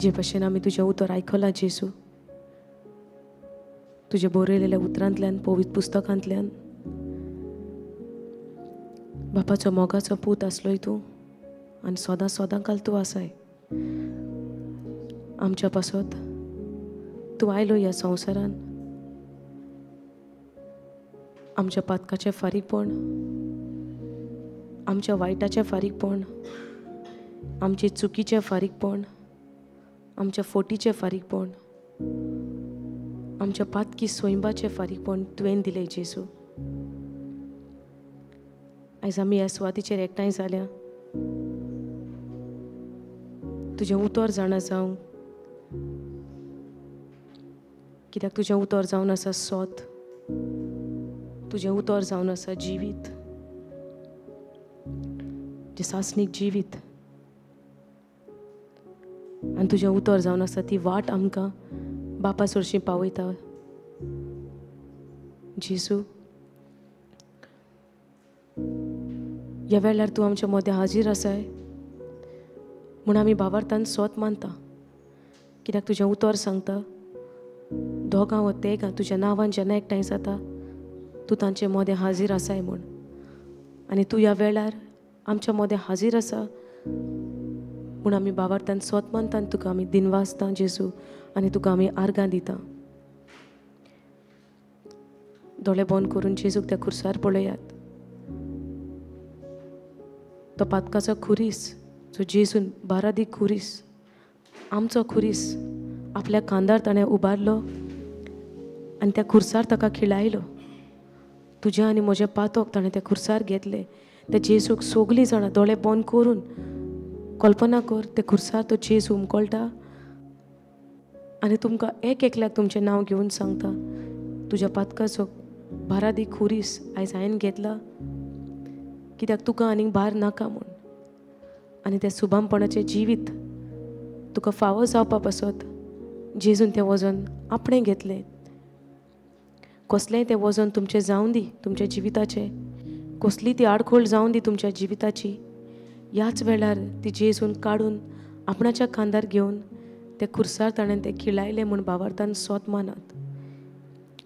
जे भशेन आमी तुजें उतर आयकलां जेजू, तुजें बरयलेल्या उतरांतल्यान, पवित्र पुस्तकांतल्यान, बापाचो मोगाचो पूत आसलोय तूं आनी सदां सदां काल तूं आसाय. आमच्या पासत तूं आयलो ह्या संवसारान, आमच्या पातकाचें फारीकपण, आमच्या वायटाचें फारीकपण, आमचे चुकीचें फारीकपण, आमच्या फोटीचें फारीकपण, आमच्या पातकी सोयंबाचें फारीकपण तुवें दिलें जेजू. आयज आमी ह्या सुवातीचेर एकठांय जाल्या तुजें उतर जाणा जावंक, कित्याक तुजें उतर जावन आसा सोत, तुजें उतर जावन आसा जिवीत, जें सासणीक जिवीत, आनी तुजें उतर जावन आसा ती वाट आमकां बापा सरशीं पावयता. जेजू, ह्या वेळार तूं आमच्या मदें हाजीर आसाय म्हूण आमी भावार्थान सोत मानता, कित्याक तुजें उतर सांगता दोगां वा तेगां तुज्या नांवान जेन्ना एकठांय जाता तूं तांचे मदें हाजीर आसाय म्हूण. आनी तूं ह्या वेळार आमच्या मदें हाजीर आसा म्हूण आमी भावार्थान सोत मानता आनी तुका आमी दिनवासता जेजू, आनी तुका आमी आर्गां दिता. दोळे बंद करून जेजूक त्या खुर्सार पळयात. तो पातकाचो खुरीस जो जेजून बारादी खुरीस, आमचो खुरीस आपल्या खांदार ताणें उबारलो आनी त्या खुर्सार ताका खिळायलो. तुजें आनी म्हजें पातक ताणें त्या खुर्सार घेतलें. त्या जेजूक सगलीं जाणां दोळे बंद करून कल्पना कर, त्या खुर्सार तो जेजू उमकळटा आनी तुमकां एक एकल्याक तुमचें नांव घेवन सांगता, तुज्या पातकाचो बारादी खुरीस आयज हांवें घेतला, कित्याक तुका आनीक भार नाका म्हूण. आनी त्या सुबामपणाचें जिवीत तुका फावो जावपा पासत जेजून तें वजन आपणें घेतलें. कसलेंय तें वजन तुमचें जावं दी तुमच्या जिविताचें, कसली ती आडखळ जावं दी तुमच्या जिविताची, ह्याच वेळार ती जेजून काडून आपणाच्या खांदार घेवन त्या खुर्सार ताणें तें खिळायलें म्हूण भावार्थान सोत मानात.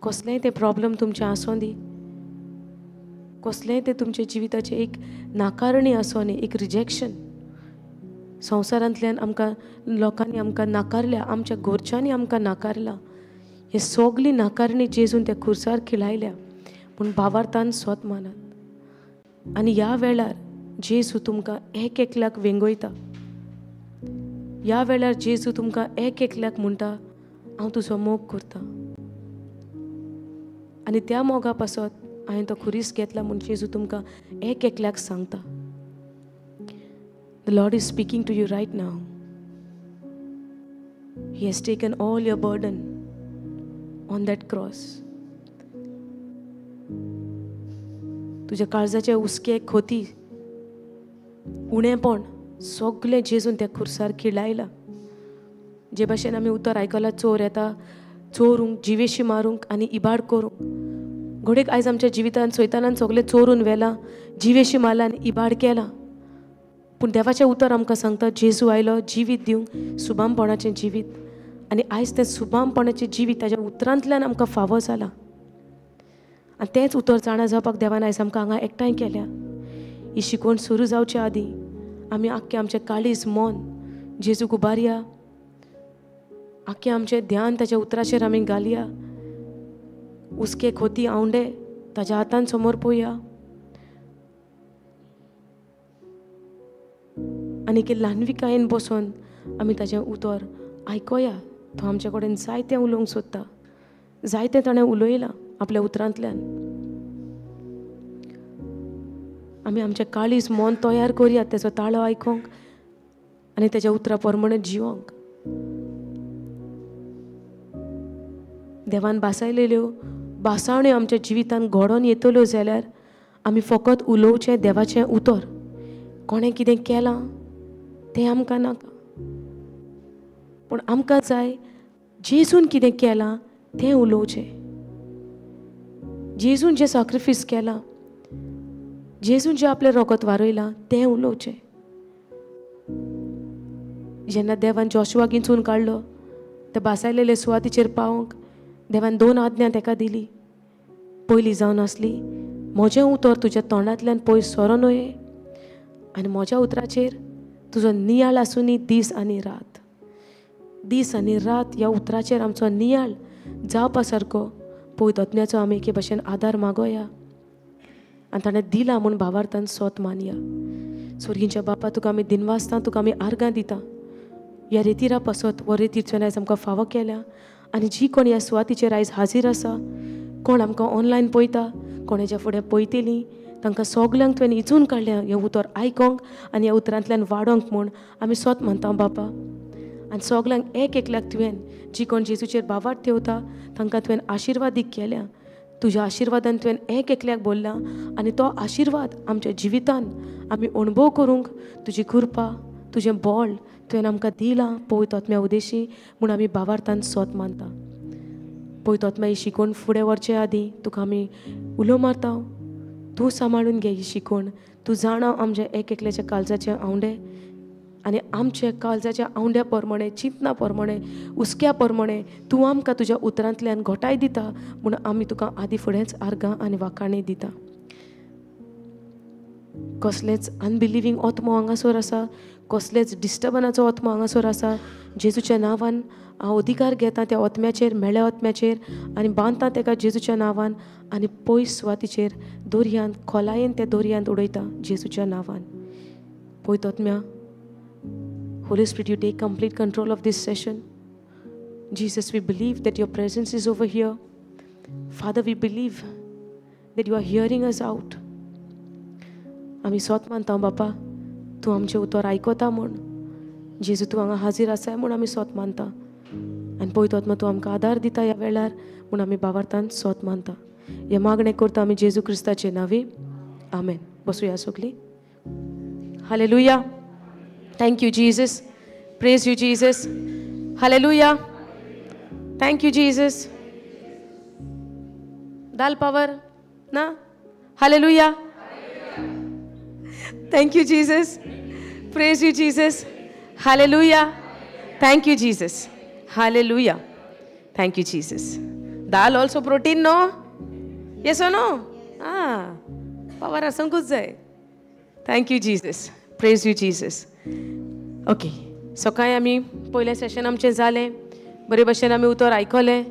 कसलेंय तें प्रॉब्लम तुमचें आसूं दी, कसलेंय तें तुमच्या जिविताचें एक नाकारणी आसूं न्ही, एक रिजेक्शन, संवसारांतल्यान आमकां लोकांनी आमकां नाकारल्या, आमच्या घरच्यांनी आमकां नाकारला, हे सगली नाकारणी जेजून त्या खुर्सार खिळायल्या म्हूण भावार्थान सोत मानात. आनी ह्या वेळार जेजू तुमकां एक एकल्याक वेंगयता. ह्या वेळार जेजू तुमकां एक एकल्याक म्हणटा, हांव तुजो मोग करता आनी त्या मोगा पासत हांवें तो खुरीस घेतला म्हूण जेजू तुमकां एक एकल्याक सांगता. The Lord is speaking to you right now. He has taken all your burden on that cross. तुज्या काळजाचे हुस्के, खोती, उणेपण सगलें जेजून त्या खुर्सार खिळायलां. जे भाशेन आमी उतर आयकलां, चोर येता चोरूंक, जिवेशी मारूंक आनी इबाड करूंक. घडयेक आयज आमच्या जिवितान सैतानान सगलें चोरून व्हेलां, जिवेशी मारलां आनी इबाड केलां. पूण देवाचें उतर आमकां सांगता, जेजू आयलो जिवीत दिवंक, सुबामपणाचें जिवीत, आनी आयज तें सुबामपणाचें जिवीत ताज्या उतरांतल्यान आमकां फावो जालां. आनी तेंच उतर जाणा जावपाक देवान आयज आमकां हांगा एकठांय केल्या. ही शिकवण सुरू जावचे आदीं आमी आख्खें आमचें काळीज, मन जेजूक उबारया, आख्खें आमचें ध्यान ताच्या उतराचेर आमी घालया. हुस्के, खोती, आवंडे ताज्या हातान समोर पोया आनी एक ल्हानविकायेन बसून आमी ताजें उतर आयकोया. तो आमचे कडेन जायतें उलोवंक सोदता, जायतें ताणें उलयलां आपल्या उतरांतल्यान. आमी आमचें काळीज, मन तयार करया तेजो ताळो आयकोंक आनी तेज्या उतरा प्रमाणे जिवोंक. देवान भासायलेल्यो भासावण्यो आमच्या जिवितान घडोवन येतल्यो जाल्यार आमी फकत उलोवचें देवाचें उतर. कोणें कितें केलां तें आमकां नाका, पूण आमकां जाय जेजून कितें केलां तें उलोवचें. जेजून जें साक्रिफीस केलां, जेजून जें आपलें रगत वारयलां तें उलोवचें. जेन्ना देवान जोशुआक इंचून काडलो ते बासायलेले सुवातीचेर पावोंक देवान 2 आज्ञा ताका दिली. पयली जावन आसली, म्हजें उतर तुज्या तोंडांतल्यान पयस सरो न्हय आनी म्हज्या उतराचेर तुजो नियाळ आसूनी दीस आनी रात. दीस आनी रात ह्या उतराचेर आमचो नियाळ जावपा सारको पवित्र आत्म्याचो आमी एके भशेन आदार मागोया आनी ताणें दिला म्हूण भावार्थान सोत मानया. स्वर्गींच्या बापा, तुका आमी दिनवासता, तुका आमी आर्गां दिता. ह्या रेतिरा पासत हो रेतीर तुवें आयज आमकां फावो केल्या आनी जी कोण ह्या सुवातीचेर आयज हाजीर आसा, कोण आमकां ऑनलायन पळयता, कोण हेज्या फुडें पळयतलीं, तांकां सगल्यांक तुवें इचून काडल्या हें उतर आयकोंक आनी ह्या उतरांतल्यान वाडोंक म्हूण आमी सोत मानता बापा. आनी सगल्यांक एक एकल्याक तुवें जी कोण जेजूचेर भावार्थ ठेवता तांकां तुवें आशिर्वादीक केल्या. तुज्या आशिर्वादान तुवें एक एकल्याक बोल्ला आनी तो आशिर्वाद आमच्या जिवितान आमी अणभव करूंक तुजी कृपा, तुजें बळ तुवें आमकां दिलां पवित्र आत्म्या उदेशी म्हूण आमी भावार्थान सोत मानता. पवित्र आत्म्या ही शिकोवन फुडें व्हरचे आदीं तुका आमी उलो मारता, तूं सांबाळून घे ही शिकोवण. तूं जाणा आमच्या एक एकल्याच्या काळजाचे आंवडे आनी आमच्या काळजाच्या आंवड्या प्रमाणे, चिंतना प्रमाणे, हुस्क्या प्रमाणे तूं आमकां तुज्या उतरांतल्यान घोटाय दिता म्हूण आमी तुका आदी फुडेंच आर्गां आनी वाखाणी दिता. कसलेच अनबिलिवींग आत्मो हांगासर आसा, कसलेच डिस्टर्बनाचो आत्मो हांगासर आसा, जेजूच्या नांवान हांव अधिकार घेता त्या आत्म्याचेर, मेळ्या आत्म्याचेर आनी बांदता तेका जेजूच्या नांवान आनी पयस सुवातीचेर दोरयांत, खोलायेन त्या दोरयांत उडयता जेजूच्या नांवान. पवित्र आत्म्या, Holy Spirit, you take complete control of this session. Jesus, we believe that your presence is over here. Father, we believe that you are hearing us out. आमी सोत मानता बापा, तूं आमचें उतर आयकता म्हूण. जेजू तूं हांगा हाजीर आसाय म्हूण आमी सोत मानता आनी पवित्र आत्मा तूं आमकां आदार दिता ह्या वेळार म्हूण आमी भावार्थान सोत मानता. हें मागणें करता आमी जेजू क्रिस्ताचे नांवी, आमेन. बसुया सगलीं. Hallelujah. Thank you Jesus. Praise you Jesus. Hallelujah. Thank you Jesus. Dal power ना. Hallelujah. Thank you Jesus. Praise you Jesus. Hallelujah. Thank you Jesus. Hallelujah. Thank you Jesus. Dal also protein no? Yes or no? Ah, power आसूंकूच जाय. Thank you Jesus. Praise you Jesus. Okay, सकाळी आमी पयलें सेशन आमचें जालें, बरे भशेन आमी उतर आयकलें,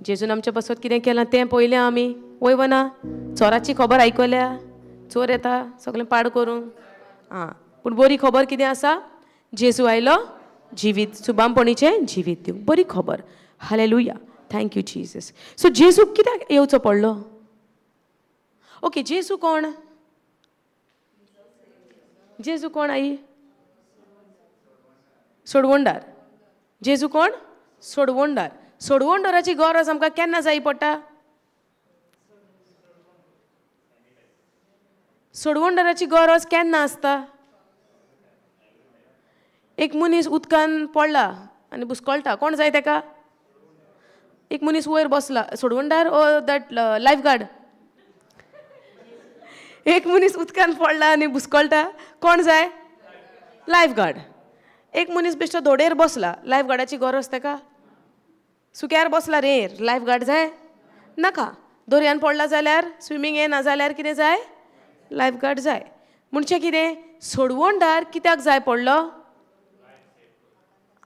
जेजून आमच्या पासत कितें केलां तें पळयलें आमी, वय वना चोराची खबर आयकल्या, चोर येता सगळें पाड करूंक. आं, पूण बरी खबर कितें आसा, जेजू आयलो जिवीत सुबामपणीचें जिवीत दिवंक, बरी खबर. Hallelujah. Thank you Jesus. So जेजू कित्याक येवचो पडलो? ओके, जेजू कोण? जेजू कोण आई? सोडवणदार. जेजू कोण? सोडवणदार. सोडवणदाराची गरज आमकां केन्ना जाय पडटा? सोडवणदाराची गरज केन्ना आसता? एक मनीस उदकान पडला आनी बुसकळटा, कोण जाय तेका? एक मनीस वयर बसला, सोडवणदार ओ that life guard? एक मनीस उदकान पडला आनी बुसकळटा, कोण जाय? Life guard. एक मनीस बेश्टो धोडेर बसला, लायफ गार्डाची गरज तेका? सुक्यार बसला रेर, लायफ गार्ड जाय? नाका. दर्यान पडला जाल्यार, स्विमींग येना जाल्यार कितें जाय? लायफ गार्ड जाय. म्हणचे कितें, सोडवणदार कित्याक जाय पडलो?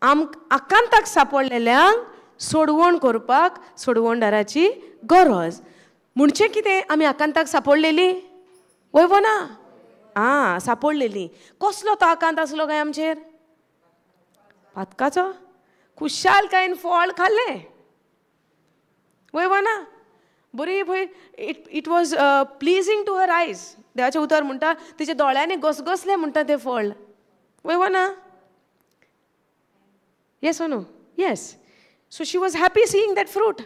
आकांताक सापडलेल्यांक सोडवण करपाक सोडवणदाराची गरज. म्हणचे कितें, आमी आकांताक सापडलेली वय वो ना? आं, सापडलेली. कसलो तो आकांत आसलो काय आमचेर? पातकाचो. खुशालकायेन फळ खाल्लें वय वो ना? बरी भंय, it was pleasing to her eyes. देवाचें उतर म्हणटा तिच्या दोळ्यांनी घसघसलें म्हणटा तें फळ, वय वो ना? Yes or no? Yes. So she was happy seeing that fruit.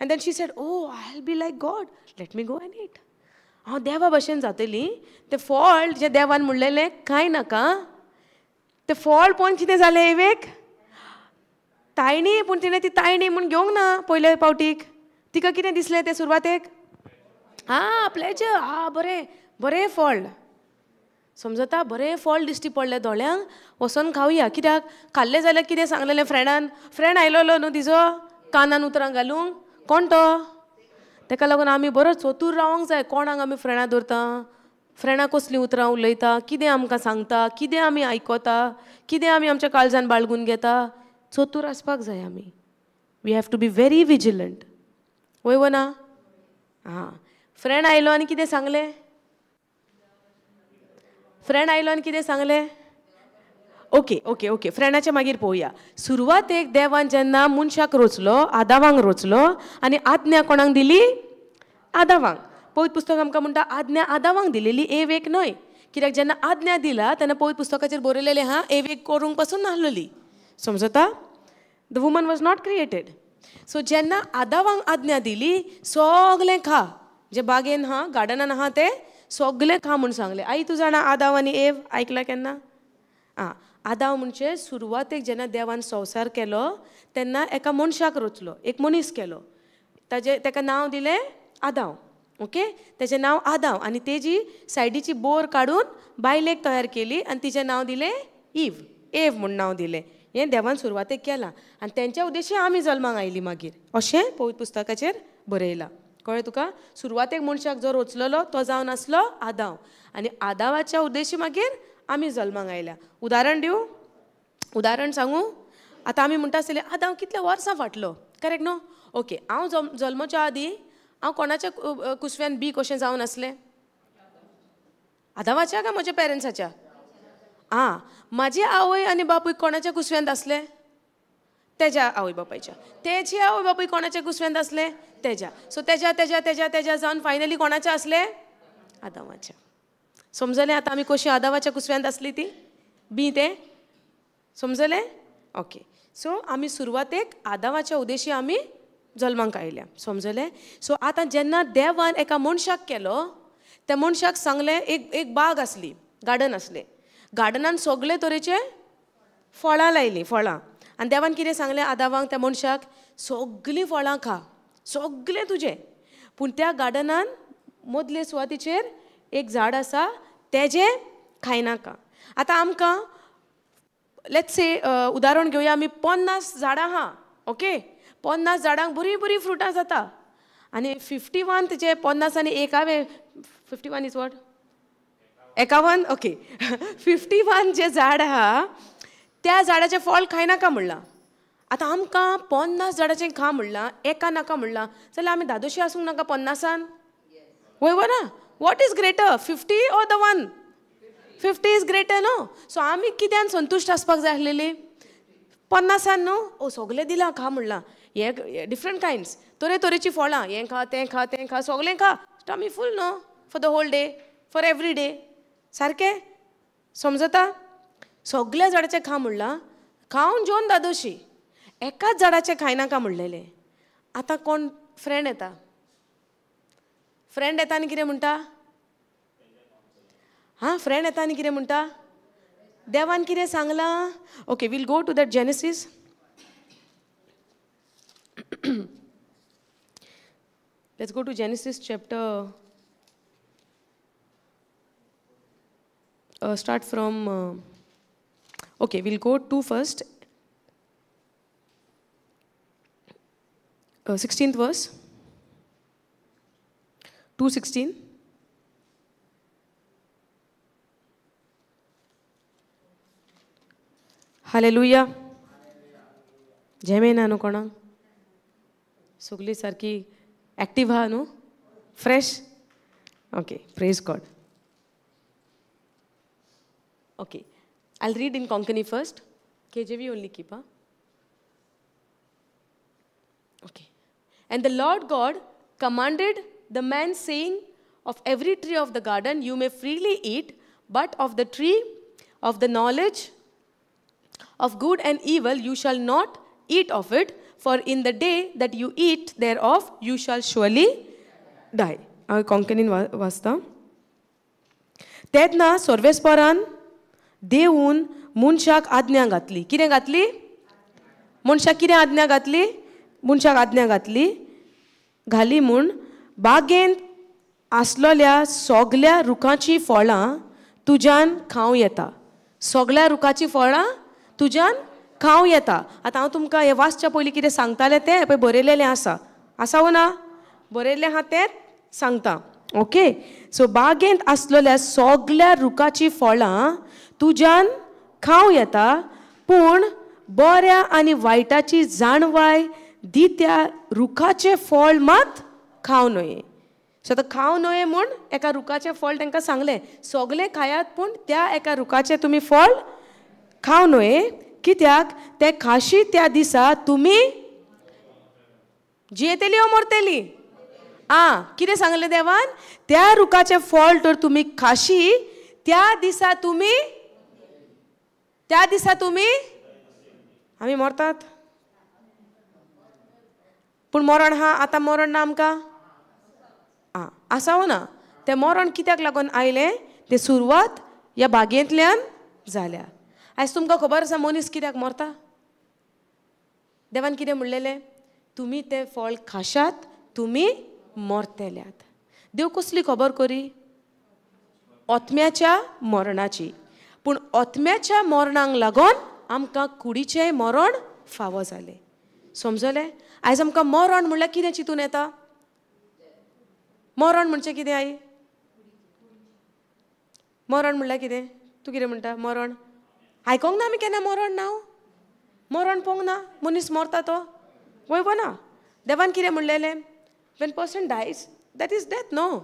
And then she said, oh, I'll be like God. Let me go and eat. हांव देवा भशेन जातली. तें फळ जें देवान म्हणलेलें कांय नाका, तें फळ पळोवन कितें जालें एवेक? तायणी. पूण तिणें ती तायणी म्हूण घेवंक ना पयले पावटीक. तिका कितें दिसलें तें सुरवातेक? आं, प्लेजर. आं, बरें बरें फळ. समजता? बरें फळ दिश्टी पडलें दोळ्यांक, वचोन खावया. कित्याक खाल्लें जाल्यार कितें सांगलेलें फ्रेंडान? फ्रेंड आयलोलो न्हू तिजो कानान उतरां घालूंक, कोण तो? ताका लागून आमी बरो चतूर रावंक जाय. कोणाक आमी फ्रेंडां दवरता, फ्रेंडां कसलीं उतरां उलयता, कितें आमकां सांगता, कितें आमी आयकता, कितें आमी आमच्या काळजान बाळगून घेता. चतूर आसपाक जाय आमी. We have to be very vigilant. वय वो ना? आं, फ्रेंड आयलो आनी कितें सांगलें? फ्रेंड आयलो आनी कितें सांगलें? ओके ओके ओके, फ्रेंडाचें मागीर पळोवया. सुरवातेक देवान जेन्ना मनशाक रोचलो, आदावांक रोचलो, आनी आज्ञा कोणाक दिली? आदावांक. पवित्र पुस्तक आमकां म्हणटा आज्ञा आदावांक दिलेली, एवेक न्हय. कित्याक जेन्ना आज्ञा दिला तेन्ना पवित्र पुस्तकाचेर बरयलेलें आहा एवेक करूंक पासून नासलेली. समजता? The woman was not created. So जेन्ना आदावांक आज्ञा दिली सगलें खा, जे बागेन आहा गार्डनान आहा तें सगलें खा म्हूण सांगलें. आई तूं जाणा आदाव आनी एव आयकला केन्ना? आं, आदाव म्हणजे सुरवातेक जेन्ना देवान संवसार केलो तेन्ना एका मनशाक रचलो, एक मनीस केलो, ताजें ताका नांव दिलें आदाव. ओके, तेजें नांव आदाव आनी तेजी सायडीची बोर काडून बायलेक तयार केली आनी तिजें नांव दिलें इव, एव म्हूण नांव दिलें. हें देवान सुरवातेक केलां आनी तेंच्या उद्देशी आमी जल्माक आयली मागीर, अशें पवित्र पुस्तकाचेर बरयलां. कळ्ळें तुका? सुरवातेक मनशाक जो रचलेलो तो जावन आसलो आदाव आनी आदावाच्या उद्देशी मागीर आमी जल्माक आयल्या. उदाहरण दिवं? उदाहरण सांगू? आतां आमी म्हणटा आसतले आदाव कितल्या वर्सां फाटलो, करेक्ट न्हू? ओके, हांव जल्मच्या आदीं हांव कोणाच्या कुसव्यान बी कशें जावन आसलें? आदावाच्या काय म्हज्या पेरंट्साच्या? आं, म्हाजी आवय आनी बापूय कोणाच्या कुसव्यांत आसले? तेज्या आवय बापायच्या. तेजी आवय बापूय कोणाच्या कुसव्यांत आसले? तेज्या. सो तेज्या तेज्या तेज्या तेज्या जावन फायनली कोणाच्या आसले? आदावाच्या. समजलें आतां आमी कशी आदावाच्या कुसव्यांत आसली ती बी तें समजलें? ओके, सो आमी सुरवातेक आदावाच्या उद्देशी आमी जल्माक आयल्या. समजलें? सो आतां जेन्ना देवान एका मनशाक केलो, त्या मनशाक सांगलें, एक एक बाग आसली, गार्डन आसलें, गार्डनान सगळे तरेचे फळां लायलीं, फळां. आनी देवान कितें सांगलें आदावांक, त्या मनशाक, सगळीं फळां खा, सगळें तुजें, पूण त्या गार्डनान मदले सुवातीचेर एक झाड आसा तेजें खायनाका. आतां आमकां let's say उदाहरण घेवया, आमी 50 झाडां आहा, ओके, 50 झाडांक बरीं बरीं फ्रुटां जाता आनी 51 तेजे 50 आनी एक हांवें 51 is what? 51, okay, 51 जें झाड आहा त्या झाडाचें फळ खायनाका म्हणलां. आतां आमकां 50 झाडाचें खा म्हणलां, एका नाका म्हणलां, जाल्यार आमी धादोशी आसूंक नाका 50? वय वो ना? What is greater, 50 or the one? 50 is greater न्हू. सो आमी कित्यान संतुश्ट आसपाक जाय आसलेली? 50 न्हू. ओ सगलें दिलां खा म्हणलां, हें डिफरंट कायंड्स, तरेतरेचीं फळां, हें खा तें खा तें खा सगलें खा, टमी फूल न्हू for the whole day, for every day. सारकें समजता? सगल्या झाडाचें खा म्हणलां, खावन जेवन दादोशी, एकाच झाडाचें खायनाका म्हणलेलें. आतां कोण फ्रेंड येता, फ्रेंड येता आनी कितें म्हणटा? हां, फ्रेंड येता आनी कितें म्हणटा? देवान कितें सांगलां? Okay, we'll go to that Genesis. Let's go to Genesis chapter, start from, okay, we'll go to first 16th verse, 2:16. Hallelujah. जेमेना न्हू कोणाक? सगळी सारकी एक्टीव आहा न्हू, fresh? Okay, praise God. Okay, I'll read in Konkani first. KJV only keep, huh? Okay. And the Lord God commanded the man, saying, of every tree of the garden you may freely eat, but of the tree of the knowledge of good and evil you shall not eat of it, for in the day that you eat thereof you shall surely die. हांव कोंकणीन वाचता. तेन्ना सर्वेस्परान देवून मनशाक आज्ञा घातली. कितें घातली? मनशाक कितें आज्ञा घातली? मनशाक आज्ञा घातली घाली म्हूण बागेंत आसलेल्या सगल्या रुखाचीं फळां तुज्यान खावं येता, सगळ्या रुखाचीं फळां तुज्यान खावं येता. आतां हांव तुमकां हें वाचच्या पयलीं कितें सांगतालें तें पळय बरयलेलें आसा, आसा वो ना? बरयल्लें आहा तेंच सांगता. ओके, सो बागेंत आसलेल्या सगळ्या रुखाचीं फळां तुज्यान खावं येता, पूण बऱ्या आनी वायटाची जाणवाय दित्या रुखाचें फळ मात खावं न्हय. सो आतां खावं न्हय म्हूण एका रुखाचें फळ तांकां सांगलें, सगळें खायात पूण त्या एका रुखाचें तुमी फळ खावं न्हय, कित्याक तें खाशी त्या दिसा तुमी जियेतली वो मरतली. आं, कितें सांगलें देवान? त्या रुखाचें फळ तर तुमी खाशी त्या दिसा तुमी, त्या दिसा तुमी, आमी मरतात पूण मरण हा, आतां मरण ना आमकां. आं, आसा वो ना? तें मरण कित्याक लागून आयलें? तें सुरवात ह्या बागेंतल्यान जाल्या. आयज तुमकां खबर आसा मनीस कित्याक मरता? देवान कितें म्हणलेलें? तुमी तें फळ खाशात तुमी मरतल्यात. देव कसली खबर करी? आत्म्याच्या मरणाची. पूण आत्म्याच्या मरणाक लागून आमकां कुडीचें मरण फावो जालें. समजलें? आयज आमकां मरण म्हणल्यार कितें चिंतून येता? मरण म्हणजे कितें आई? मरण म्हणल्यार कितें? तूं कितें म्हणटा? मरण आयकोंक ना आमी केन्ना मरण ना, मरण पळोवंक ना, मनीस मरता तो वय ना. देवान कितें म्हणलेलें? When person dies that is death न्हू.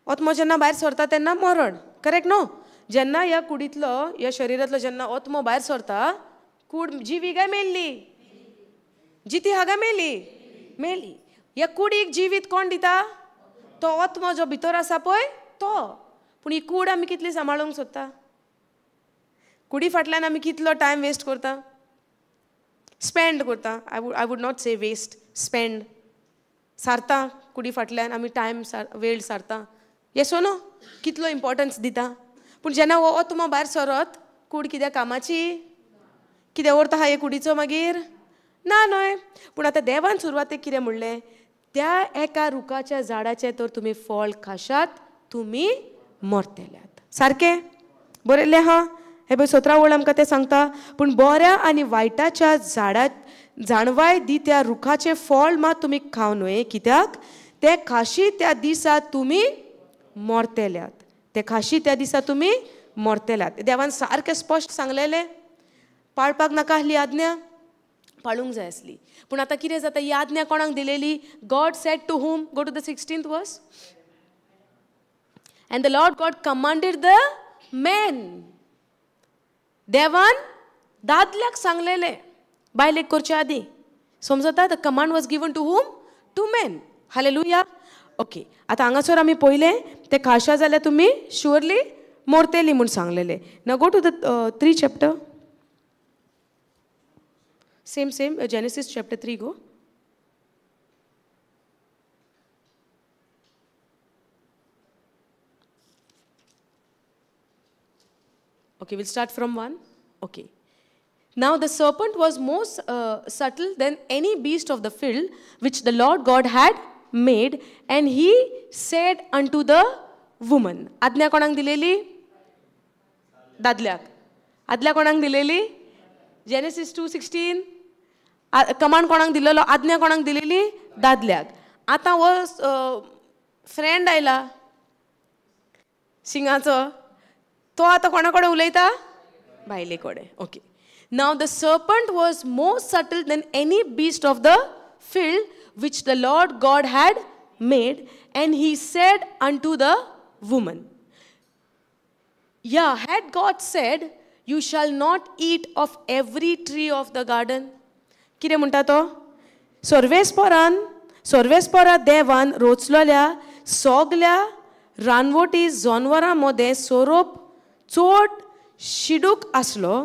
आत्मो जेन्ना भायर सरता तेन्ना मरण, करेक्ट न्हू? जेन्ना ह्या कुडींतलो, ह्या शरिरांतलो जेन्ना आत्मो भायर सरता, कूड जिवी काय मेल्ली? जिती हागा मेली? मेली. ह्या कुडीक जिवीत कोण दिता? तो आत्मो जो भितर आसा पळय तो. पूण ही कूड आमी कितली सांबाळूंक सोदता? कुडी फाटल्यान आमी कितलो टायम वेस्ट करता, स्पेंड करता. I would not say waste, spend. सारता कुडी फाटल्यान आमी टायम वेळ सारता. येस वो नो? कितलो इम्पोर्टन्स दिता. पूण जेन्ना हो आत्मो भायर सरत, कूड कित्याक कामाची? कितें अर्थ आहा हे कुडीचो मागीर? ना न्हय. पूण आतां देवान सुरवातेक कितें म्हणलें? त्या एका रुखाच्या झाडाचें तर तुमी फळ खाशात तुमी मरतल्यात. सारकें बरयल्लें आहा. हे पळय 17 वळ आमकां तें सांगता, पूण बऱ्या आनी वायटाच्या झाडा जाणवाय दी त्या रुखाचें फळ मात तुमी खावं न्हय, कित्याक तें खाशी त्या दिसा तुमी मरतल्यात. तें खाशी त्या दिसा तुमी मरतल्यात. देवान सारकें स्पश्ट सांगलेलें, पाळपाक नाका आसली आज्ञा, पाळूंक जाय आसली. पूण आतां कितें जाता? ही आज्ञा कोणाक दिलेली? God said to whom? Go to the 16th verse. And the Lord God commanded the man. देवान दादल्याक सांगलेलें बायलेक करचे आदीं. समजता? The command was given to whom? To men. Hallelujah. Okay, आतां हांगासर आमी पळयलें तें खाशा जाल्यार तुमी शुअरली मरतली म्हूण सांगलेलें. Now go to the 3 chapter. Same same Genesis chapter 3 go. Okay, we'll start from 1. Okay. Now the serpent was more subtle than any beast of the field which the Lord God had made, and he said unto the woman. आज्ञा कोणाक दिलेली? दादल्याक. आज्ञा कोणाक दिलेली? Genesis 2:16. Command कोणाक दिलेलो? आज्ञा कोणाक दिलेली? दादल्याक. आतां हो फ्रेंड आयला शिंगाचो, तो आतां कोणा कडेन उलयता? बायले कडेन. Okay. Now the serpent was more subtle than any beast of the field which the Lord God had made, and he said unto the woman. Yeah, had God said, you shall not eat of every tree of the garden? कितें म्हणटा तो? सर्वेस्परान, सर्वेस्परा देवान रोचलेल्या सगल्या रानवटी जनवरां मदें सोरोप चड शिडूक आसलो.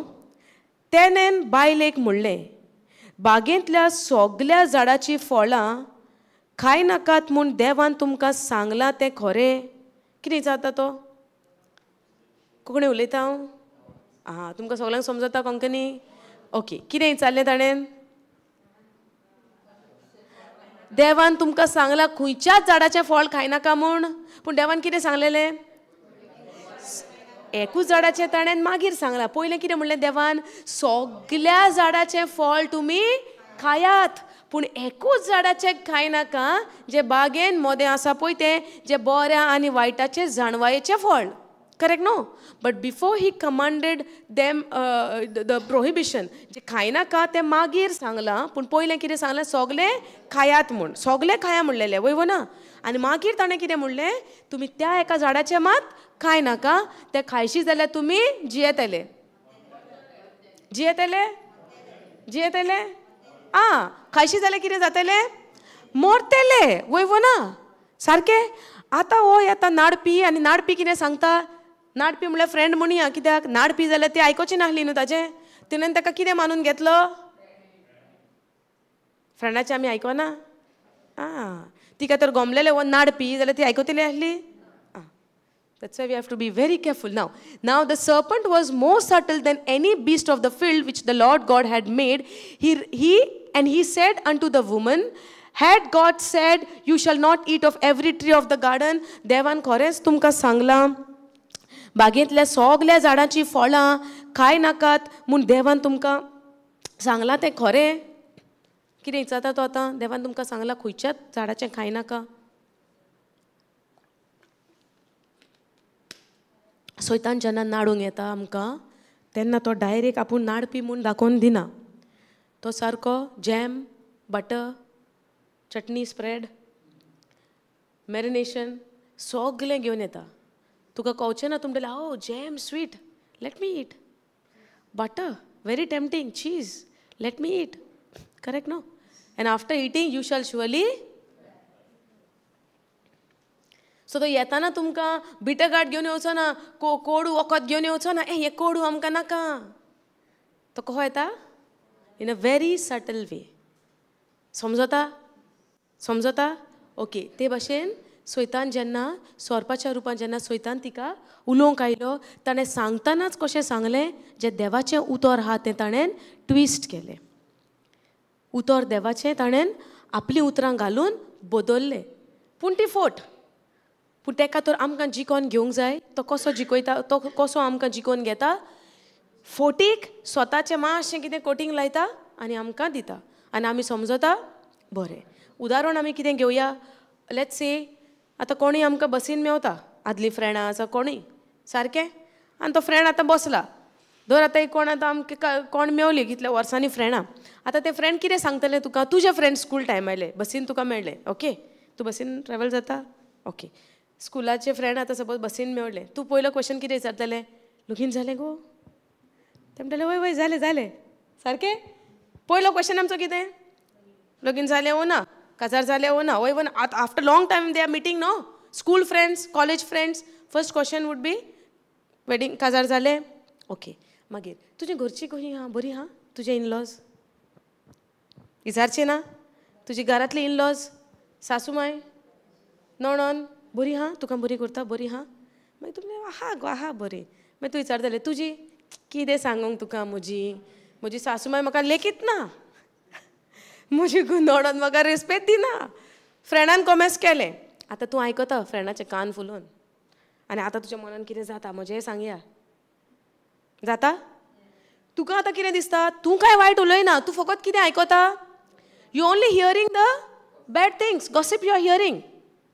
तेणेन बायलेक म्हणलें, बागेंतल्या सगल्या झाडाचीं फळां खायनाकात म्हूण देवान तुमकां सांगलां तें खरें. कितें जाता तो? कोंकणी उलयता हांव? आं, तुमकां सगल्यांक समजता कोंकणी? ओके, कितें विचारलें ताणें? देवान तुमकां सांगलां खंयच्याच झाडाचें फळ खायनाका म्हूण, पूण देवान कितें सांगलेलें? एकूच झाडाचें ताणें मागीर सांगलां. पयलें कितें म्हणलें देवान? सगल्या झाडाचें फळ तुमी खायात, पूण एकूच झाडाचें खायनाका जें बागेन मोदें आसा पळय तें, जें बऱ्या आनी वायटाचें जाणवायेचें फळ. Correct no? But before he commanded them the prohibition, जें खायनाका तें मागीर सांगलां, पूण पयलें कितें सांगलें? सगलें खायात म्हूण, सगलें खाया म्हणलेलें, वय वो ना? आनी मागीर ताणें कितें म्हणलें? तुमी त्या एका झाडाचें मात खायनाका, तें खायशी जाल्यार तुमी जियेतले. जियेतले? जियेतले? आं, खायशी जाल्यार कितें जातलें? मरतले, वय वो ना? सारकें. आतां हो येता नाडपी, आनी नाडपी कितें सांगता? नाडपी म्हणल्यार फ्रेंड म्हणया, कित्याक नाडपी जाल्यार ती आयकोची नासली न्हू ताजें, तिणें ताका कितें मानून घेतलो? फ्रेंडाचें आमी आयकोना. आं, तिका तर गोमलेलें हो नाडपी जाल्यार ती आयकतली आसली. आं, That's why we have to be very careful now. Now the serpent was more subtle than any beast of the field which the Lord God had made. He said unto the woman, Had God said, you shall not eat of every tree of the garden? देवान खरेंच तुमकां सांगलां बागेंतल्या सगल्या झाडांची फळां खाय नाकात म्हूण देवान तुमकां सांगलां तें खरें? कितें विचारता तो आतां? देवान तुमकां सांगलां खंयच्याच झाडाचें खाय नाका? सैतान जेन्ना नाडूंक येता आमकां तेन्ना तो डायरेक्ट आपूण नाडपी म्हूण दाखोवन दिना. तो सारको jam, butter, chutney spread, marination सगलें घेवन येता. तुका कळचें ना, तुमगेलें oh jam sweet, let me eat, butter very tempting, cheese let me eat. Correct no? And after eating you shall surely. So तो येताना तुमकां बिटर गार्ड घेवन येवचो ना, कोडू वखद घेवन येवचो ना, ए हें कोडू आमकां नाका. तो कसो येता? In a very subtle way. समजता? समजता? ओके. ते भाशेन सैतान जेन्ना सोरपाच्या रुपान जेन्ना सैतान तिका उलोवंक आयलो, ताणें सांगतनाच कशें सांगलें, जें देवाचें उतर आहा तें ताणें ट्विस्ट केलें. उतर देवाचें ताणें आपलीं उतरां घालून बदललें, पूण ती फोट. पूण तेका तर आमकां जिकोन घेवंक जाय. तो कसो जिखयता, तो कसो आमकां जिकोन घेता? फोटीक स्वताचें मातशें कितें कोटींग लायता आनी आमकां दिता आनी आमी समजता बरें. उदाहरण आमी कितें घेवया? Let's say आतां कोणूय आमकां बसीन मेवता, आदली फ्रेंडां आसा कोणूय, सारकें? आनी तो फ्रेंड आतां बसला, धर आतां कोण आतां आमकां कोण मेवली कितल्या वर्सांनी फ्रेंडां, आतां ते फ्रेंड कितें सांगतलें तुका? तुजे फ्रेंड स्कूल टायम आयले बसीन तुका मेळ्ळें, ओके, तूं बसीन ट्रॅवल जाता, ओके, स्कुलाचे फ्रेंड आतां सपोज बसीन मेवले, तूं पयलो क्वेश्चन कितें विचारतलें? लगीन जालें गो? ते म्हणटलें वय वय जालें जालें, सारकें? पयलो क्वेश्चन आमचो कितें? लगीन जालें ओ ना, काजार जालें ओ ना, वय वो ना. After long time they are meeting no, school friends, college friends, first question would be wedding, काजार जालें, ओके. मागीर तुजे घरची कशी आहा, बरी आहा? तुजे इनलॉज विचारचें ना? तुजी घरांतली इनलॉज, सासूमाय, नणन बरी आहा, तुका बरी करता, बरी आहा? मागीर तुमी आहा गो, आहा बरी. मागीर तूं विचारतलें तुजी कितें सांगूंक तुका, म्हजी म्हजी सासूमाय म्हाका लेखीत ना, म्हजी नणन म्हाका रेस्पेद दिना, फ्रेंडान कॉमेस केलें. आतां तूं आयकता फ्रेंडाचे कान फुलोवन, आनी आतां तुज्या मनान कितें जाता म्हजें सांगया जाता? तुका आतां कितें दिसता? तूं कांय वायट उलयना, तूं फकत कितें आयकता? You only hearing the bad things, gossip you are hearing.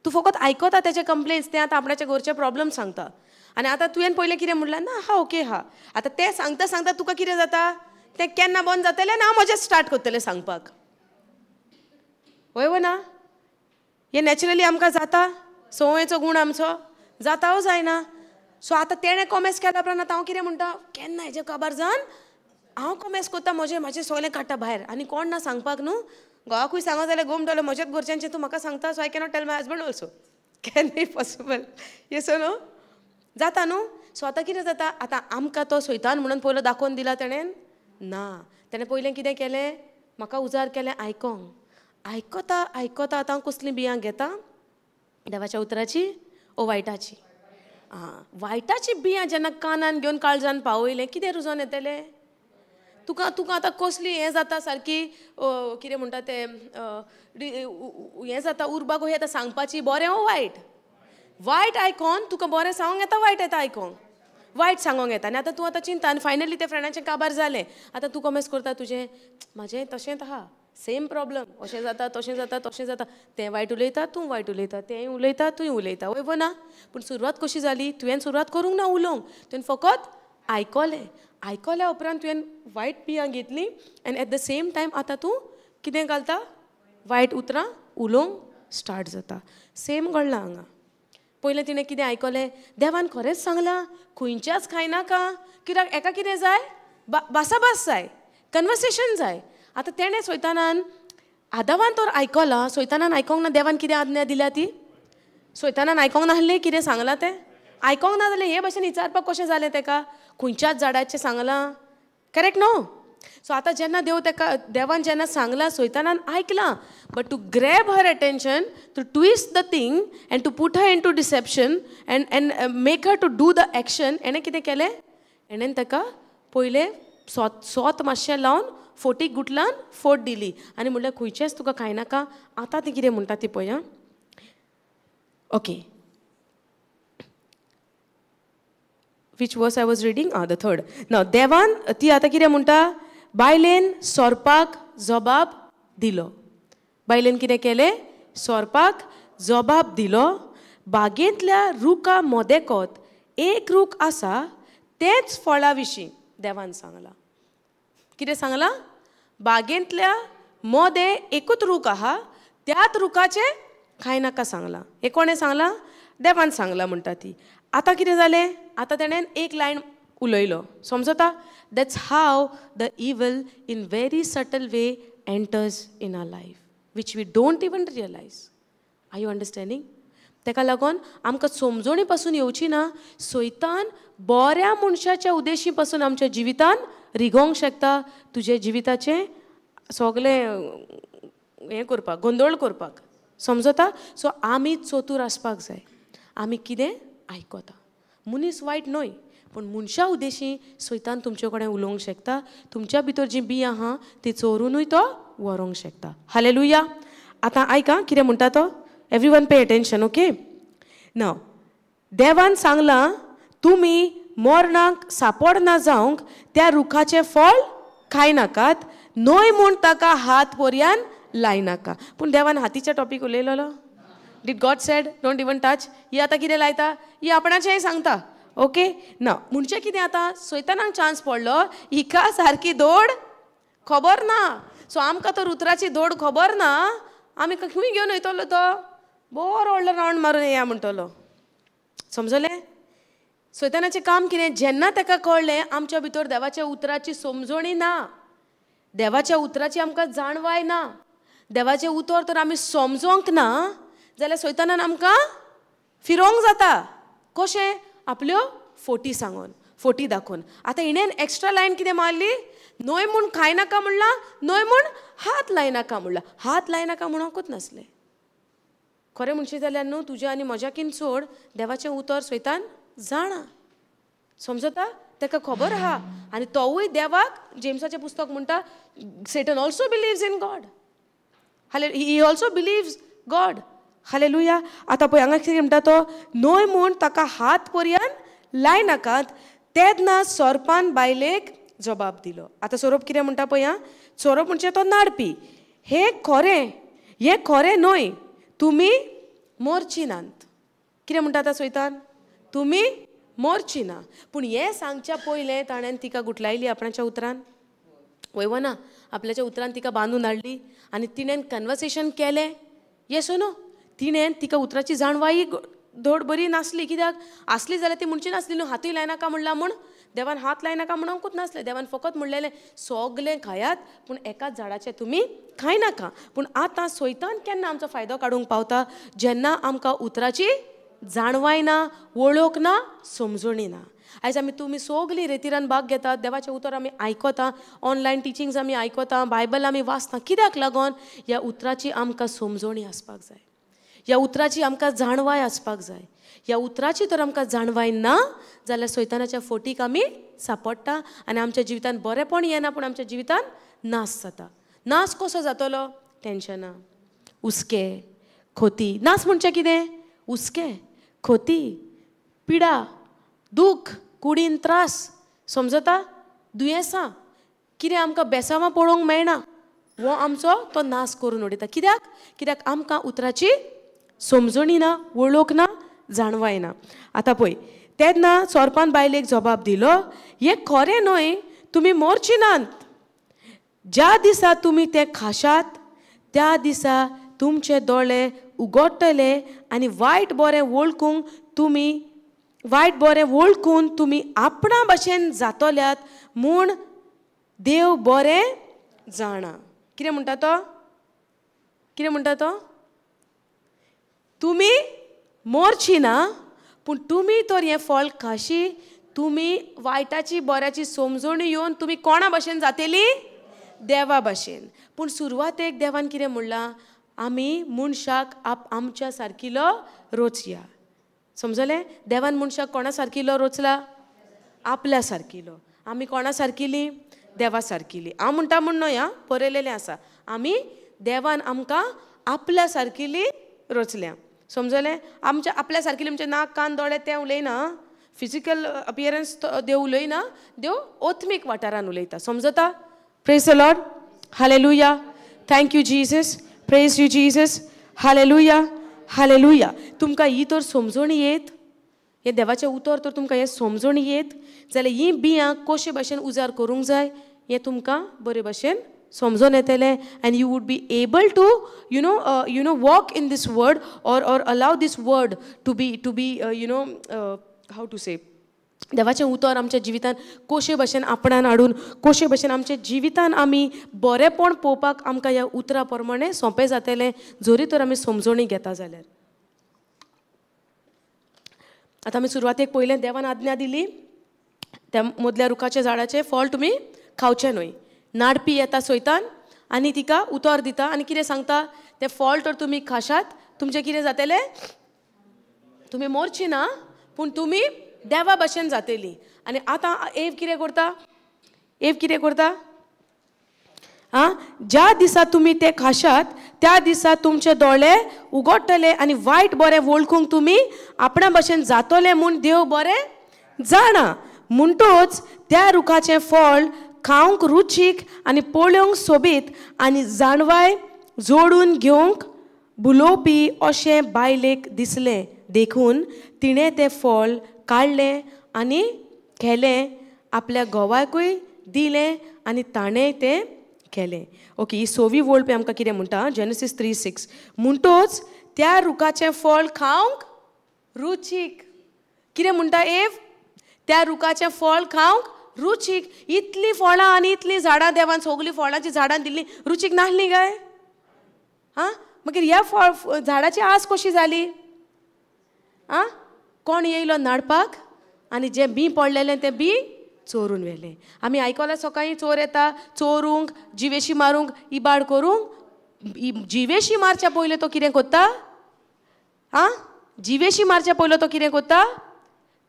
तूं फकत आयकता तेजे कंप्लेन्स, तें आतां आपणाचे घरचे प्रॉब्लम सांगता. आनी आतां तुवें पयलें कितें म्हणलें ना, हा ओके हा. आतां तें सांगता सांगता तुका कितें जाता? तें केन्ना बंद जातलें ना, हांव म्हजें स्टार्ट करतलें सांगपाक. वय वो ना? हें नॅचरली आमकां जाता, संवयेचो गूण आमचो जाता वो जायना? सो आतां तेणें कॉमेस केल्या उपरांत आतां हांव कितें म्हणटा, केन्ना हेजें काबार जावन हांव कॉमेस करता, म्हजें म्हाजें सगळें काडटा भायर, आनी कोण ना सांगपाक न्हू. घोवाकूय सांगो जाल्यार गोमटलो, म्हज्याच घरच्यांचें तूं म्हाका सांगता, so I cannot tell my husband also, can be possible? Yes no? जाता न्हू? सो आतां कितें जाता, आतां आमकां तो सैतान म्हणून पयलो दाखोवन दिला तेणें ना, तेणें पयलें कितें केलें, म्हाका उजार केलें आयकोंक. आयकता आयकता आतां हांव कसलीं बियां घेता? देवाच्या उतराची ओ वायटाची? आं, वायटाची बियां जेन्ना कानान घेवन काळजान पावयलें कितें रुजोन येतलें तुका? तुका आतां कसली हें जाता सारकी कितें म्हणटा तें हें जाता, उर्बा कशी येता सांगपाची, बरें ओ वायट? वायट आयकोन तुका बरें सांगूंक येता, वायट येता आयकोंक? वायट सांगोंक येता. आनी आतां तूं आतां चिंता आनी फायनली ते फ्रेंडाचें काबार जालें, आतां तूं कॉमेस करता तुजें म्हाजें तशेंच आहा, सेम प्रॉब्लम, अशें जाता तशें जाता तशें जाता, तें वायट उलयता तूं वायट उलयता, तेंय उलयता तूंय उलयता, वय वो ना? पूण सुरवात कशी जाली? तुवें सुरवात करूंक ना उलोवंक, तुवें फकत आयकलें, आयकल्या उपरांत तुवें वायट बियां घेतलीं आनी एट the same time आतां तूं कितें घालता? वायट उतरां उलोवंक स्टार्ट जाता. सेम घडलां हांगा. पयलें तिणें कितें आयकलें? देवान खरेंच सांगलां खंयच्याच खायनाका, कित्याक एका कितें जाय? भासाभास जाय, कन्वर्सेशन जाय. आतां तेणें सोयतानान आदावान तर आयकलां, सोयतानान आयकोंक ना. देवान कितें आज्ञा दिल्या ती सोयतानान आयकोंक नासलें, कितें सांगलां तें आयकोंक ना जाल्यार हे भशेन विचारपाक कशें जालें तेका? खंयच्याच झाडाचें सांगलां, करेक्ट न्हू? सो आतां जेन्ना देव तेका देवान जेन्ना सांगलां सोयतानान आयकलां, but to grab her attention, to twist the thing and to put her into deception and and make her to do the action, हेणें कितें केलें? हेणें ताका पयलें सोत सोत मातशें लावन फोटीक गुटलान फोट दिली आनी म्हणल्यार खंयचेंच तुका खायनाका. आतां ती कितें म्हणटा ती पळय. Okay, which verse I was reading? The third. Now देवान ती आतां कितें म्हणटा? बायलेन सोरपाक जबाब दिलो. बायलेन कितें केलें? सोरपाक जबाब दिलो, बागेंतल्या रुखा मोदेकोत एक रूख आसा, तेच फळा विशीं देवान सांगलां. कितें सांगलां? बागेंतल्या मोदे एकूच रूख आहा, त्याच रुखाचें खायनाका सांगलां. हें कोणें सांगलां? देवान सांगलां म्हणटा ती. आतां कितें जालें? आतां तेणें एक लायन उलयलो, समजता? That's how the evil in very subtle way enters in our life, which we don't even realise. Are you understanding? ताका लागून आमकां समजोणी पासून येवची ना, सैतान बऱ्या मनशाच्या उद्देशी पासून आमच्या जिवितान रिगोवंक शकता, तुजे जिविताचें सगळें हें करपाक, गोंदळ करपाक, समजता? सो आमी चतूर आसपाक जाय, आमी कितें आयकता. मनीस वायट न्हय, पूण मनशा उद्देशी सैतान तुमचे कडेन उलोवंक शकता, तुमच्या भितर जीं बियां आहा ती चोरुनूय तो व्हरूंक शकता. हालेलुया. आतां आयका कितें म्हणटा तो. Everyone pay attention, okay? Now देवान सांगलां तुमी मरणाक सापडना जावंक त्या रुखाचें फळ खायनाकात, न्हय म्हूण ताका हात पर्यान लायनाका. पूण देवान हातीच्या टॉपीक उलयलो? Did God said don't even touch? ही आतां कितें लायता? ही आपणाचेंय सांगता, ओके? ना म्हणजे कितें आतां सैतानाक चान्स पडलो, हिका सारकी दोड खबर ना. सो आमकां तर उतराची दोड खबर ना, आमी खंय घेवन वयतलो तो? बरो व्हडलो रावंड मारून येया म्हणटलो, समजलें? सैतानाचें काम कितें? जेन्ना ताका कळ्ळें आमच्या भितर देवाच्या उतराची समजणी ना, देवाच्या उतराची आमकां जाणवाय ना, देवाचें उतर तर आमी समजोंक ना, जाल्यार सैतानान आमकां फिरोवंक जाता. कशें? आपल्यो फोटी सांगून, फोटी दाखोवन. आतां हिणेन एक्स्ट्रा लायन कितें मारली? न्हय म्हूण खायनाका म्हणलां, न्हय म्हूण हात लायनाका म्हणलां. हात लायनाका म्हणूंकूच नासलें. खरें म्हणशी जाल्यार न्हू तुज्या आनी म्हज्याकीन चड देवाचें उतर सैतान जाणा, समजता? ताका खबर आहा. आनी तोवूय देवाक, जेम्साचें पुस्तक म्हणटा, Satan also believes in God, he also believes God. Hallelujah. आतां पळय हांगा कितें म्हणटा तो, न्हय म्हूण ताका हात पर्यान लायनाकात. तेन्ना सोरपान बायलेक जबाब दिलो. आतां सोरोप कितें म्हणटा पळय, आं, सोरोप म्हणजे तो नाडपी. हें खरें, हें खरें न्हय, तुमी मोरची नात. कितें म्हणटा आतां सैतान? तुमी मोरची ना. पूण हें सांगच्या पयलें ताणें तिका गुटलायली आपणाच्या उतरान, वय ना? आपल्याच्या उतरान तिका बांदून हाडली आनी तिणें कन्वर्सेशन केलें. येस नो? तिणें तिका उतराची जाणवाय धड बरी नासली, कित्याक आसली जाल्यार ती म्हणची नासली न्हू हातूय लायनाका म्हणला म्हूण. देवान हात लायनाका म्हणूंकूच नासलें, देवान फकत म्हणलेलें सगलें खायात पूण एकाच झाडाचें तुमी खायनाका. पूण आतां सैतान केन्ना आमचो फायदो काडूंक पावता? जेन्ना आमकां उतराची जाणवाय ना, वळख ना, समजणी ना. आयज आमी तुमी सगलीं रेतिरान भाग घेतात, देवाचें उतर आमी आयकता, ऑनलायन टिचींग्स आमी आयकता, बायबल आमी वाचता. कित्याक लागून? ह्या उतराची आमकां समजणी आसपाक जाय, ह्या उतराची आमकां जाणवाय आसपाक जाय. ह्या उतराची तर आमकां जाणवाय ना जाल्यार सैतानाच्या फोटीक आमी सापडटा आनी आमच्या जिवितान बरेंपण येना, पूण आमच्या जिवितान नाश जाता. नाश कसो जातलो? टेन्शनां, हुस्के, खोती. नाश म्हणजे कितें? हुस्के, खोती, पिडा, दूख, कुडीन त्रास, समजता, दुयेंसां, कितें आमकां बेसांवां पळोवंक मेळना, हो आमचो तो नाश करून उडयता. कित्याक? कित्याक आमकां उतराची समजणी ना, वळख ना, जाणवाय ना. आतां पळय, तेन्ना सोरपान बायलेक जबाब दिलो, हें खरें न्हय, तुमी मोरची नात. ज्या दिसा तुमी तें खाशात त्या दिसा तुमचे दोळे उगडटले आनी वायट बरें वळखूंक तुमी वायट बरें वळखून तुमी आपणा भशेन जातल्यात म्हूण देव बरें जाणा. कितें म्हणटा तो? कितें म्हणटा तो? तुमी मोरची ना, पूण तुमी तर हें फळ खाशी, तुमी वायटाची बऱ्याची समजणी येवन तुमी कोणा भशेन जातली? देवा भशेन. पूण सुरवातेक देवान कितें म्हणलां? आमी मनशाक आमच्या सारकिलो रोचया. समजलें? देवान मनशाक कोणा सारकिलो रोचला? आपल्या सारकिलो. आमी कोणा सारकिली? देवा सारकिली. हांव म्हणटा म्हूण न्हय, आं, बरयलेलें आसा, आमी देवान आमकां आपल्या सारकिली रोचल्या. समजलें? आमच्या आपल्या सारकिली म्हणजे नाक कान दोळे तें उलयना, फिजिकल अपियरन्स देव उलयना, देव आत्मीक वाठारान उलयता. समजता? Praise the Lord, hallelujah, thank you Jesus, praise you Jesus, hallelujah, hallelujah. तुमकां ही तर समजणी येत, हें देवाचें उतर तर तुमकां हें समजणी येत जाल्यार हीं बियां कशे भशेन उजार करूंक जाय हें तुमकां बरे भशेन समजून येतलें. And you would be able to you know walk in this word or allow this word to be you know how to say. देवाचें उतर आमच्या जिवितान कशे भशेन आपणान हाडून कशे भशेन आमच्या जिवितान आमी बरेंपण पळोवपाक आमकां ह्या उतरा प्रमाणें सोंपें जातलें जरी तर आमी समजणी घेता जाल्यार. आतां आमी सुरवातेक पयलें देवान आज्ञा दिली, त्या मदल्या रुखाच्या झाडाचें फळ तुमी खावचें न्हय. नाडपी येता सोयतान आनी तिका उतर दिता आनी कितें सांगता? तें फळ तर तुमी खाशात तुमचें कितें जातलें? तुमी मोरची ना, पूण तुमी देवा भशेन जातली. आनी आतां एव कितें करता? एव कितें करता? आं, ज्या दिसा तुमी ते खाशात त्या दिसा तुमचे दोळे उगडटले आनी वायट बरें वळखूंक तुमी आपणा भशेन जातले म्हूण देव बरें जाणा. म्हणटोच त्या रुखाचें फळ खावंक रुचीक आनी पळोवंक सोबीत आनी जाणवाय जोडून घेवंक भुलोवपी अशें बायलेक दिसलें, देखून तिणें तें फळ काडलें आनी केलें, आपल्या घोवाकूय दिलें आनी ताणें तें केलें. ओके, ही सोवी वळ पळय आमकां कितें म्हणटा? जेनेसीस 3:6. म्हणटोच त्या रुखाचें फळ खावंक रुचीक. कितें म्हणटा एव? त्या रुखाचें फळ खावंक रुचीक. इतलीं फळां आनी इतलीं झाडां देवान सगळीं फळांचीं झाडां दिल्लीं, रुचीक नासलीं काय? आं, मागीर ह्या फळ झाडाची आस कशी जाली? आं, कोण येयलो नाडपाक आनी जें बीं पडलेलें तें बीं चोरून व्हेलें. आमी आयकलां सकाळीं चोर येता चोरूंक, जिवेशी मारूंक, इबाड करूंक. जिवेशी मारच्या पयलें तो कितें करता? आं, जिवेशी मारच्या पयलो तो कितें करता?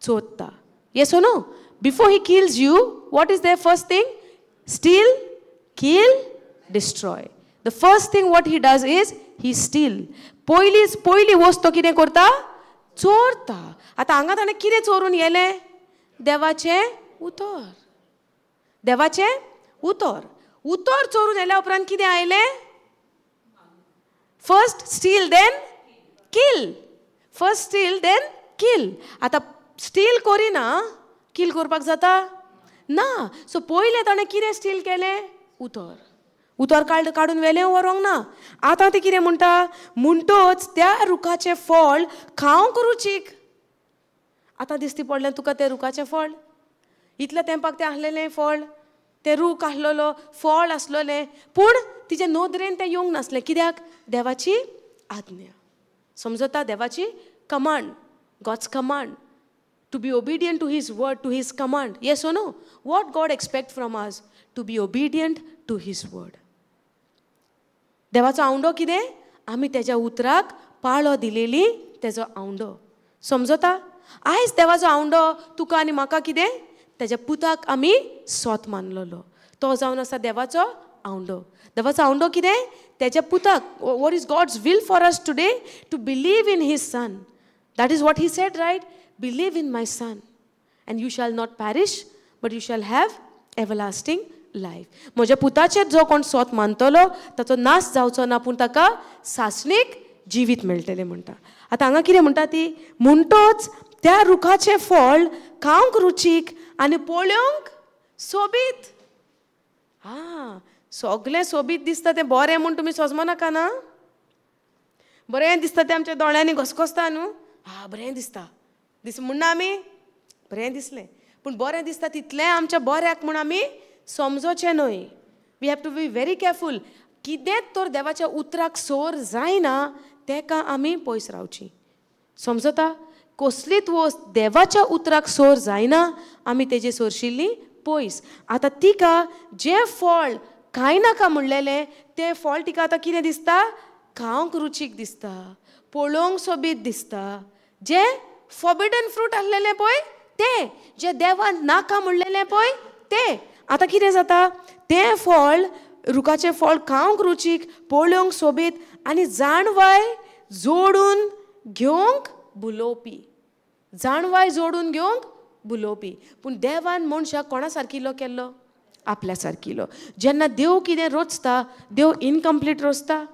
चोरता. Yes or no? Before he kills you, what is the first thing? Steal, kill, destroy. The first thing what he does is he steal. पयली वस्त तो कितें करता? चोरता. आतां हांगा ताणें कितें चोरून गेलें? देवाचें उतर. देवाचें उतर. उतर चोरून येयल्या उपरांत कितें आयलें? First steal then kill. First steal then kill. आतां स्टील करिना, किल करपाक जाता ना. सो पयलें ताणें कितें स्टील केलें? उतर. उतर काडून व्हेलें व्हरोंक ना. आतां तें कितें म्हणटा? म्हणटोच त्या रुखाचें फळ खावंक रुचीक. आतां दिसती पडलें तुका तें रुखाचें फळ? इतल्या तेंपाक तें आसलेलें फळ, तें रूख आसलेलो, फळ आसलेलें, पूण तिचे नदरेन तें येवंक नासलें. कित्याक? देवाची आज्ञा. समजता? देवाची command, God's command, to be obedient to his word, to his command. Yes or no? What God expect from us? To be obedient to his word. देवाचो आवंडो कितें? आमी तेज्या उतराक पाळो दिलेली तेजो आवंडो. समजता? आयज देवाचो आवंडो तुका आनी म्हाका कितें? तेज्या पुताक आमी सोत मानलेलो, तो जावन आसा देवाचो आवंडो. देवाचो आवंडो कितें? तेज्या पुताक. What is God's will for us today? To believe in his son. That is what he said, right? Believe in my son And you shall not perish but you shall have everlasting life. म्हज्या पुताचेर जो कोण सोत मानतलो ताचो नाश जावचो ना, पूण ताका सासणीक जिवीत मेळटलें म्हणटा. आतां हांगा कितें म्हणटा ती, म्हणटोच त्या रुखाचें फळ खावंक रुचीक आनी पळोवंक सोबीत. आं, सगळें सोबीत दिसता तें बरें म्हूण तुमी सोजमो नाका ना. बरें दिसता तें आमच्या दोळ्यांनी घसघसता न्हू, हा बरें दिसता दीस म्हणना आमी बरें दिसलें, पूण बरें दिसता तितलें आमच्या बऱ्याक म्हूण आमी समजोचें न्हय. We have to be very careful. कितेंच तर देवाच्या उतराक सोर जायना तेका आमी पयस रावची. समजता? कसलीच वस्त देवाच्या उतराक सोर जायना आमी तेजे सोरशिल्ली पयस. आतां तिका जें फळ कांय नाका म्हणलेलें तें फळ तिका आतां कितें दिसता, खावंक रुचीक दिसता, पळोवंक सोबीत दिसता. जें फॉर्बिडन फ्रूट आसलेलें पळय तें, जें देवान नाका म्हणलेलें पळय तें, आतां कितें जाता, तें फळ रुखाचें फळ खावंक रुचीक, पळोवंक सोबीत आनी जाणवाय जोडून घेवंक भुलोवपी. जाणवाय जोडून घेवंक भुलोवपी. पूण देवान मनशाक कोणा सारकिलो केल्लो? आपल्या सारकिलो. जेन्ना देव कितें रोचता, देव इनकम्प्लीट रोचता,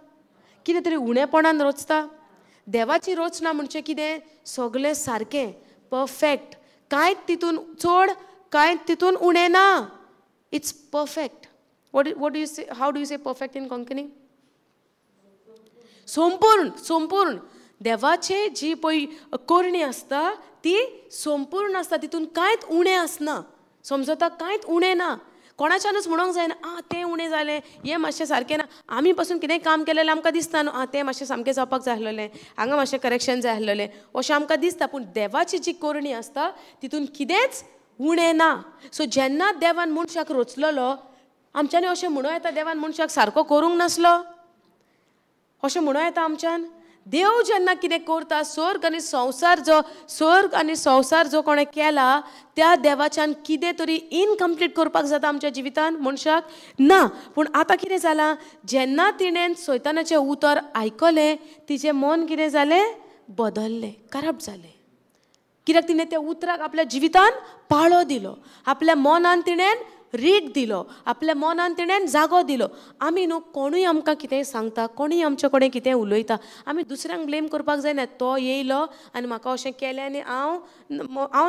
कितें तरी उणेपणान रोचता. देवाची रचना म्हणजे कितें, सगळें सारकें परफेक्ट, कांयच तितून चड कांयच तितून उणें ना. It's perfect. What do you say, how do you say perfect in Konkani? संपूर्ण. संपूर्ण देवाचे जी पळय करणी आसता ती संपूर्ण आसता, तितून कांयच उणें आसना. समजता? कांयच उणें ना. कोणाच्यानूच म्हणूंक जायना आं तें उणें जालें, हें मातशें सारकें ना. आमी पसून कितेंय काम केलें जाल्यार आमकां दिसता न्हू, आं तें मातशें सामकें जावपाक जाय आसलेलें, हांगा मातशें करेक्शन जाय आसलेलें, अशें आमकां दिसता. पूण देवाची जी करणी आसता तितून कितेंच उणें ना. सो जेन्ना देवान मनशाक रोचलेलो, आमच्यांनी अशें म्हणूं येता देवान मनशाक सारको करूंक नासलो, अशें म्हणूं येता आमच्यान? देव जेन्ना कितें करता, स्वर्ग आनी संवसार जो, स्वर्ग आनी संवसार जो कोणें केला त्या देवाच्यान कितें तरी इनकम्प्लीट करपाक जाता आमच्या जिवितान मनशाक ना. पूण आतां कितें जालां, जेन्ना तिणें सैतानाचें उतर आयकलें तिचें मन कितें जालें, बदललें, करप्ट जालें. कित्याक तिणें त्या उतराक आपल्या जिवितान पाळो दिलो, आपल्या मनान तिणें रीग दिलो, आपल्या मनान तिणें जागो दिलो. आमी न्हू कोणूय आमकां कितेंय सांगता, कोणूय आमचे कडेन कितेंय उलयता, आमी दुसऱ्यांक ब्लेम करपाक जायना. तो येयलो आनी म्हाका अशें केलें आनी हांव हांव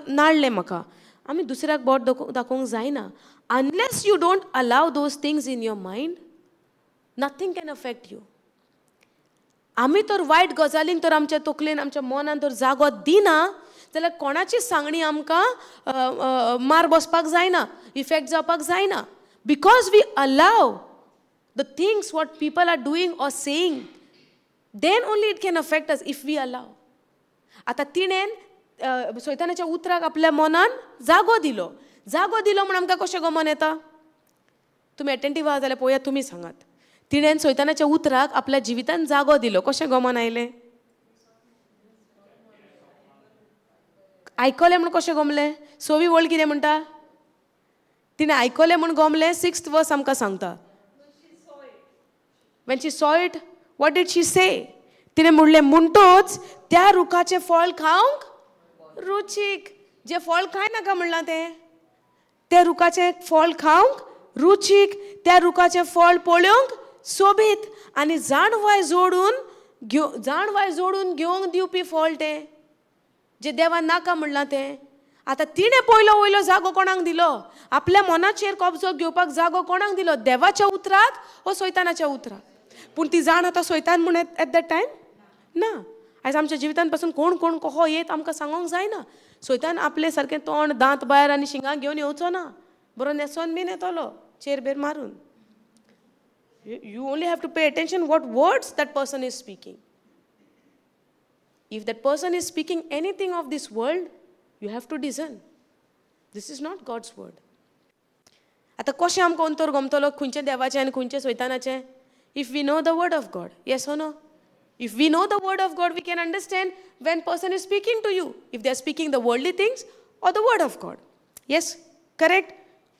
नाडलें म्हाका. आमी दुसऱ्याक बोट दाखोवंक जायना. Unless you don't allow those things in your mind, nothing can affect you. आमी तर वायट गजालींक तर आमच्या तकलेन आमच्या मनान तर जागो दिना जाल्यार कोणाची सांगणी आमकां मार बसपाक जायना, इफेक्ट जावपाक जायना. Because we allow the things what people are doing or saying, then only it can affect us if we allow. आतां तिणें सैतानाच्या उतराक आपल्या मनान जागो दिलो. जागो दिलो म्हूण आमकां कशें गमन येता? तुमी एटेंटीव आहा जाल्यार पळोवया, तुमी सांगात. तिणें सैतानाच्या उतराक आपल्या जिवितान जागो दिलो, कशें गमन आयलें? आयकलें म्हूण कशें गमलें? सवी वळ कितें म्हणटा? तिणें आयकलें म्हूण गमलें. 6th वर्स आमकां सांगता, When she saw it, what did she say? तिणें म्हणलें, म्हणटोच त्या रुखाचें फळ खावंक रुचीक. जें फळ खाय नाका म्हणलां तें, त्या रुखाचें फळ खावंक रुचीक, त्या रुखाचें फळ पळोवंक सोबीत आनी जाणवाय जोडून घेव, जाणवाय जोडून घेवंक दिवपी फळ तें, जें देवान नाका म्हणलां तें. आतां तिणें पयलो वयलो जागो कोणाक दिलो? आपल्या मनाचेर कब्जो घेवपाक जागो कोणाक दिलो? देवाच्या उतराक वो सैतानाच्या उतराक? पूण ती जाण आतां सैतान म्हूण एट that time ना. आयज आमच्या जिवितान पासून कोण कोण कहो येत आमकां सांगोंक जायना. सैतान आपले सारकें तोंड दांत भायर आनी शिंगां घेवन येवचो ना, बरो न्हेसोन बीन येतलो चेर बेर मारून. You only have to pay attention what words that person is speaking. If that person is speaking anything of this world, you have to discern. This is not God's word. आतां कशें आमकां अंतर गमतलो खंयचें देवाचें आनी खंयचें सैतानाचें? If we know the word of God, yes or no? If we know the word of God, we can understand when person is speaking to you, if they are speaking the worldly things or the word of God. Yes, correct?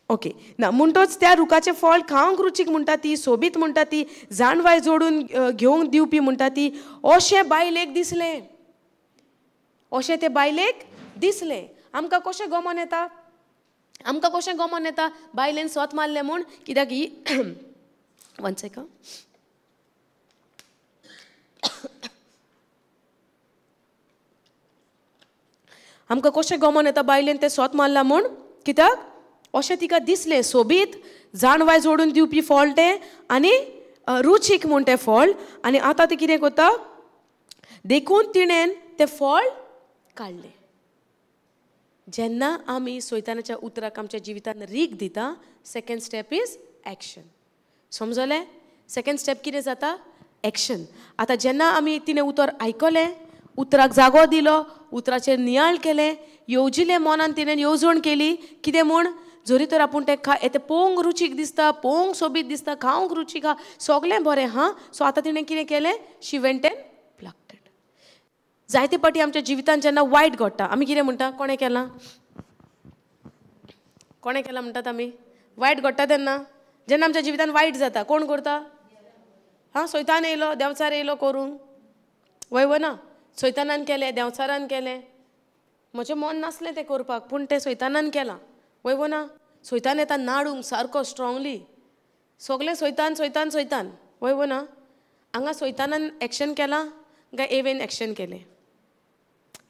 Okay. ना म्हणटोच त्या रुखाचें फळ खावंक रुचीक म्हणटा ती, सोबीत म्हणटा ती, जाणवाय जोडून घेवंक दिवपी म्हणटा ती, अशें बायलेक दिसलें, अशें ते बायलेक दिसलें. आमकां कशें गमोन येता, आमकां कशें गमोन येता बायलेन सोत मारलें म्हूण? कित्याक ही वन सेकंड, आमकां कशें गमोन येता बायलेन तें सोत मारलां म्हूण? कित्याक अशें तिका दिसलें सोबीत जाणवाय जोडून दिवपी फळ तें आनी रुचीक म्हूण तें फळ. आनी आतां ती कितें करता, देखून तिणेन तें फळ काडलें. जेन्ना आमी सैतानाच्या उतराक आमच्या जिवितान रीग दिता, सेकंड स्टेप is action. समजलें? सेकंड स्टेप कितें जाता? एक्शन. आतां जेन्ना आमी तिणें उतर आयकलें, उतराक जागो दिलो, उतराचेर नियाळ केलें, येवजिलें, मनान तिणें येवजण केली कितें म्हूण, जरी तर आपूण तें खा तें पोवंक रुचीक दिसता, पोवंक सोबीत दिसता, खावंक रुचीक आहा, सगळें बरें हां. सो आतां तिणें कितें केलें, she went and plucked it. जायते पाटी आमच्या जिवितान जेन्ना वायट घडटा आमी कितें म्हणटा, कोणें केलां, कोणें केलां म्हणटात आमी. वायट घडटा तेन्ना, जेन्ना आमच्या जिवितान वायट जाता कोण करता? हां, सैतान येयलो, देंवचार येयलो करूंक, वय वो ना? सैतानान केलें, देंवचारान केलें, म्हजें मन नासलें तें करपाक पूण तें सैतानान केलां, वय वो ना? सैतान येता नाडूंक सारको स्ट्रोंगली, सगळें सैतान सैतान सैतान, वय वो ना? हांगा सैतानान एक्शन केलां काय एवेन एक्शन केलें?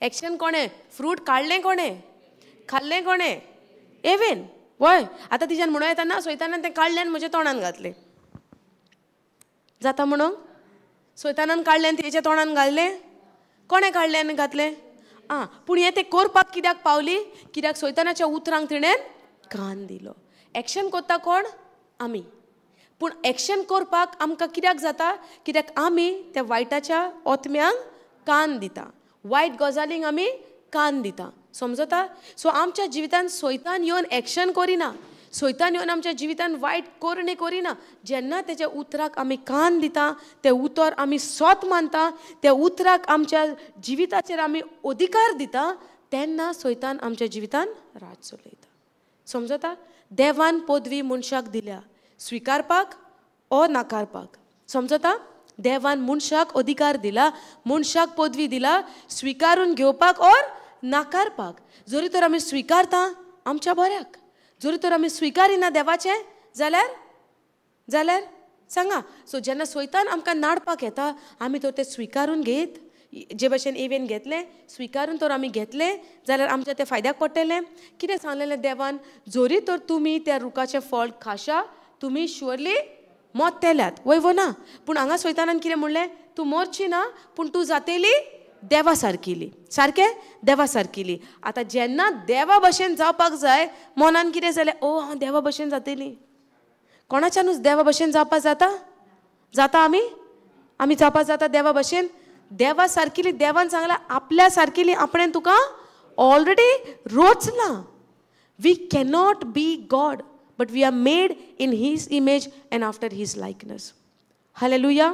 एक्शन कोणें? फ्रूट काडलें कोणें? खाल्लें कोणें? एवेन. वय आतां तिच्यान म्हणूं येता ना सैतानान तें काडलें आनी म्हज्या तोंडान घातलें, जाता म्हणूंक? सैतानान काडलें आनी तेच्या तोंडान घातलें, कोणें काडलें आनी घातलें? आं, पूण हें तें करपाक कित्याक पावली? कित्याक सैतानाच्या उतरांक तिणें कान दिलो. एक्शन करता कोण? आमी. पूण एक्शन करपाक आमकां कित्याक जाता? कित्याक आमी त्या वायटाच्या ओतम्यांक कान दिता, वायट गजालींक आमी कान दिता. समजता? सो आमच्या जिवितान सैतान येवन एक्शन करिना, सैतान येवन आमच्या जिवितान वायट करणे करिना. जेन्ना तेच्या उतराक आमी कान दिता, तें उतर आमी सोत मानता, त्या उतराक आमच्या जिविताचेर आमी अधिकार दिता, तेन्ना सैतान आमच्या जिवितान राज चलयता. समजता? देवान पदवी मनशाक दिल्या स्विकारपाक ओ नाकारपाक. समजता? देवान मनशाक अधिकार दिला, मनशाक पदवी दिला स्विकारून घेवपाक ओर नाकारपाक. जरी तर आमी स्विकारता आमच्या बऱ्याक, जरी तर आमी स्विकारिना देवाचें जाल्यार जाल्यार सांगा. सो जेन्ना सैतान आमकां नाडपाक येता आमी तर तें स्विकारून घेत, जे भशेन एवेन घेतलें स्विकारून तर आमी घेतलें जाल्यार आमच्या तें फायद्याक पडटलें. कितें सांगलेलें देवान? जरी तर तुमी त्या रुखाचें फळ खाशा तुमी शुअरली मोत्तेल्यात, वय वो ना? पूण हांगा सैतानान कितें म्हणलें, तूं मरची ना पूण तूं जातेली देवा सारकिली, सारकें देवा सारकिली. आतां जेन्ना देवा भशेन जावपाक जाय मनान कितें जालें, ओ हांव देवा भशेन जातेली. कोणाच्यानूच देवा भशेन जावपाक जाता? जाता आमी? आमी जावपाक जाता देवा भशेन? देवा सारकिली देवान सांगलां आपल्या सारकिली आपणें तुका already रोचलां. We cannot be God but we are made in his image and after his likeness. Hallelujah,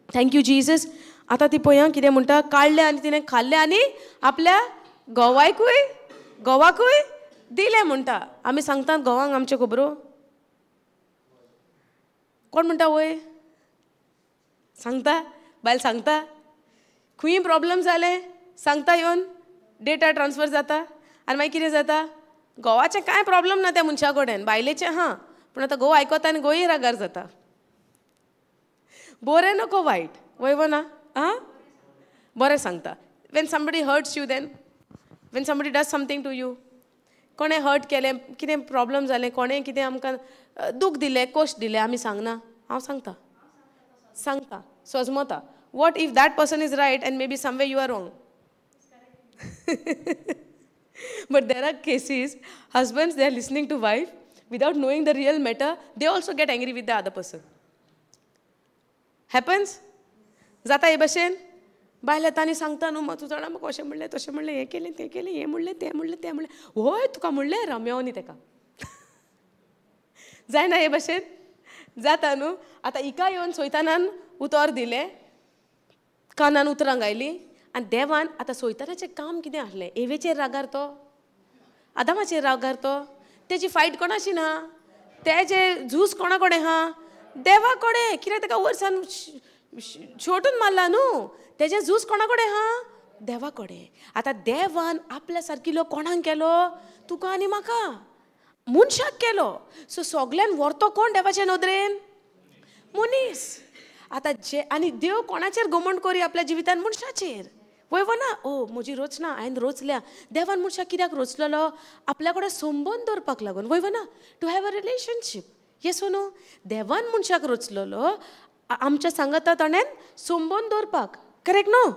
thank you Jesus. आतां ती पळया कितें म्हणटा, काडलें आनी तिणें खाल्लें आनी आपल्या घोवाकूय घोवाकूय दिलें म्हणटा. आमी सांगतात घोवांक आमच्यो खबरो, कोण म्हणटा वय? सांगता बायल, सांगता खंय प्रॉब्लम जालें सांगता येवन, डेटा ट्रान्सफर जाता आनी मागीर कितें जाता, घोवाचें कांय प्रॉब्लम ना त्या मनशा कडेन, बायलेचें हां, पूण आतां घोव आयकता आनी घोवूय रागार जाता. बरें नको वायट, वय वो ना? आं, बरें सांगता. When somebody hurts you, then when somebody does something to you, कोणें हर्ट केलें, कितें प्रॉब्लम जालें, कोणें कितें आमकां दूख दिलें, कश्ट दिलें, आमी सांगना? हांव सांगता, सांगता, सजमता. What if that person is right and maybe someway you are wrong? But there are cases, husbands, they are listening to wife without knowing the real matter, they also get angry with the other person. Happens? जाता हे भशेन? बायल येता आनी सांगता न्हू, तूं जाणा म्हाका अशें म्हणलें तशें म्हणलें, हें केलें तें केलें, हें म्हणलें तें म्हणलें तें म्हणलें, हय तुका म्हणलें रम्यो न्ही तेका. जायना हे भशेन? जाता न्हू. आतां हिका येवन सैतानान उतर दिलें, कानान उतरां घायलीं आनी देवान आतां सैतानाचें काम कितें आसलें? एवेचेर रागार तो, आदामाचेर रागार तो, तेजी फायट कोणाशी ना, तेजें झूज कोणा कडेन आहा? देवा कडेन. कित्याक तेका वर्सान छोटून मारला न्हू, तेजें झूज कोणा कडेन आहा? देवा कडेन. आतां देवान आपल्या सारकिलो कोणाक केलो? तुका आनी म्हाका, मनशाक केलो. सो सगल्यान व्हरतो कोण देवाचे नदरेन? मनीस. आतां जे आनी देव कोणाचेर घमंड करी आपल्या जिवितान? मनशाचेर. वय वो ना? ओ म्हजी रचना हांवें रचल्या. देवान मनशाक कित्याक रचलेलो? आपल्या कडेन संबंद दवरपाक लागून. वय वो ना? To have a relationship. Yes वो नो? देवान मनशाक रचलेलो आमच्या सांगाता ताणें संबंद दवरपाक. करेक्ट न्हू?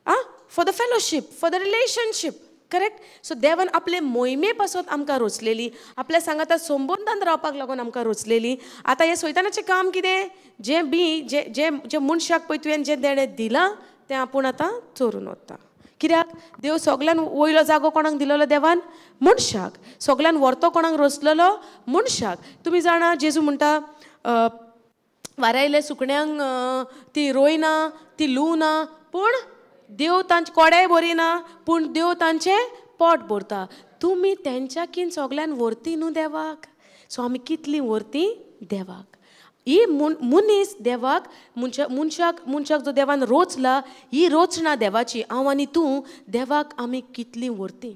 आं, for the fellowship, for the relationship. Correct? So देवान आपले मोहिमे पासत आमकां रचलेली, आपल्या सांगाता संबंदान रावपाक लागून आमकां रचलेली. आतां हें सैतानाचें काम कितें? जें बी जे जे जे मनशाक पळय तुवें जें देणें दिलां तें आपूण आतां चोरून वता. कित्याक? देव सगल्यान वयलो जागो कोणाक दिलेलो? देवान मनशाक. सगल्यान व्हरतो कोणाक रचलेलो? मनशाक. तुमी जाणा जेजू म्हणटा वारायले सुकण्यांक ती रोयना, ती लुवना, पूण देव तांचे कोडेय भरिना, पूण देव तांचें पोट भरता. तुमी तेंच्याकीन सगल्यान व्हरती न्हू देवाक. सो आमी कितली व्हरती देवाक? ही मनीस देवाक मनशाक मनशाक जो देवान रोचला ही रचना देवाची. हांव आनी तूं देवाक आमी कितली व्हरती?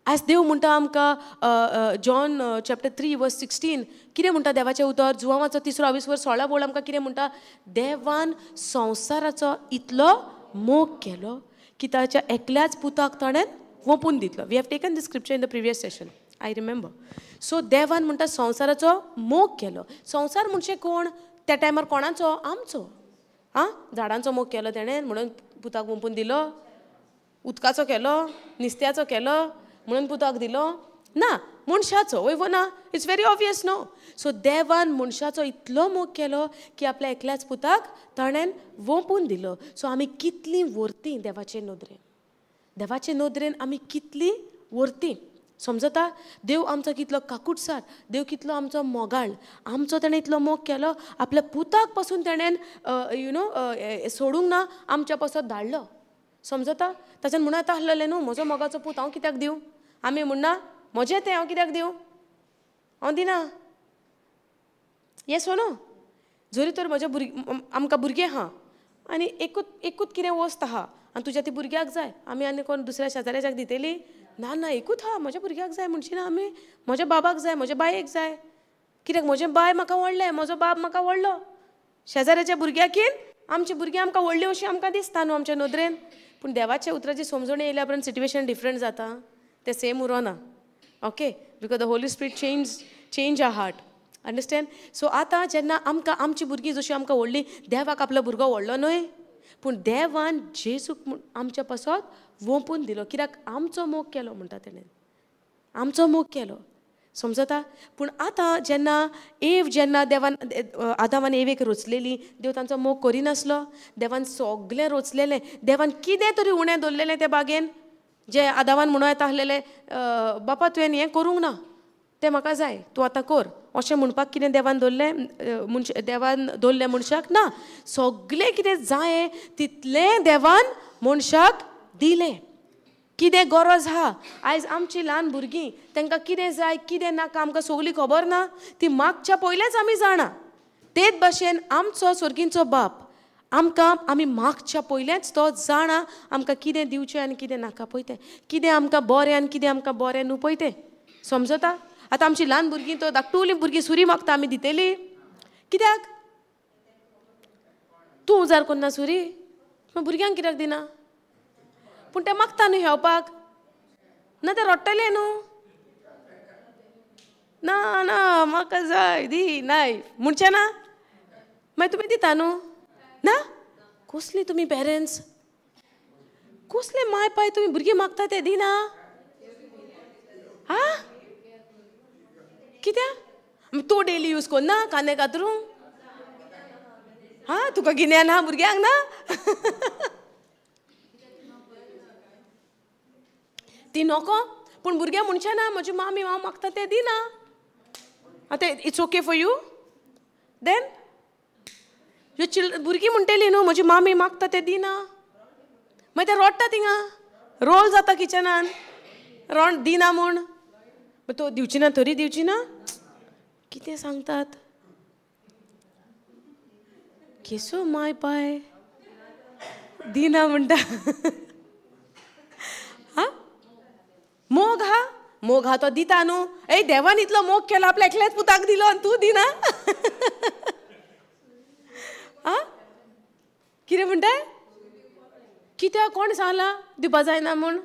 आयज देव म्हणटा आमकां जॉन चॅप्टर 3 वर्स 16 कितें म्हणटा देवाचें उतर? जुवांवाचो 3रो 20 16 बोल आमकां कितें म्हणटा? देवान संवसाराचो इतलो मोग केलो की ताच्या एकल्याच पुताक ताणें वोंपून दितलो. We have taken this scripture in the previous session, I remember. So देवान म्हणटा संवसाराचो मोग केलो. संवसार म्हणजे कोण? त्या टायमार कोणाचो? आमचो. आं, झाडांचो मोग केलो तेणें म्हणून पुताक वोंपून दिलो, उदकाचो केलो, नुस्त्याचो केलो म्हणून पुताक दिलो ना, मनशाचो. वय वो ना? It's very obvious न्हू? सो देवान मनशाचो इतलो मोग केलो की आपल्या एकल्याच पुताक ताणें वोंपून दिलो. सो आमी कितली व्हरती देवाचे नदरेन? देवाचे नदरेन आमी कितली व्हरती? समजता? देव आमचो कितलो काकुटसार, देव कितलो आमचो मोगाळ. आमचो ताणें इतलो मोग केलो, आपल्या पुताक पासून ताणें you know सोडूंक ना, आमच्या पासत धाडलो. समजता? ताच्यान म्हणून आतां आसलेलें न्हू म्हजो मोगाचो पूत हांव कित्याक दिवं? आमी म्हणना म्हजें तें हांव कित्याक दिवं? हांव दिना. येस वो न्हू? जरी तर म्हज्या भुरगे आमकां भुरगें आहा आनी एकूच एकूच कितें वस्त आहा आनी तुज्या ती भुरग्याक जाय, आमी आनी कोण दुसऱ्या शेजाऱ्याच्याक दितली? ना ना, एकूच आहा, म्हज्या भुरग्याक जाय म्हणशी ना आमी. म्हज्या बाबाक जाय, म्हज्या बायेक जाय. कित्याक? म्हजें बाय म्हाका व्हडलें, म्हजो बाब म्हाका व्हडलो. शेजाऱ्याच्या भुरग्याकीन आमची भुरगीं आमकां व्हडलीं अशीं आमकां दिसता न्हू आमच्या नदरेन. पूण देवाच्या उतराची समजणी येयल्या उपरांत सिट्युएशन डिफरंट जाता, तें same उरोना. Okay? Because the Holy Spirit change our heart. Understand? So आतां जेन्ना आमकां आमची भुरगीं जशीं आमकां व्हडलीं, देवाक आपलो भुरगो व्हडलो न्हय, पूण देवान जेजूक आमच्या पासत वोंपून दिलो. कित्याक? आमचो मोग केलो म्हणटा तेणें, आमचो मोग केलो. समजता? पूण आतां जेन्ना एव जेन्ना देवान आदाम आनी एवेक रोचलेली, देव तांचो मोग करिनासलो. देवान सगलें रोचलेलें, देवान कितें तरी उणें दवरलेलें त्या बागेन, जे आदामान म्हणूं येता आसलेलें बापा तुवें हें करूंक ना, तें म्हाका जाय, तूं आतां कर, अशें म्हणपाक कितें देवान दवरलें? देवान दवरलें मनशाक ना. सगलें कितें जाय तितलें देवान मनशाक दिलें. कितें गरज आहा? आयज आमची ल्हान भुरगीं तांकां कितें जाय कितें नाका आमकां सगळी खबर ना, ती मागच्या पयलेंच आमी जाणा. तेच भाशेन आमचो सर्गींचो बाप आमकां आमी मागच्या पयलेंच तो जाणा आमकां कितें दिवचें आनी कितें नाका पळय तें, कितें आमकां बरें आनी कितें आमकां बरें न्हू पळय तें. समजता? आतां आमची ल्हान भुरगीं तो धाकटुलीं भुरगीं सुरी मागता, आमी दितली कित्याक? तूं उजार कोन्ना सुरी, भुरग्यांक कित्याक दिना? पूण तें मागता न्हू हेवपाक, ना तें रडटलें न्हू. ना ना म्हाका जाय दी नाय म्हणचें ना, मागीर तुमी दिता न्हू ना? कसली तुमी पेरंट्स, कसले माय पाय तुमी भुरगीं मागता ते दिना? आं, कित्याक? तूं डेली यूज कोन्ना कांदे कातरूंक? हां, तुका गिन्यान ना भुरग्यांक ना? ती नको, पूण भुरग्यां म्हणचें ना म्हजी मामी हांव मागता तें दिना. आतां it's okay for you then? Yo chilled भुरगीं म्हणटली न्हू म्हजी मामी मागता तें दिना, मागीर तें रडटा थिंगा, रोल जाता किचनान, रोंड दिना म्हूण. तो दिवची ना तरी दिवची ना? कितें सांगतात? केसो माय पाय दिना म्हणटा. मोग हा तो दिता न्हू. ए देवान इतलो मोग केलो, आपल्या एकल्याच पुताक दिलो आनी तूं दिना. आं कितें म्हणटा? कित्याक कोण सांगलां दिवपा जायना म्हूण?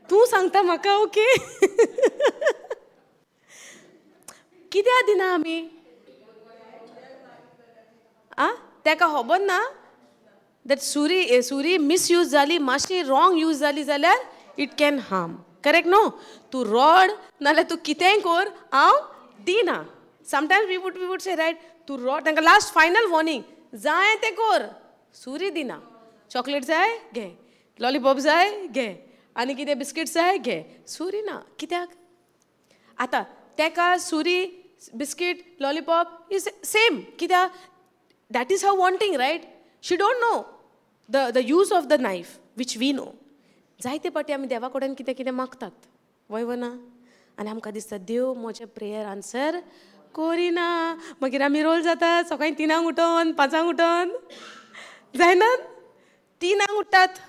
तूं सांगता म्हाका? ओके. कित्याक दिना आमी? आं तेका खबर ना that सुरी सुरी मिसयूज जाली, मातशी रॉंग यूज जाली जाल्यार it can harm. Correct न्हू? तूं रड नाल्यार तूं कितेंय कर, हांव दिना. Sometimes we would say right, तूं रड, तांकां लास्ट फायनल वॉर्निंग, जाय तें कर, सुरी दिना. चॉकलेट जाय घे, लॉलीपॉप जाय घे, आनी कितें बिस्कीट जाय घे, सुरी ना. कित्याक? आतां तेका सुरी बिस्कीट लॉलीपॉप is same. कित्याक? That is her wanting, right? She don't know the use of the knife which we know. जायते पाटी आमी देवा कडेन कितें कितें मागतात, वय वना, आनी आमकां दिसता देव म्हजें प्रेयर आन्सर करिना. मागीर आमी रोल जाता सकाळीं 3 उठोन 5 उठोन, जायना? 3 उठ्ठात,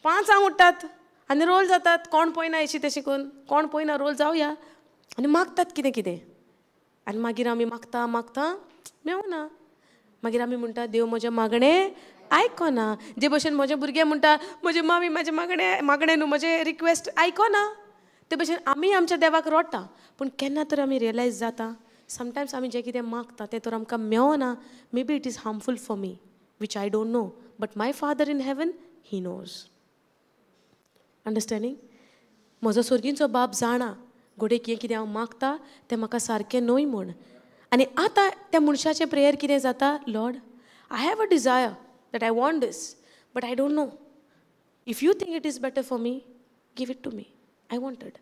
5 उठ्ठात आनी रोल जातात. कोण पळयना अशी तशी करून, कोण पळयना, रोल जावया आनी मागतात कितें कितें. आनी मागीर आमी मागता मागता मेवना. मागीर आमी म्हणटा देव म्हजें मागणें आयकना. जे भशेन म्हजें भुरगें म्हणटा म्हजे मामी म्हजें मागणें मागणें न्हू म्हजें रिक्वेस्ट आयकना, ते भशेन आमी आमच्या देवाक रडटा. पूण केन्ना तर आमी रियलायज जाता समटायम्स आमी जें कितें मागता तें तर आमकां मेवना. Maybe it is harmful for me which I don't know, but my father in heaven he knows. Understanding? म्हजो स्वर्गींचो बाप जाणा घोडे कितें कितें हांव मागता तें म्हाका सारकें न्हय म्हूण. आनी आतां त्या मनशाचें प्रेयर कितें जाता? Lord, I have a desire that I want this, but I don't know. If you think it is better for me, give it to me. I want it.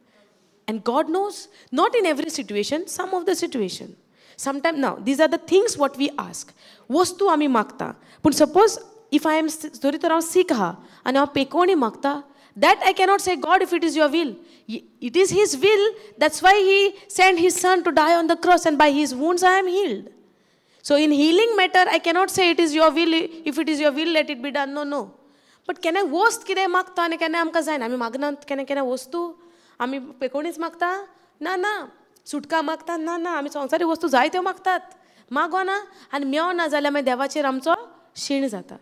And God knows, not in every situation, some of the situation. Sometimes now, these are the things what we ask. वस्तू आमी मागता. पूण suppose if I am, जरी तर हांव सीक आहा आनी हांव पेकोणी मागता, that I cannot say, God, if it is your will. It is His will, that's why He sent His Son to die on the cross, and by His wounds I am healed. So in healing matter, I cannot say it is your will, if it is your will, let it be done. No, no. But केन्ना वस्त कितें मागता आनी केन्ना आमकां जायना. आमी मागनात केन्ना केन्ना वस्तू, आमी पेकोणीच मागता? ना ना. सुटका मागता? ना ना. आमी संवसारी वस्तू जायत्यो मागतात, मागोना आनी मेवना जाल्यार मागीर देवाचेर आमचो शीण जाता.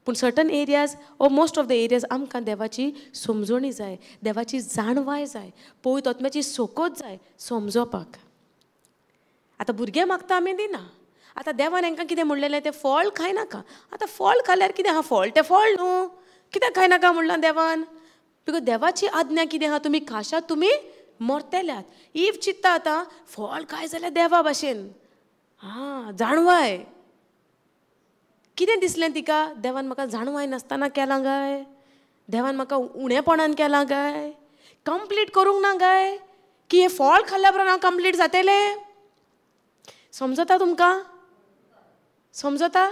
पूण certain areas or most of the areas आमकां देवाची समजणी जाय, देवाची जाणवाय जाय, पवित्र आत्म्याची सोकोत जाय समजोवपाक. आतां भुरगें मागता आमी दिना. आतां देवान हांकां कितें म्हणलेलें, तें फळ खायनाका. आतां फळ खाल्यार कितें आहा? फळ तें फळ न्हू, कित्याक खायनाका म्हणलां देवान? Because देवाची आज्ञा कितें आहा, तुमी खाशात तुमी मरतल्यात. If चित्ता आतां फळ खाय जाल्यार देवा भाशेन, आं जाणवाय. कितें दिसलें तिका? देवान म्हाका जाणवाय नासतना केलां काय? देवान म्हाका उणेपणान केलां काय? कंप्लीट करूंक ना काय? की हें फळ खाल्ल्या उपरांत हांव कंप्लीट जातलें? समजता तुमकां? समजता?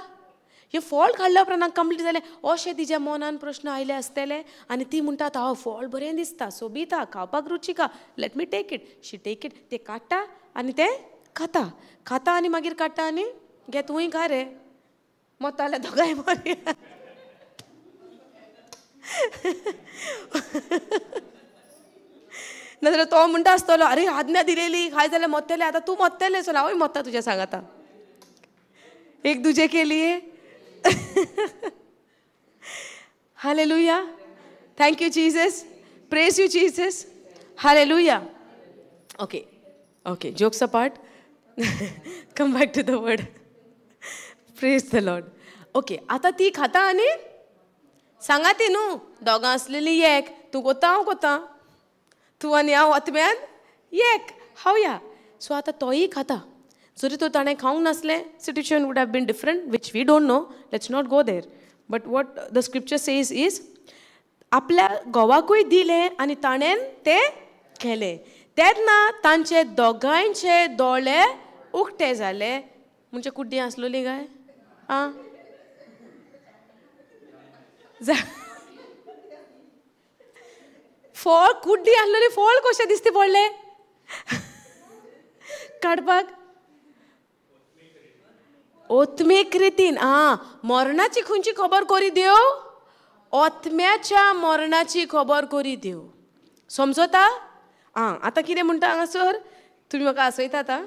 हें फळ खाल्ल्या उपरांत हांव कंप्लीट जालें अशें तिच्या मनान प्रश्न आयले आसतले. आनी ती म्हणटा आतां हांव फळ बरें दिसता, सोबीत आहा, खावपाक रुचीक आहा, let me take it. She take it. तें काडटा आनी तें खाता खाता आनी मागीर काडटा आनी घे तुवूय खा रे, मरताले दोगांय मरया. नाजाल्यार तो म्हणटा आसतलो अरे आज्ञा दिलेली खाय जाल्यार मरतले, आतां तूं मरतलें, सो हांवूय मरता तुज्या सांगाता. एक दूजे के लिए. Hallelujah. Thank you Jesus. Praise you Jesus. Hallelujah. Okay okay, jokes apart, come back to the word. Praise the Lord. Okay, आतां ती खाता आनी सांगा ती न्हू, दोगां आसलेली एक, तूं कोता हांव कोता, तूं आनी हांव आत्म्यान एक हांव या. सो आतां तोय खाता. जरी तो ताणें खावंक नासलें, situation would have been different, which we don't know, let's not go there. But what the scripture says is आपल्या घोवाकूय दिलें आनी ताणें तें केलें. तेन्ना तांचे दोगांयचे दोळे उक्ते जाले. म्हणजे कुड्डी आसलोली काय? आं, फळ कुड्डी आसलोली, फळ कशें दिसती पडलें काडपाक? ओत्मीक रितीन. आं, मरणाची खंयची खबर करी देव? आत्म्याच्या मरणाची खबर करी देव. समजता? आं आतां कितें म्हणटा हांगासर? तुमी म्हाका आसयतात आं.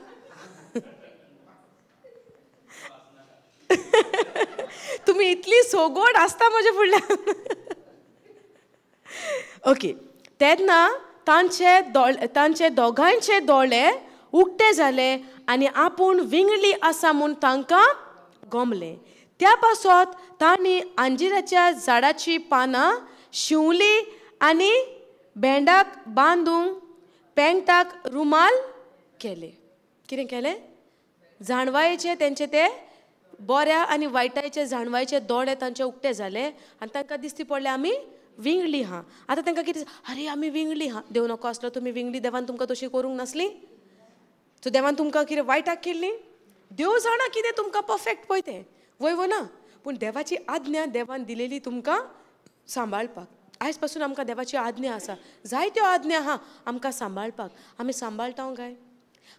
तुमी इतली सोगोड आसता म्हज्या फुडल्यान. ओके, तेन्ना तांचे दोगांयचे दोळे उक्ते जाले आनी आपूण विंगली आसा म्हूण तांकां गोमलें. त्या पासत तांणी अंजिराच्या झाडाची पानां शिंवली आनी भेंडाक बांदूंक पेंगटाक रुमाल केले. कितें केलें? जाणवायेचे तेंचे ते बऱ्या आनी वायटायचे जाणवायचे दोळे तांचे उक्ते जाले आनी तांकां दिसती पडले आमी विंगली हा. आतां तांकां कितें, अरे आमी विंगली हा. देव नको आसलो तुमी विंगली, देवान तुमकां तशी करूंक नासली? सो देवान तुमकां कितें वायटाक केल्ली? देव जाणा कितें तुमकां परफेक्ट पळय तें, वय वो ना? पूण देवाची आज्ञा देवान दिलेली तुमकां सांबाळपाक. आयज पासून आमकां देवाची आज्ञा आसा, जायत्यो आज्ञा आहा आमकां सांबाळपाक. आमी सांबाळटा काय?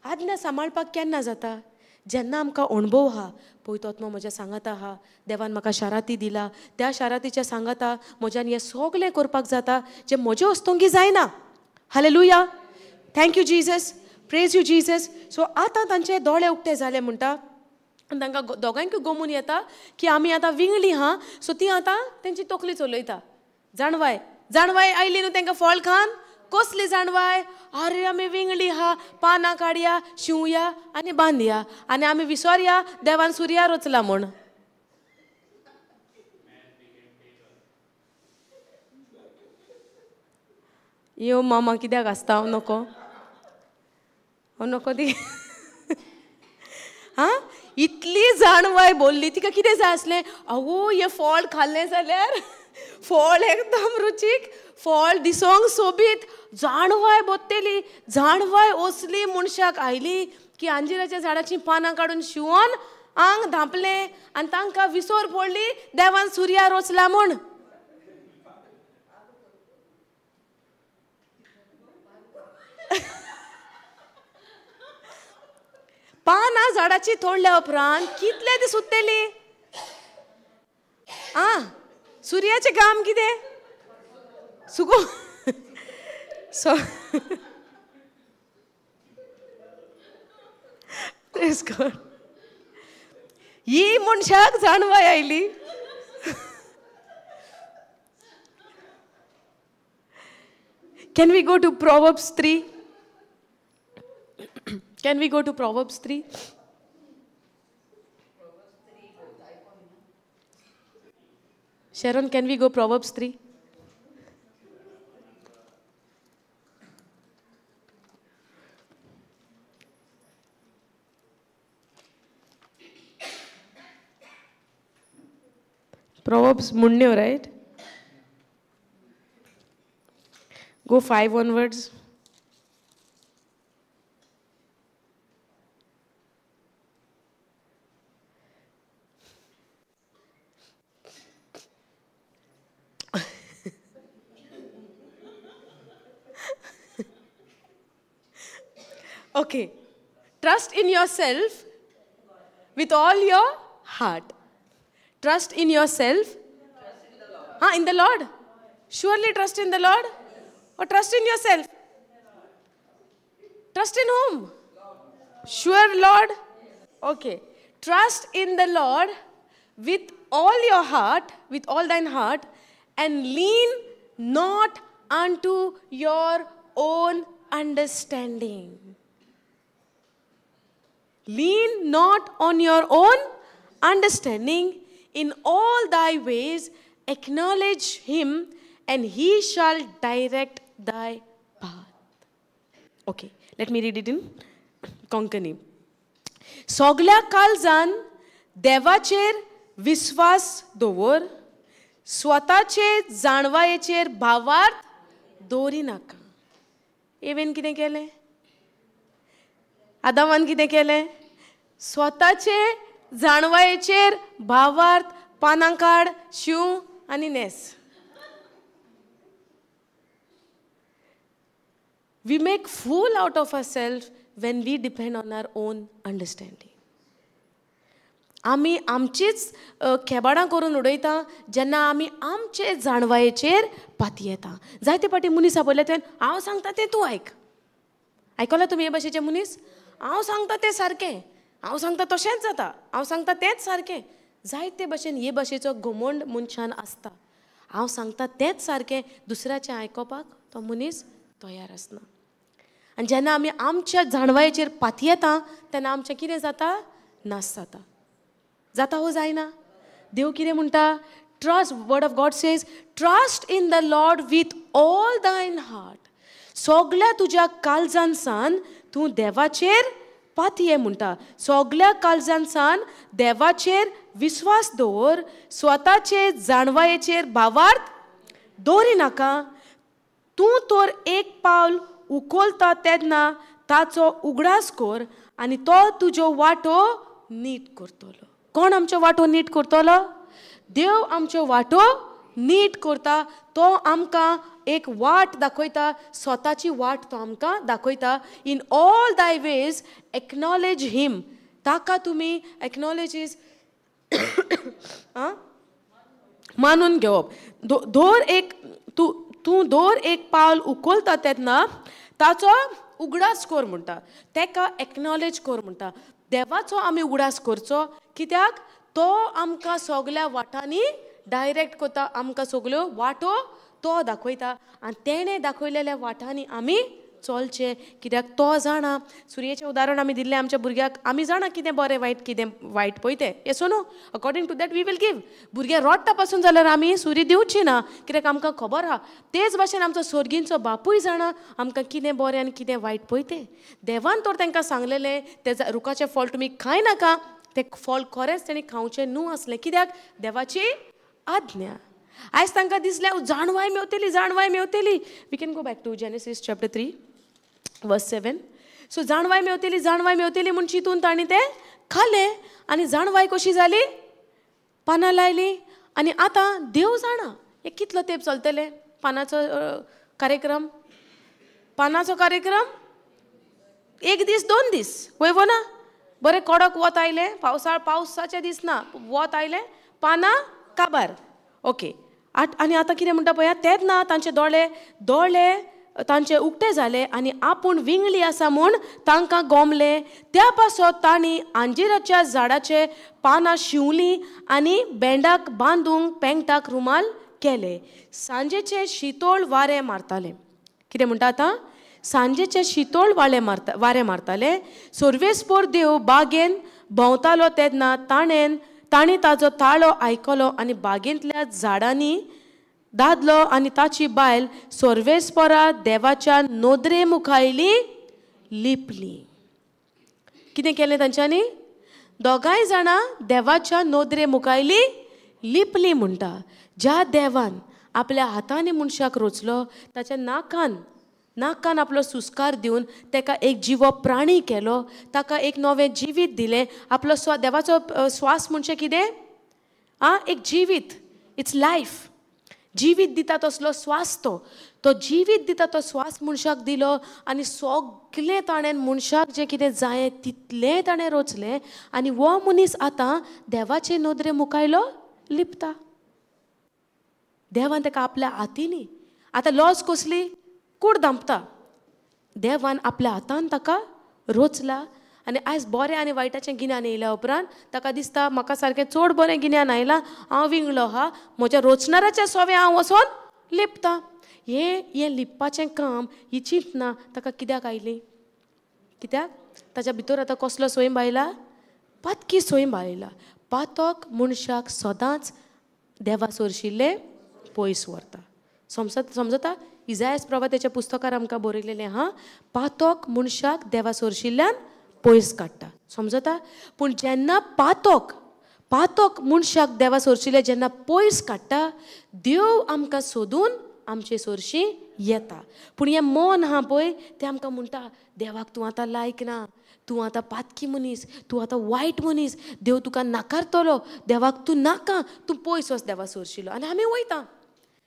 आज्ञा सांबाळपाक केन्ना जाता? जेन्ना आमकां अणभव आहा. पळय तो आत्मो म्हज्या सांगाता आहा, देवान म्हाका शाराती दिला, त्या शारातीच्या सांगाता म्हज्यान हें सगळें करपाक जाता जें म्हज्या वस्तुंगी जायना. Hallelujah, thank you Jesus, praise you Jesus. So आतां तांचे दोळे उक्ते जाले म्हणटा आनी तांकां दोगांयकूय गोमून येता की आमी आतां विंगली हा. सो ती आतां तेंची तकली चलयता. जाणवाय जाणवाय आयली न्हू तांकां फळ खान. कसली जाणवाय? अरे आमी विंगली हा, पानां काडया, शिंवया आनी बांदया आनी आमी विसरया देवान सुर्या रचला म्हूण. यो मामा कित्याक आसता? हांव नको, हांव नको ती. हां, इतली जाणवाय बोल्ली तिका कितें जाय आसलें? आवो हें फळ खाल्लें जाल्यार फळ एकदम रुचीक, फळ दिसोंक सोबीत, जाणवाय बोत्तेली. जाणवाय असली मनशाक आयली की अंजिराच्या झाडाचीं पानां काडून शिंवोन आंग धांपलें आनी तांकां विसर पडली देवान सुर्या रोचला म्हूण. पानां झाडाची तोडल्या उपरांत कितले दीस उरतली? आं, सुर्याचें काम कितें? सुको. सो ही मनशाक जाणवाय आयली. Can we go to Proverbs 3? Can we go to Proverbs 3? Sharon, can we go Proverbs 3? Proverbs Munyo, right? Go 5 onwards. Okay, trust in yourself with all your heart. Trust in yourself. Trust in the Lord. Ah, in the Lord. Surely trust in the Lord. Or trust in yourself. Trust in whom? Sure, Lord? Okay. Trust in the Lord with all your heart, with all thine heart, and lean not unto your own understanding. Lean not on your own understanding. In all thy ways acknowledge him, and he shall direct thy path. Okay, let me read it in Konkani. सगल्या काळजान देवाचेर विस्वास दवर, स्वताचे जाणवायेचेर भावार्थ दवरी नाका. Even कितें केलें? आदामान कितें केलें? स्वताचे जाणवायेचेर भावार्थ पानां काड, शिंव आनी न्हेस. We make fool out of ourselves when we depend on our own understanding. आमी आमचीच खेबाडां करून उडयता जेन्ना आमी आमचे जाणवायेचेर पातयेता. जायते फावटी मनीस आपयले तें हांव सांगता तें तूं आयक. आयकलां तुमी हे भाशेचे मनीस? हांव सांगता तें सारकें, हांव सांगता तशेंच जाता, हांव सांगता तेंच सारकें. जायते भाशेन हे भाशेचो घमंड मनशान आसता. हांव सांगता तेंच सारकें, दुसऱ्याचें आयकोपाक तो मनीस तयार आसना. आनी जेन्ना आमी आमच्या जाणवायेचेर पातयेता तेन्ना आमचें कितें जाता? नाश जाता. जाता हो जायना? देव कितें म्हणटा? Trust, word of God says, trust in the Lord with all thine heart. सगल्या तुज्या काळजान तूं देवाचेर पातये म्हणटा. सगल्या काळजान देवाचेर विस्वास दवर, स्वताचे जाणवायेचेर भावार्थ दवरी नाका. तूं तर एक पावल उखलता तेन्ना ताचो उगडास कर आनी तो तुज्यो वाटो नीट करतलो. कोण आमच्यो वाटो नीट करतलो? देव आमच्यो वाटो नीट करता. तो आमकां एक वाट दाखयता, स्वताची वाट तो आमकां दाखयता. In all thy ways acknowledge him. ताका तुमी एक्नॉलेज is मानून घेवप. दर एक तूं दर एक पावल उखलता तेन्ना ताचो उगडास कर म्हणटा, ताका एक्नॉलेज कर म्हणटा. देवाचो आमी उगडास करचो, कित्याक तो आमकां सगल्या वाटांनी डायरेक्ट करता, आमकां सगल्यो वाटो तो दाखयता आनी तेणें दाखयलेल्या वाटांनी आमी चलचें, कित्याक तो जाणा. सुरयेचें उदाहरण आमी दिल्लें आमच्या भुरग्याक, आमी जाणा कितें बरें वायट, कितें वायट पळय तें. Yes no? According to that we will give. भुरगें रडटा पासून जाल्यार आमी सुरी दिवची ना, कित्याक आमकां खबर आहा. तेच भाशेन आमचो सर्गींचो बापूय जाणा आमकां कितें बरें आनी कितें वायट पळय तें. देवान तर तांकां सांगलेलें ते रुखाचें फळ तुमी खाय नाका, तें फळ खरेंच तेणी खावचें न्हू आसलें, कित्याक देवाची आज्ञा. आयज तांकां दिसलें जाणवाय मेवतली, जाणवाय मेवतली. We can go back to Genesis chapter 3 verse 7. So जाणवाय मेवतली, जाणवाय मेवतली म्हूण चिंतून तांणी तें खालें आनी जाणवाय कशी जाली? पानां लायलीं. आनी आतां देव जाणा हें कितलो तेंप चलतलें पानाचो कार्यक्रम. पानाचो कार्यक्रम एक दीस दोन दीस वय वो ना, बरें कडक वत आयलें, पावसाळ पावसाचें दीस ना, वत आयलें, पानां काबार. ओके, आनी आतां कितें म्हणटा पळया, तेच ना तांचे दोळे दोळे तांचे उक्ते जाले आनी आपूण विंगली आसा म्हूण तांकां गोमलें. त्या पासत तांणी अंजिराच्या झाडाचे पानां शिंवलीं आनी बेंडाक बांदूंक पेंगटाक रुमाल केले. सांजेचे शितोळ वारें मारतालें. कितें म्हणटा आतां? सांजेचे शितोळ वारें मारतालें. सर्वेस्पोर देव बागेन भोंवतालो तेन्ना ताणें ताजो ताळो आयकलो आनी बागेंतल्या झाडांनी दादलो आनी ताची बायल सर्वेस्परा देवाच्या नदरे मुखायली लिपली. कितें केलें तांच्यांनी? दोगांय जाणां देवाच्या नदरे मुखायली लिपली म्हणटा. ज्या देवान आपल्या हातांनी मनशाक रोचलो, ताच्या नाकान आपलो सुस्कार दिवन ताका एक जिवो प्राणी केलो, ताका एक नवें जिवीत दिलें. आपलो देवाचो स्वास म्हणजे कितें? आं, एक जिवीत, it's life. जिवीत दिता तसलो स्वास, तो जिवीत दिता तो स्वास मनशाक दिलो आनी सगलें ताणें मनशाक जें कितें जाय तितलें ताणें रोचलें आनी हो मनीस आतां देवाचे नदरे मुखायलो लिपता. देवान ताका आपल्या हातींनी, आतां लॉस कसली? कूड धांपता. देवान आपल्या हातान ताका रोचला आनी आयज बरें आनी वायटाचें गिन्यान येयल्या उपरांत ताका दिसता म्हाका सारकें चड बरें गिन्यान आयलां, हांव विंगलो आहा, म्हज्या रोचणाराच्या सोवे हांव वचोन लिपता. हें लिपपाचें काम, ही चिंतना ताका कित्याक आयली? कित्याक ताच्या भितर आतां कसलो सैम आयला? पातकी सैम आयला. पातक मनशाक सदांच देवा सरशिल्लें पयस व्हरता. समजता? इजायस प्रवात्याच्या पुस्तकार आमकां बरयलेलें आहा, पातक मनशाक देवा सरशिल्ल्यान पयस काडटा. समजता? पूण जेन्ना पातक मनशाक देवा सरशिल्ले जेन्ना पयस काडटा, देव आमकां सोदून आमचे सरशी येता. पूण हें मन आहा पळय तें आमकां म्हणटा, देवाक तूं आतां लायक ना, तूं आतां पातकी मनीस, तूं आतां वायट मनीस, देव तुका नाकारतलो, देवाक तूं नाका, तूं पयस वच देवा सरशिल्लो. आनी आमी वयता.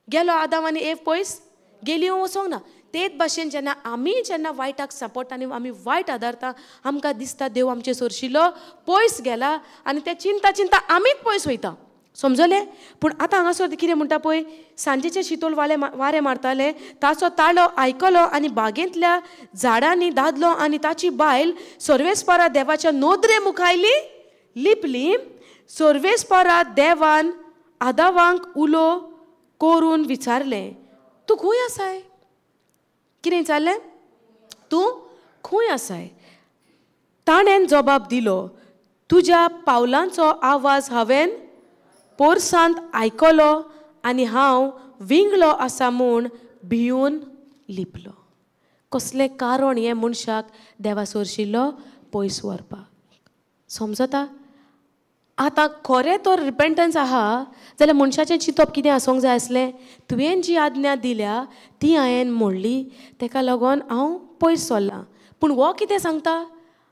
गेलो आदाम आनी एव पयस गेली, वचोंक ना. तेच भाशेन जेन्ना आमी जेन्ना वायटाक सपोर्ट आनी आमी वायट आदारता, आमकां दिसता देव आमचे सरशिल्लो पयस गेला आनी ते चिंता चिंता आमीच पयस वयता. समजलें? पूण आतां हांगासर कितें म्हणटा पळय, सांजेचे शितोल वारें मारतालें, ताचो ताळो आयकलो आनी बागेंतल्या झाडांनी दादलो आनी ताची बायल सर्वेस्परा देवाच्या नदरे मुखायली लिपली. सर्वेस्परा देवान आदावांक उलो करून विचारलें, तूं खंय आसाय? कितें विचारलें? तूं खंय आसाय? ताणें जबाब दिलो, तुज्या पावलांचो आवाज हांवें पोरसांत आयकलो आनी हांव विंगलो आसा म्हूण भिवन लिपलो. कसलें कारण हें मनशाक देवा सोरशिल्लो पयस व्हरपाक. समजता? आतां खरें तर रिपेंटन्स आहा जाल्यार मनशाचें चिंतप कितें आसूंक जाय आसलें? तुवें जी आज्ञा दिल्या ती हांवें मोडली, तेका लागून हांव पयस सरलां. पूण हो कितें सांगता?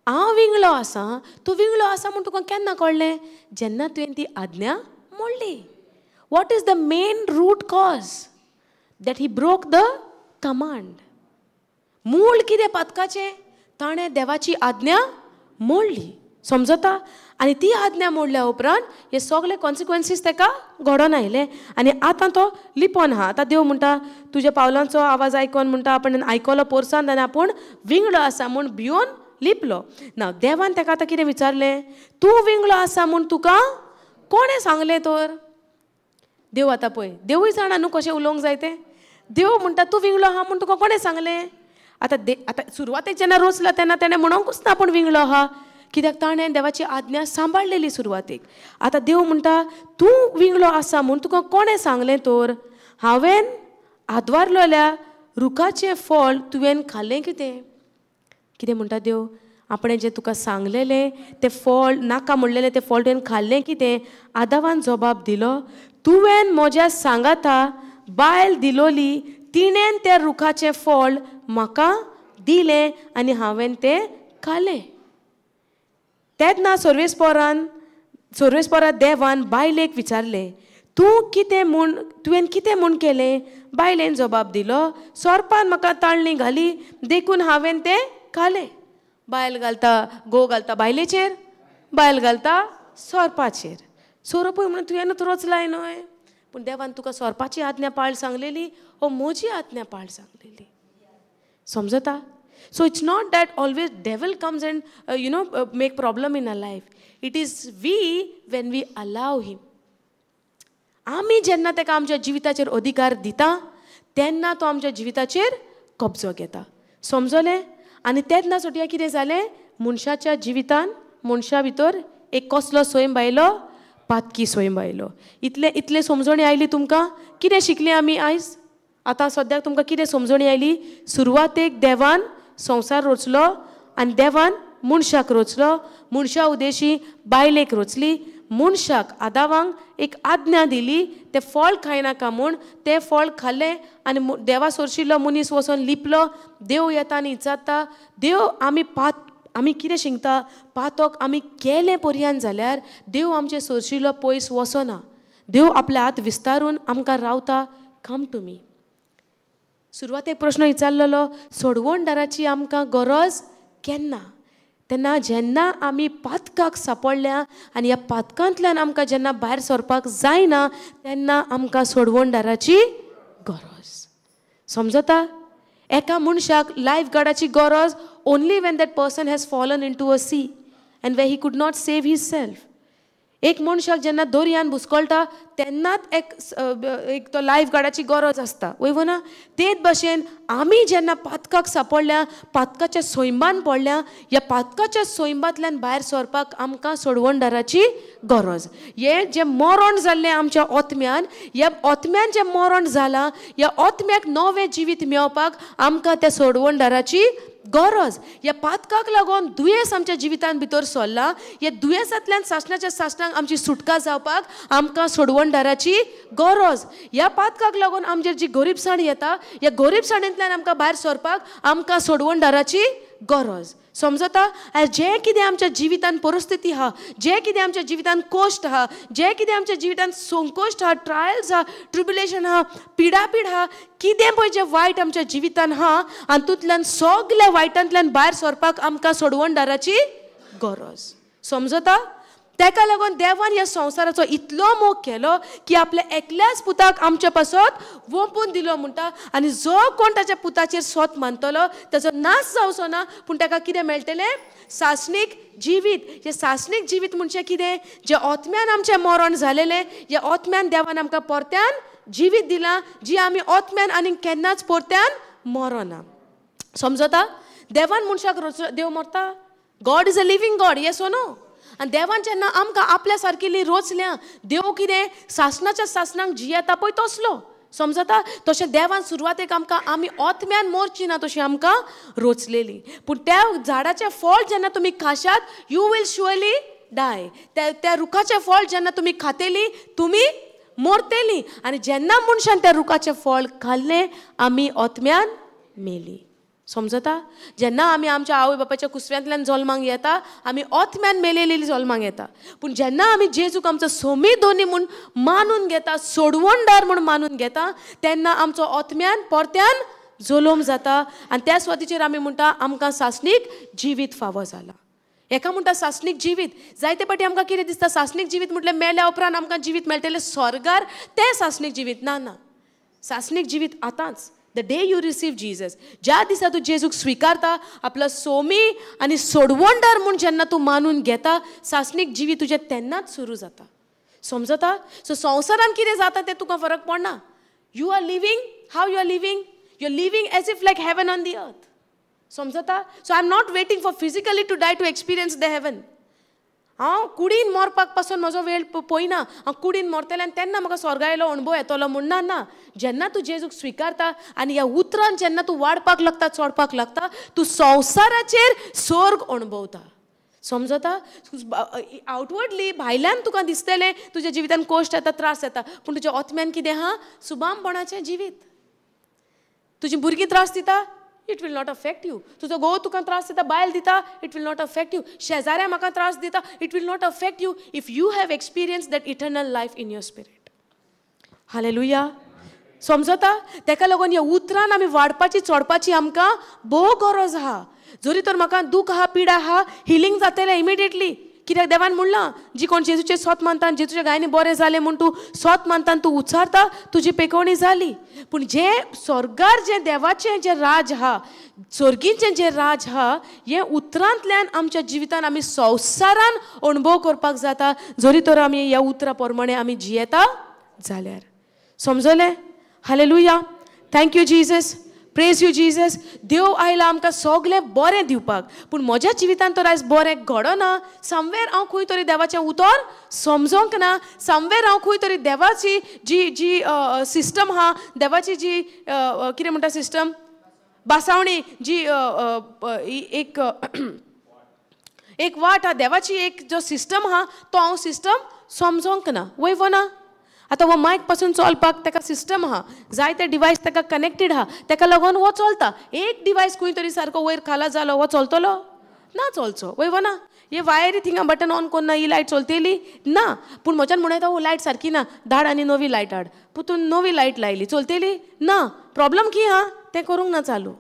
हांव विंगलो आसा, तूं विंगलो आसा म्हूण तुका केन्ना कळ्ळें? जेन्ना तुवें ती आज्ञा मोडली. What is the main root cause that he broke the command? मूळ कितें पातकाचें? ताणें देवाची आज्ञा मोडली. समजता? आनी ती आज्ञा मोडल्या उपरांत हे सगळे कॉन्सिक्वन्सीस ताका घडोवन आयले आनी आतां तो लिपोन आहा. आतां देव म्हणटा तुज्या पावलांचो आवाज आयकोन म्हणटा आपण आयकलो पोरसांत आनी आपूण विंगडो आसा म्हूण भिवन लिपलो. ना देवान ताका आतां कितें विचारलें? तूं विंगडो आसा म्हूण तुका कोणें सांगलें तर? देव आतां पळय, देवूय जाणा न्हू कशें उलोवंक जाय तें. देव म्हणटा तूं विंगडो आहा म्हूण तुका कोणें सांगलें? आतां आतां सुरवातेक जेन्ना रोचला तेन्ना तेणें म्हणोंकूच ना आपूण विंगडो आहा, कित्याक ताणें देवाची आज्ञा सांबाळलेली सुरवातेक. आतां देव म्हणटा तूं विंगडो आसा म्हूण तुका कोणें सांगलें तर? हांवें आदवारलेल्या रुखाचें फळ तुवें खाल्लें कितें? कितें म्हणटा देव? आपणें जें तुका सांगलेलें तें फळ नाका म्हणलेलें तें फळ तुवें खाल्लें कितें? आदावान जबाब दिलो, तुवें म्हज्या सांगाता बायल दिलोली तिणें त्या रुखाचें फळ म्हाका दिलें आनी हांवें तें खालें. तेन्ना सर्वेस्परा देवान बायलेक विचारलें, तूं कितें म्हूण तुवें कितें म्हूण केलें? बायलेन जबाब दिलो, सोरपान म्हाका ताळणी घाली देखून हांवें तें खालें. बायल घालता घोव घालता बायलेचेर, बायल घालता सोरपाचेर. सोरोपूय म्हणून तुवेंनूच रोचलाय न्हय, पूण देवान तुका सोरपाची आज्ञा पाळ सांगलेली ओ म्हजी आज्ञा पाळ सांगलेली. समजता? So it's not that always devil comes and you know make problem in our life. It is we when we allow him. आमी जेन्ना ताका आमच्या जिविताचेर अधिकार दिता तेन्ना तो आमच्या जिविताचेर कब्जो घेता. समजलें? आनी तेन्ना सोटया कितें जालें? मनशाच्या जिवितान मनशा भितर एक कसलो सैम आयलो? पातकी सैम आयलो. इतले इतले समजणी आयली तुमकां? कितें शिकलीं आमी आयज? आतां सद्याक तुमकां कितें समजणी आयली? सुरवातेक देवान संवसार रोचलो आनी देवान मनशाक रोचलो, मनशा उदेशी बायलेक रोचली, मनशाक आदावांक एक आज्ञा दिली तें फळ खायनाका म्हूण, तें फळ खाल्लें आनी देवा सोरशिल्लो मनीस वचोन लिपलो. देव येता आनी विचारता, देव आमी आमी कितें शिंकता? पातक आमी केलें पर्यान जाल्यार देव आमचे सोरशिल्लो पयस वचना. देव आपल्या हात विस्तारून आमकां रावता, कम टू मी. सुरवातेक प्रश्न विचारलेलो, सोडवणदाराची आमकां गरज केन्ना? तेन्ना जेन्ना आमी पातकाक सापडल्या आनी ह्या पातकांतल्यान आमकां जेन्ना भायर सरपाक जायना तेन्ना आमकां सोडवणदाराची गरज. समजता? एका मनशाक लायफ गार्डाची गरज only when that person has fallen into a sea and way he could not save his self. एक मनशाक जेन्ना दर्यान बुसकळटा तेन्नाच एक एक तो लायफ गार्डाची गरज आसता, वय ना? तेच भशेन आमी जेन्ना पातकाक सापडल्या, पातकाच्या सैमान पडल्या, ह्या पातकाच्या सैमांतल्यान भायर सरपाक आमकां सोडवणदाराची गरज. हें जें मरण जाल्लें आमच्या आत्म्यान, ह्या आत्म्यान जें मरण जालां, ह्या आत्म्याक नवें जिवीत मेळपाक आमकां त्या सोडवणदाराची गरज. ह्या पातकाक लागून दुयेंस आमच्या जिवितान भितर सरलां, ह्या दुयेंसांतल्यान सासणाच्या सासणाक आमची सुटका जावपाक आमकां सोडवणदाराची गरज. ह्या पातकाक लागून आमचेर जी गरीबसाण येता, ह्या गरीबसाणेंतल्यान आमकां भायर सरपाक आमकां सोडवणदाराची गरज. समजता? जें कितें आमच्या जिवितान परिस्थिती आहा, जें कितें आमच्या जिवितान कश्ट आहा, जें कितें आमच्या जिवितान संकश्ट आहा, ट्रायल्स आहा, ट्रिब्युलेशन आहा, पिडापीड आहा, कितें पळय जें वायट आमच्या जिवितान आहा, हातूंतल्यान सगल्या वायटांतल्यान भायर सरपाक आमकां सोडवणदाराची गरज. समजता? ताका लागून देवान ह्या संवसाराचो इतलो मोग केलो की आपल्या एकल्याच पुताक आमच्या पासत वोंपून दिलो म्हणटा. आनी जो कोण ताच्या पुताचेर सोत मानतलो ताचो नाश जावचो ना, पूण ताका कितें मेळटलें? सासणीक जिवीत. हें सासणीक जिवीत म्हणजे कितें? जें ओत्म्यान आमचें मरण जालेलें, ह्या ओत्म्यान देवान आमकां परत्यान जिवीत दिलां, जी आमी ओत्म्यान आनीक केन्नाच परत्यान मरना. समजता? देवान मनशाक देव मरता? God is a living God, yes or no? आनी देवान जेन्ना आमकां आपल्या सारकेली रोचल्या, देव कितें सासणाच्या सासणाक जियेता पळय तसलो. समजता? तशें देवान सुरवातेक आमकां आमी ओत्म्यान मोरची ना तशी आमकां रोचलेली. पूण त्या झाडाचें फळ जेन्ना तुमी खाशात, you will surely डाय. त्या रुखाचें फळ जेन्ना तुमी खातेली, तुमी मोरतेली. आनी जेन्ना मनशान त्या रुखाचें फळ खाल्लें, आमी ओत्म्यान मेली. समजता? जेन्ना आमी आमच्या आवय बापायच्या कुसव्यांतल्यान जल्मांक येता, आमी ओत्म्यान मेलेली जल्मांक येता. पूण जेन्ना आमी जेजूक आमचो सोमी दोनी म्हूण मानून घेता, सोडवणदार म्हूण मानून घेता, तेन्ना आमचो ओत्म्यान परत्यान जल्म जाता. आनी त्या सुवातीचेर आमी म्हणटा आमकां सासणीक जिवीत फावो जाला. हेका म्हणटा सासणीक जिवीत. जायते फावटी आमकां कितें दिसता, सासणीक जिवीत म्हटल्यार मेल्या उपरांत आमकां जिवीत मेळटलें स्वर्गार, तें सासणीक जिवीत. ना ना, सासणीक जिवीत आतांच. The day you receive Jesus, ज्या दिसा तूं जेजूक स्विकारता, आपलो सोमी आनी सोडवणदार म्हूण जेन्ना तूं मानून घेता, सासणीक जिवीत तुजें तेन्नाच सुरू जाता. समजता? सो संवसारान कितें जाता तें तुका फरक पडना. You are living, how you are living? You are living as if like heaven on the earth. समजता? So I am not waiting for physically to die to experience the heaven. हांव कुडीन मरपाक पासून म्हजो वेळ पळयना, हांव कुडीन मरतलें आनी तेन्ना म्हाका स्वर्गा येयलो अणभव येतलो म्हूण ना. ना, जेन्ना तूं जेजूक स्विकारता आनी ह्या उतरान जेन्ना तूं वाडपाक लागता, चडपाक लागता, तूं संवसाराचेर स्वर्ग अणभवता. समजता? आवटवर्डली भायल्यान तुका दिसतलें तुज्या जिवितान कश्ट येता, त्रास येता, पूण तुज्या ओत्म्यान कितें आहा? सुबामपणाचें जिवीत. तुजीं भुरगीं त्रास दिता, it will not affect you. तुजो घोव तुका त्रास दिता, बायल दिता, it will not affect you. शेजाऱ्या म्हाका त्रास दिता, it will not affect you if you have experience that eternal life in your spirit. Hallelujah. समजता? तेका लागून ह्या उतरान आमी वाडपाची, चडपाची आमकां भोव गरज आहा. जरी तर म्हाका दूख आहा, पिडा आहा, हिलींग जातलें इमिडिएटली. कित्याक देवान म्हणलां, जी कोण जेजूचें सोत मानता, जेजूच्या गायनी बरें जालें म्हूण तूं सोत मानता, तूं उच्चारता, तुजी पेकोवणी जाली. पूण जें स्वर्गार जें देवाचें जें राज आहा, स्वर्गीचें जें राज आहा, हें उतरांतल्यान आमच्या जिवितान आमी संवसारान अणभव करपाक जाता, जरी तर आमी ह्या उतरा प्रमाणे आमी जियेता जाल्यार. समजलें? Hallelujah. Thank you Jesus, praise you Jesus. देव आयला आमकां सगळें बरें दिवपाक, पूण म्हज्या जिवितान तर आयज बरें घडना. समवेर हांव खंय तरी देवाचें उतर समजोंक ना, समवेर हांव खंय तरी देवाची जी जी सिस्टम आहा, देवाची जी कितें म्हणटा सिस्टम, बासावणी जी एक एक वाट आहा, देवाची एक जो सिस्टम आहा, तो हांव सिस्टम समजोंक ना. वय वो ना? आतां हो मायक पासून चलपाक ताका सिस्टम आहा, जायते डिवायस ताका कनेक्टेड आहा, ताका लागून हो चलता. एक डिवायस खंय तरी सारको वयर खाला जालो, हो चलतलो ना? चलचो वय वो ना? हे वायरी थिंगा बटन ऑन कोन्ना ही लायट चलतली ना. पूण म्हज्यान म्हणूं येता हो लायट सारकी ना, धाड आनी नवी लायट हाड. पुतून नवी लायट लायली, चलतली ना. प्रॉब्लम की आहा तें करूंक ना चालू.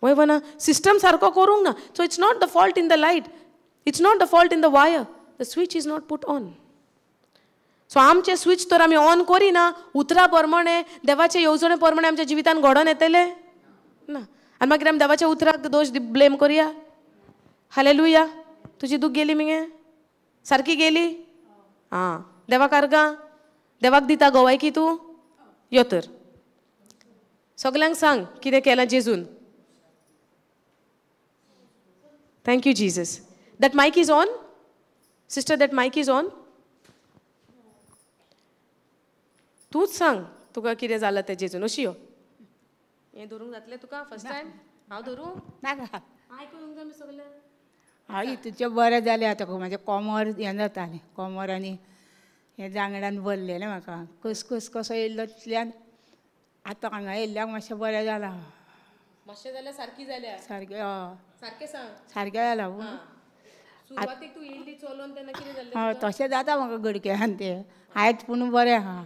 वय वो ना? सिस्टम सारको करूंक ना. So it's not the fault in the light, it's not the fault in the wire, the switch is not put on. So आमचे स्विच तर आमी ऑन करिना, उतरा प्रमाणे देवाचे येवजणे प्रमाणे आमच्या जिवितान घडोवन येतले ना. आनी मागीर आमी देवाच्या उतराक दोश ब्लेम करुया. हालेलुया. तुजी दूख गेली मगे? सारकी गेली? आं, देवाक अर्गां, देवाक दिता गवायकी तूं? यो तर सगल्यांक सांग कितें केलां जेजून. Thank you Jesus. That mic is on sister, that mic is on. तूंच सांग तुका कितें जालां तें जेजून. अशी यो, हें धरूंक जातलें तुका फर्स्ट टायम? हांव धरूं? नाका. आयकूंक जाय सगळें. हय, तुजें बरें जालें आतां. म्हाजें कोमर हें जातालें, कोमर आनी हें जांगडान भरलेलें म्हाका, कस कसो येयल्लो तितल्यान आतां हांगा येयल्ल्याक मातशें बरें जालां. मातशें जाल्यार सारकी जाल्या? सारकें हय. सारकें सांग. सारकें जालां. पूण सुरवातेक तूं येयल्ली चलोन तेन्ना कितें जाल्लें? हय, तशें जाता म्हाका गडक्यान तें आयज, पूण बरें आहा.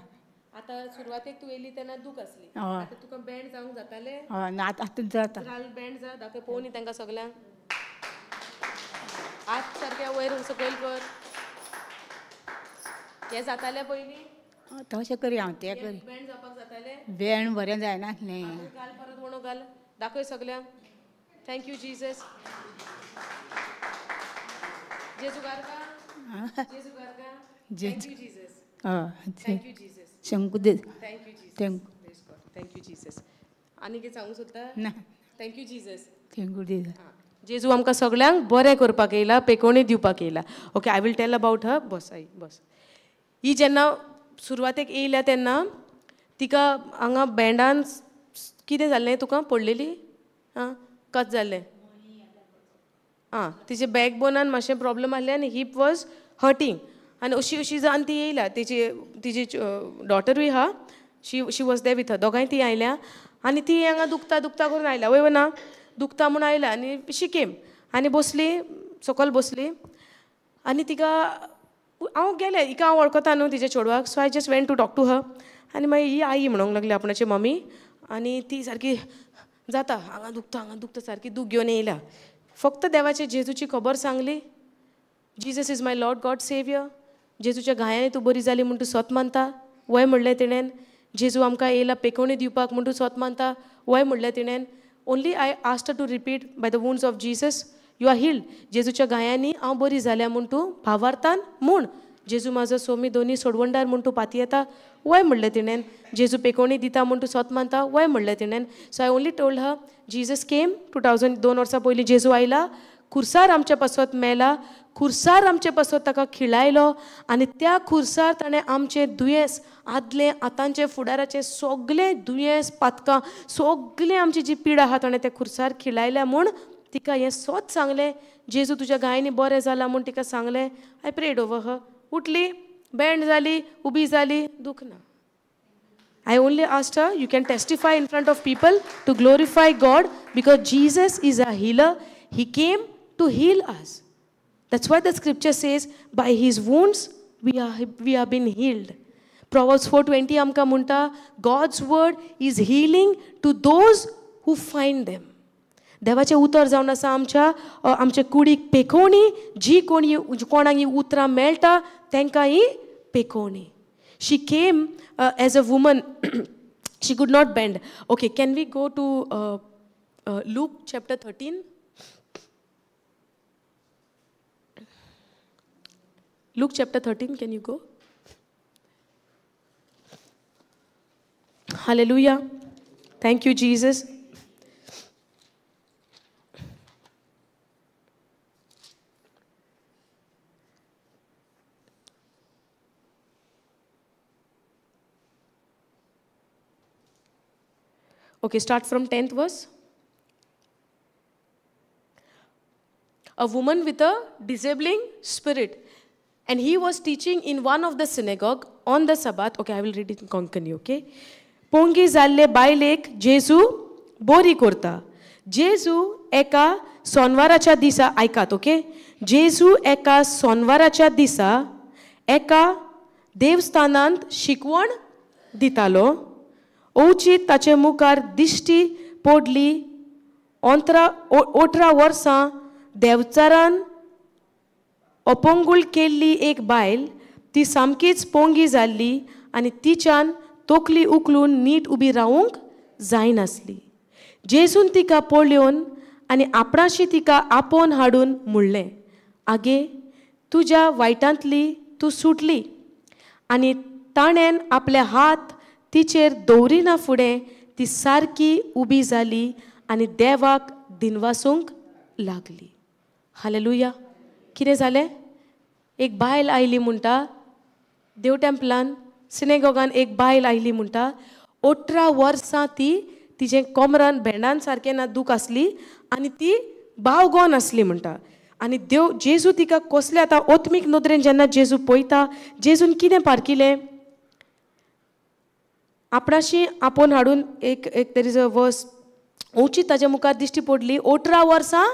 आतां सुरवातेक तूं येयली तेन्ना दूख आसली, आतां तुका बँड जावंक जातालें? हय, ना आतां जाता. बँड जा, दाखय पळोवनी तांकां सगल्यांक. हात सारके वयर सकयल कर. हें जातालें पयलीं? तशें करी हांव, तें करी. बेंड जावपाक जातालें? बेंड बरें जायनासलें. घाल परत म्हणून घाल, दाखय सगल्यांक. Thank you Jesus. जेजू गारका, जेजू गारका. Thank you Jesus. Thank you Jesus. Shanku de. Thank you Jesus. Thank you Jesus. आनी कितें सांगूंक सोदता? ना. Thank you Jesus. Thank you Jesus. जेजू आमकां सगळ्यांक बरें करपाक येयला, पेकोवणी दिवपाक येयला. Okay, I will tell about her. बस आई बस. ही जेन्ना सुरवातेक येयल्या तेन्ना तिका हांगा बँडान कितें जाल्लें तुका? पडलेली? आं, कच जाल्लें. आं, तिचे बॅकबोनान मातशें प्रॉब्लम आहलें आनी हीप वॉज हर्टींग. आनी अशी अशी जावन ती येयल्या. तिची तिजी डॉटरूय आहा, she was there with her. दोगांय ती आयल्या आनी ती हांगा दुखता दुखता करून आयल्या. वय ना दुखता म्हूण आयल्या आनी शी केम आनी बसली सकयल बसली. आनी तिका हांव गेलें, हिका हांव वळखता न्हू तिच्या चेडवाक. So I just went to talk to her. आनी मागीर ही आई म्हणूंक लागली आपणाची मम्मी. आनी ती सारकी जाता हांगा दुखता हांगा दुखता सारकी दूख घेवन येयल्या. फक्त देवाचे जेजूची खबर सांगली. Jesus is my Lord God saviour. जेजूच्या घायांनी तूं बरी जाली म्हूण तूं सत मानता? वय म्हणलें तिणेन. जेजू आमकां येयला पेकोवणी दिवपाक म्हूण तूं सत मानता? वय म्हणलें तिणेन. Only I asked to repeat, by the wounds of Jesus you are healed. जेजूच्या घायांनी हांव बरी जाल्या म्हूण तूं भावार्थान म्हूण. जेजू म्हाजो सोमी दोनी सोडवणदार म्हूण तूं पातयेता? वय म्हणलें तिणेन. जेजू पेकोवणी दिता म्हूण तूं सत मानता? वय म्हणलें तिणेन. So I only told her, Jesus came 2002 वर्सां पयलीं जेजू आयला, खुर्सार आमचे पासत मेला, खुर्सार आमचे पासत ताका खिळायलो आनी त्या खुर्सार ताणें आमचें दुयेंस, आदलें आतांचें फुडाराचें सगलें दुयेंस पातकां सगलें आमची जी पिडा आहा ताणें त्या खुर्सार खिळायल्या म्हूण तिका हें सोत सांगलें. जेजू तुज्या गायनी बरें जालां म्हूण तिका सांगलें. I prayed over her. उठली, बँड जाली, उबी जाली, दूख ना. I only asked her, you can testify in front of people to glorify God because Jesus is a healer. He came to heal us. That's why the scripture says, by his wounds we are been healed. Proverbs 4:20 आमकां म्हणटा, God's word is healing to those who find them. देवाचें उतर जावन आसा आमच्या आमच्या कुडीक पेकोवणी. जी कोणी कोणाक ही उतरां मेळटा तांकां ही पेकोवणी. She came as a woman. She could not bend. Okay, can we go to Luke chapter 13? Luke chapter 13, can you go? Hallelujah. Thank you, Jesus. Okay, start from 10th verse. A woman with a disabling spirit. And he was teaching in one of the synagogue on the Sabbath. Okay, I will read it in Konkani, okay? Pongi जाल्ले बायलेक जेजू बोरी करता. जेजू एका सोनवाराच्या दिसा, आयकात okay, जेजू एका सोनवाराच्या दिसा एका देवस्थानांत शिकवण दितालो. अवचीत ताचे मुखार दिश्टी पडली 18 वर्सां देवचारान अपंगूळ केल्ली एक बायल. ती सामकीच पोंगी जाल्ली आनी तिच्यान तकली उखलून नीट उबी रावूंक जायनासली. जेजून तिका पळोवन आनी आपणाशी तिका आपोवन हाडून म्हणलें, आगे तुज्या वायटांतली तूं सुटली. आनी ताणें आपले हात तिचेर दवरिना फुडें ती सारकी उबी जाली आनी देवाक दिनवासूंक लागली. हालेलुया. कितें जालें? एक बायल आयली म्हणटा देव टेम्पलान, सिनेगॉगान एक बायल आयली म्हणटा. 18 वर्सां ती तिजें कमरान भेंडान सारकें ना दूख आसली आनी ती बावगोन आसली म्हणटा. आनी देव जेजू तिका कसले आतां ओत्मीक नदरेन जेन्ना जेजू पळयता, जेजून कितें पारखिलें? आपणाशी आपोवन हाडून एक एक there is a verse, अवचीत ताच्या मुखार दिश्टी पडली 18 वर्सां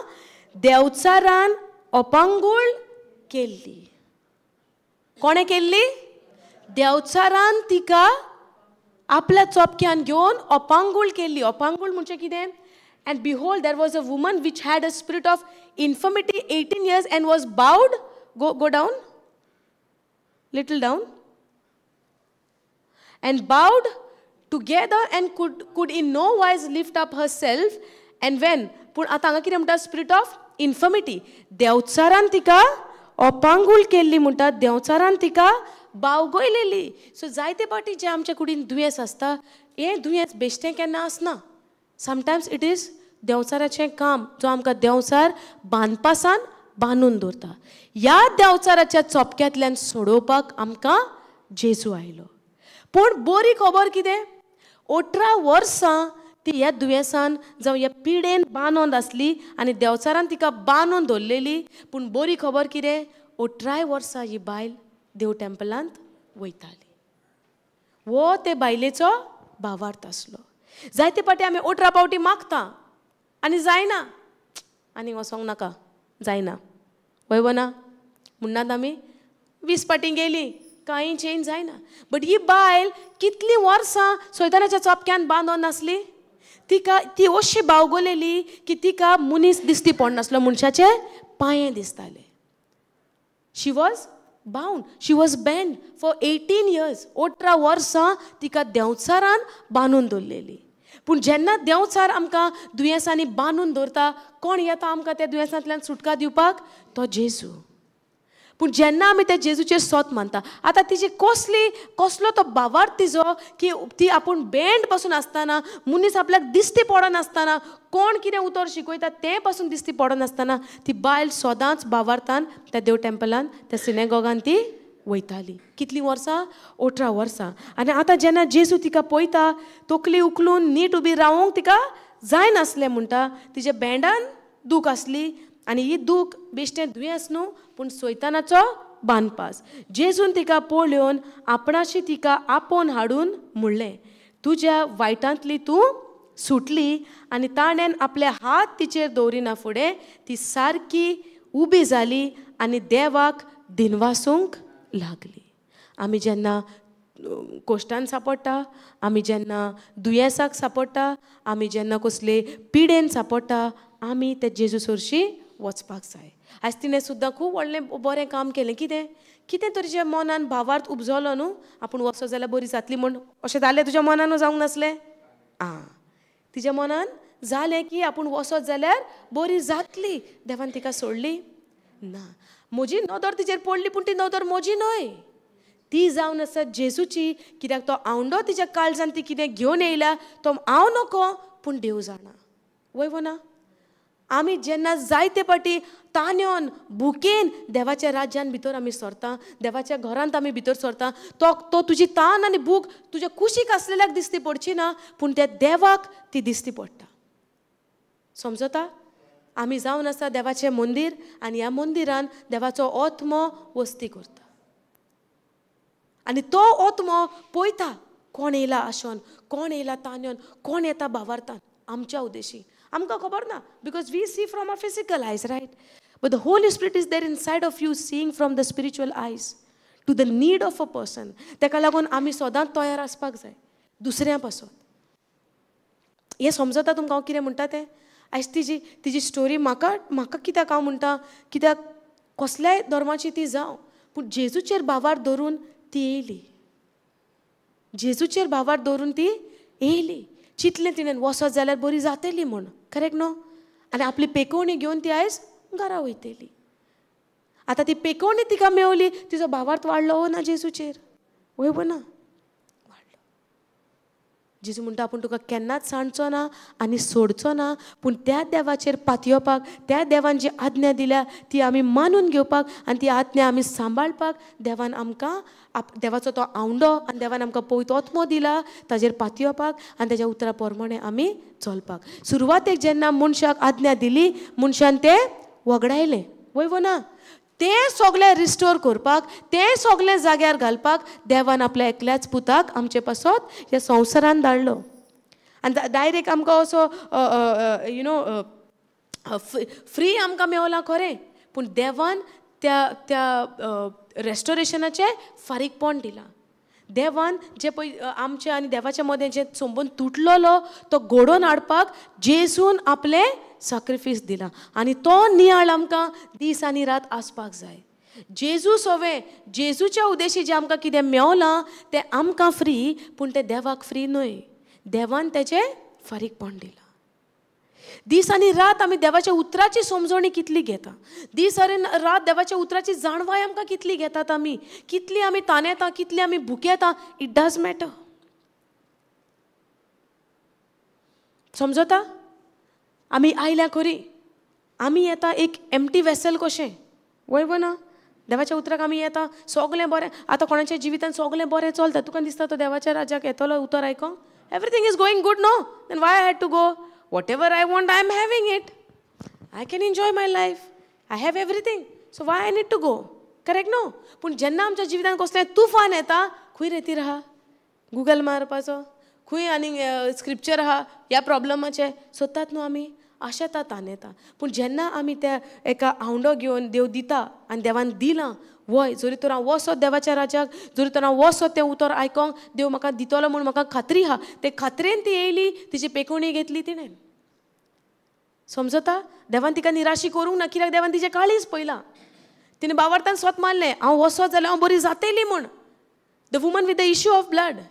देवचारान अपंगूळ केल्ली. कोणें केल्ली? देवचारान तिका आपल्या चोपक्यान घेवन अपंगूळ केल्ली. अपंगूळ म्हणजे कितें? And behold, there was a woman which had a spirit of infirmity 18 years and was bowed. Go down, little down. And bowed together and could in no wise lift up herself. And when, पूण आतां हांगा कितें म्हणटा, spirit of infirmity, देंवचारान तिका अपांगूळ केल्ली म्हणटा, देंवचारान तिका बावगयलेली. So जायते फावटी जें आमच्या कुडीन दुयेंस आसता, हें दुयेंस बेश्टें केन्ना आसना. समटायम्स it is देंवचाराचें काम, जो आमकां देंवचार बांदपासान बांदून दवरता. ह्या देंवचाराच्या चोपक्यांतल्यान सोडोवपाक आमकां जेजू आयलो. पूण बरी खबर कितें, 18 वर्सां ती ह्या दुयेंसान जावं ह्या पिडेन बांदून आसली आनी देंवचारान तिका बांदून दवरलेली. पूण बरी खबर कितें, 18 वर्सां ही बायल देव टेम्पलांत वयताली. हो ते बायलेचो भावार्थ आसलो. जायते फावटी आमी 18 फावटी मागता आनी जायना, आनी वचोंक नाका, जायना, वय वना म्हणनात आमी, 20 फावटी गेली कांय चेंज जायना. बट he बायल कितलीं वर्सां सैतानाच्या चोपक्यान बांदून आसली, तिका ती अशी बावगलेली की तिका मनीस दिसती पडनासलो, मनशाचे पांये दिसताले. She was bound, she was bend for 18 years. 18 वर्सां तिका देंवचारान बांदून दवरलेली. पूण जेन्ना देंवचार आमकां दुयेंसांनी बांदून दवरता, कोण येता आमकां त्या दुयेंसांतल्यान सुटका दिवपाक? तो जेजू. पूण जेन्ना आमी त्या जेजूचेर सोत मानता, आतां तिजी कसली कसलो तो भावार्थ तिजो की ती आपूण बेंड पासून आसतना, मनीस आपल्याक दिश्टी पडनासतना, कोण कितें उतर शिकयता तें पासून दिश्टी पडनासतना ती बायल सदांच भावार्थान त्या देव टेम्पलान, त्या सिनेगॉगान ती वयताली. कितलीं वर्सां? 18 वर्सां. आनी आतां जेन्ना जेजू तिका पळयता, तकली उखलून नीट उबी रावूंक तिका जायनासलें म्हणटा, तिच्या बेंडान दूख आसली आनी ही दूख बेश्टें दुयेंस न्हू, पूण सैतानाचो बांदपास. जेजून तिका पळोवन आपणाशी तिका आपोवन हाडून म्हणलें, तुज्या वायटांतली तूं सुटली. आनी ताणें आपले हात तिचेर दवरिना फुडें ती सारकी उबी जाली आनी देवाक दिनवासूंक लागली. आमी जेन्ना कोश्टान सांपडटा, आमी जेन्ना दुयेंसाक सांपडटा, आमी जेन्ना कसले पिडेन सांपडटा, आमी ते जेजू सरशी वचपाक जाय. आयज तिणें सुद्दां खूब व्हडलें बरें काम केलें. कितें कितें तरी तुज्या मनान भावार्थ उपजलो न्हू, आपूण वचत जाल्यार बरी जातली म्हूण, अशें जालें तुज्या मनानू जावंक नासलें? आं, तिज्या मनान जालें की आपूण वचत जाल्यार बरी जातली. देवान तिका सोडली ना. म्हजी नदर तिचेर पडली, पूण ती नदर म्हजी न्हय, ती जावन आसा जेजूची. कित्याक तो आवंडो तिच्या काळजान ती कितें घेवन येयल्या तो हांव नको, पूण देव जाणा. वय वो ना? आमी जेन्ना जायते फावटी तान्योन भुकेन देवाच्या राज्यान भितर आमी सरता, देवाच्या घरांत आमी भितर सरता, तो तो तुजी तान आनी भूक तुज्या कुशीक आसलेल्याक दिसती पडची ना, पूण त्या देवाक ती दिसती पडटा. समजता? आमी जावन आसा देवाचें मंदीर आनी ह्या मंदिरान देवाचो आत्मो वस्ती करता आनी तो आत्मो पळयता कोण येयला आशोन, कोण येयला तान्योन, कोण येता भावार्थान आमच्या उद्देशी. आमकां खबर ना, because we see from our physical eyes, right? But the Holy Spirit is there inside of you, seeing from the spiritual eyes to the need of a person. ताका लागून आमी सदांच तयार आसपाक जाय दुसऱ्यां पासून. हें समजता तुमकां हांव कितें म्हणटा तें? आयज तिजी तिजी स्टोरी म्हाका म्हाका कित्याक हांव म्हणटा, कित्याक कसल्याय धर्माची ती जावं, पूण जेजूचेर भावार धरून ती येयली, जेजूचेर भावार धरून ती येयली. चिंतलें तिणें वचत जाल्यार बरी जातली म्हूण, करेक्ट न्हू? आनी आपली पेकोवणी घेवन ती आयज घरा वयतली. आतां ती पेकोवणी तिका मेवली, तिजो भावार्थ वाडलो ना जेजूचेर? वय ना वाडलो. जेजू म्हणटा आपूण तुका केन्नाच सांडचो ना आनी सोडचो ना, पूण त्या देवाचेर पातयेवपाक, त्या देवान जी आज्ञा दिल्या ती आमी मानून घेवपाक आनी ती आज्ञा आमी सांबाळपाक देवान आमकां देवाचो तो आवंडो आनी देवान आमकां पवित्र आत्मो दिला ताजेर पातयेवपाक आनी ताज्या उतरा प्रमाणे आमी चलपाक. सुरवातेक जेन्ना मनशाक आज्ञा दिली, मनशान तें वगडायलें, वय वो ना? तें सगळें रिस्टोर करपाक, तें सगळें जाग्यार घालपाक देवान आपल्या एकल्याच पुताक आमचे पासत ह्या संवसारान धाडलो. आनी डायरेक्ट आमकां असो you know free आमकां मेवला खरें, पूण देवान त्या त्या रेस्टोरेशनाचें फारीकपण दिलां. देवान जे पळय आमच्या आनी देवाच्या मदें जे संबंद तुटलेलो तो घडोवन हाडपाक जेजून आपलें साक्रिफीस दिलां आनी तो नियाळ आमकां दीस आनी रात आसपाक जाय. जेजू सोवे जेजूच्या उद्देशी जें आमकां कितें मेवलां तें आमकां फ्री, पूण तें देवाक फ्री न्हय. देवान तेचें फारीकपण दिलां. दीस आनी रात आमी देवाच्या उतराची समजणी कितली घेता, दीस आनी रात देवाच्या उतराची जाणवाय आमकां कितली घेतात आमी, कितली आमी तानेता, कितली आमी भुकेता. It does matter. समजता? आमी आयल्या खरी, आमी येता एक एम्प्टी वेसल कशें, वय वो ना? देवाच्या उतराक आमी येता सगळें बरें. आतां कोणाच्या जिवितान सगळें बरें चलता, तुका दिसता तो देवाच्या राज्याक येतलो उतर आयकोंक, everything is going good, no then why I had to go? Whatever I want I am having it, I can enjoy my life, I have everything, so why I need to go? Correct न्हू? पूण जेन्ना आमच्या जिवितान कसलें तुफान येता, खंय रेतीर आहा गुगल मारपाचो, खंय आनी स्क्रिप्चर आहा ह्या प्रॉब्लमाचे सोदतात न्हू आमी, आशेता तानेता. पूण जेन्ना आमी त्या एका आवंडो घेवन देव दिता आनी देवान दिलां, वय जरी तर हांव वचत देवाच्या राज्याक, जरी तर हांव वचत तें उतर आयकोंक, देव म्हाका दितलो म्हूण म्हाका खात्री आहा, ते खात्रेन ती येयली, तिची पेकोणी घेतली तिणें. समजता? देवान तिका निराशी करूंक ना, कित्याक देवान तिचें काळीज पळयलां. तिणें बावार्थान स्वत मारलें, हांव वचत जाल्यार हांव बरी जातली म्हूण. The woman with the issue of blood,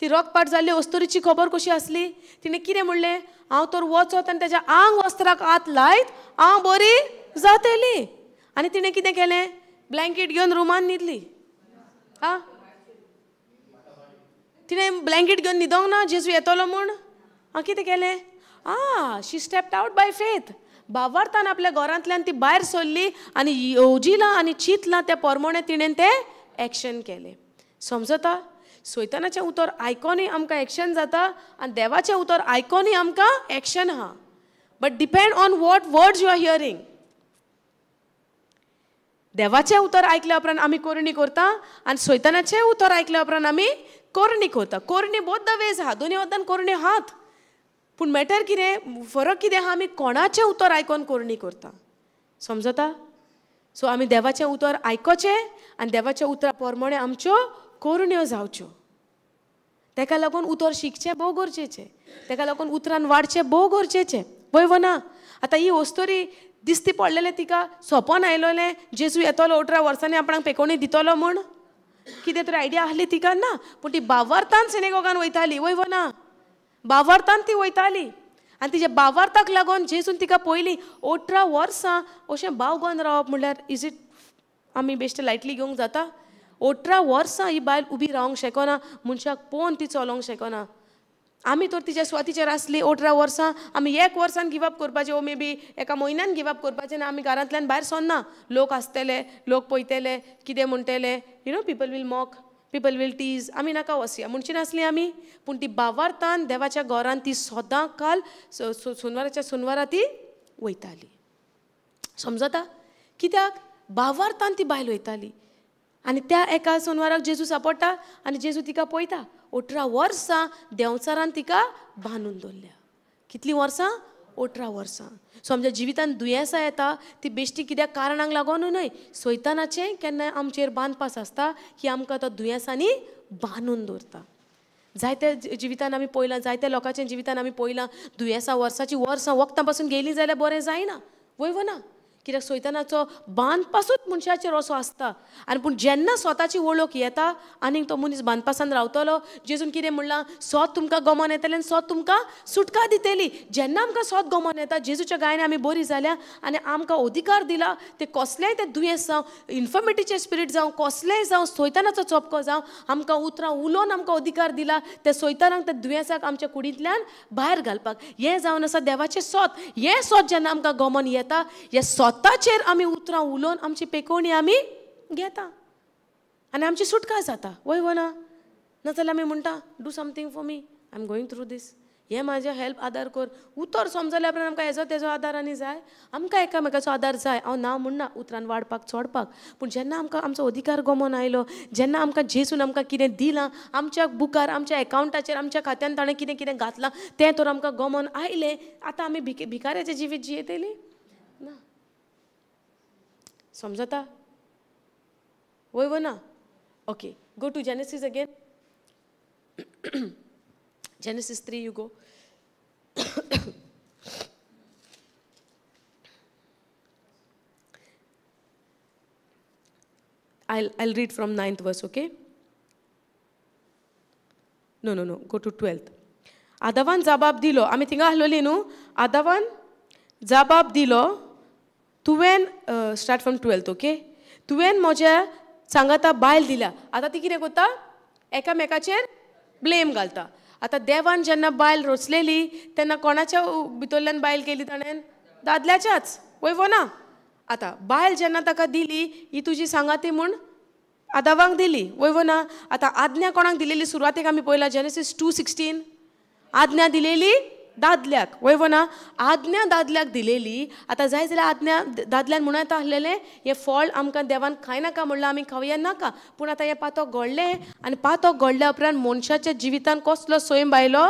ती रक्तपात जाल्ली अस्तुरीची खबर कशी आसली, तिणें कितें म्हणलें, हांव तर वचत आनी तेज्या आंग वस्त्राक हात लायत हांव बरी जातली. आनी तिणें कितें केलें, ब्लँकेट घेवन रुमान न्हिदली. आं, तिणें ब्लँकेट घेवन न्हिदोंक ना जेजू येतलो म्हूण. हांव कितें केलें, आं, she stepped out by faith. बावार्थान आपल्या घरांतल्यान ती भायर सरली आनी येवजिलां आनी चिंतलां त्या प्रमाणे तिणें तें एक्शन केलें. समजता? सैतानाचें उतर आयकोनूय आमकां एक्शन जाता आनी देवाचें उतर आयकोनूय आमकां एक्शन आहा. But depend on what words you are hearing. देवाचें उतर आयकल्या उपरांत आमी करणी करता आनी सैतानाचें उतर आयकल्या उपरांत आमी करणी करता. करणी बोथ the ways आहा, दोनी वटान करणी आहात, पूण मॅटर कितें, फरक कितें आहा, आमी कोणाचें उतर आयकोन करणी करता. समजता? सो आमी देवाचें उतर आयकोचें आनी देवाच्या उतरा प्रमाणे आमच्यो करण्यो जावच्यो. तेका लागून उतर शिकचें भोव गरजेचें, तेका लागून उतरान वाडचें भोव गरजेचें. वय वो ना? आतां ही अस्तुरी दिसती पडलेलें तिका सोंपोन आयलोलें जेजू येतलो 18 वर्सांनी आपणाक पेकोणी दितलो म्हूण, कितें तरी आयडिया आहली तिका ना, पूण ती बावार्थान सिनेगोगान वयताली. वय वो ना? बावार्थान ती वयताली आनी तिच्या बावार्थाक लागून जेजून तिका पयलीं 18 वर्सां अशें बावगोन रावप म्हणल्यार is it आमी बेश्टे लायटली घेवंक जाता? 18 वर्सां ही बायल उबी रावंक शकना, मनशाक पळोवन ती चलोवंक शकना. आमी तर तिच्या स्वातीचेर आसली 18 वर्सां, आमी एक वर्सान गिवअप करपाचें, ओ मे बी एका म्हयन्यान गिवअप करपाचें ना, आमी घरांतल्यान भायर सरना. लोक आसतले, लोक पळयतले, कितें म्हणटले, you know, people will mock, people will tease, आमी नाका वसया म्हणची नासली आमी. पूण ती बावार्थान देवाच्या घरान ती सदां काल सोनवाराच्या सोनवारा ती वयताली. समजता? कित्याक बावार्थान ती बायल वयताली. आनी त्या एका सोनवाराक जेजू सापडटा आनी जेजू तिका पळयता. 18 वर्सां देंवचारान तिका बांदून दवरल्या. कितलीं वर्सां? 18 वर्सां. सो आमच्या जिवितान दुयेंसां येता ती बेश्टी कित्याक कारणांक लागून न्हय, सैतानाचें केन्नाय आमचेर बांदपास आसता की आमकां तो दुयेंसांनी बांदून दवरता. जायत्या जिवितान आमी पळयलां, जायत्या लोकांच्या जिवितान आमी पळयलां, दुयेंसां वर्साची वर्सां वखदां पासून गेलीं जाल्यार बरें जायना. वय वो ना? कित्याक सैतानाचो बांदपासूच मनशाचेर असो आसता. आनी पूण जेन्ना स्वताची वळख येता आनीक तो मनीस बांदपासान रावतलो. जेजून कितें म्हणलां, सोत तुमकां गमोन येतलें आनी सोत तुमकां सुटका दितली. जेन्ना आमकां सोत गमोन येता, जेजूच्या गायने आमी बरी जाल्या आनी आमकां अधिकार दिला, ते कसलेंय तें दुयेंस जावं, इन्फर्मिटीचें स्पिरीट जावं, कसलेंय जावं, सैतानाचो चपको जावं, आमकां उतरां उलोवन आमकां अधिकार दिला त्या सैतानाक, त्या दुयेंसाक आमच्या कुडींतल्यान भायर घालपाक. हें जावन आसा देवाचें सोत. हें सोत जेन्ना आमकां गमोन येता, हें सोत ताचेर आमी उतरां उलोवन आमची पेकोवणी आमी घेता आनी आमची सुटका जाता. वय वो ना? नाजाल्यार आमी म्हणटा, do something for me, I am going through this, हें म्हाजें हेल्प आदार कर. उतर समजल्या उपरांत आमकां हेजो तेजो आदार आनी जाय, आमकां एकामेकाचो आदार जाय. हांव ना म्हणना उतरान वाडपाक चोडपाक, पूण जेन्ना आमकां आमचो अधिकार गमोन आयलो, जेन्ना आमकां जेजून आमकां कितें दिलां, आमच्या बुकार, आमच्या एकावंटाचेर, आमच्या खात्यान ताणें कितें कितें घातलां तें तर आमकां गमोन आयलें, आतां आमी भिकाऱ्याचें जिवीत जियेतलीं ना. समजता? वय वो ना? Okay, go to Genesis again. Genesis 3 you go. I read from 9th verse, okay? No no no, go to 12th. आदावान जबाब दिलो, आमी थिंगा आहलोली न्हू, आदावान जबाब दिलो, तुवें स्टार्ट फ्रॉम 12th, okay? तुवें म्हज्या सांगाता बायल दिल्या. आतां ती कितें करता, एकामेकाचेर ब्लेम घालता. आतां देवान जेन्ना बायल रचलेली तेन्ना कोणाच्या भितरल्यान बायल केली ताणें? दादल्याच्याच, वय वो ना? आतां बायल जेन्ना ताका दिली, ही तुजी सांगाती म्हूण आदावांक दिली, वय वो ना? आतां आज्ञा कोणाक दिलेली सुरवातेक आमी पळयला, जेनेसीस 2:16, आज्ञा दिलेली दादल्याक, वय वो ना? आज्ञा दादल्याक दिलेली. आतां जाय जाल्यार आज्ञा दादल्यान म्हणून येता आसलेलें, हें फळ आमकां देवान खायनाका म्हणलां, आमी खावया नाका. पूण आतां हें पातक घडलें, आनी पातक घडल्या उपरांत मनशाच्या जिवितान कसलो सैम आयलो?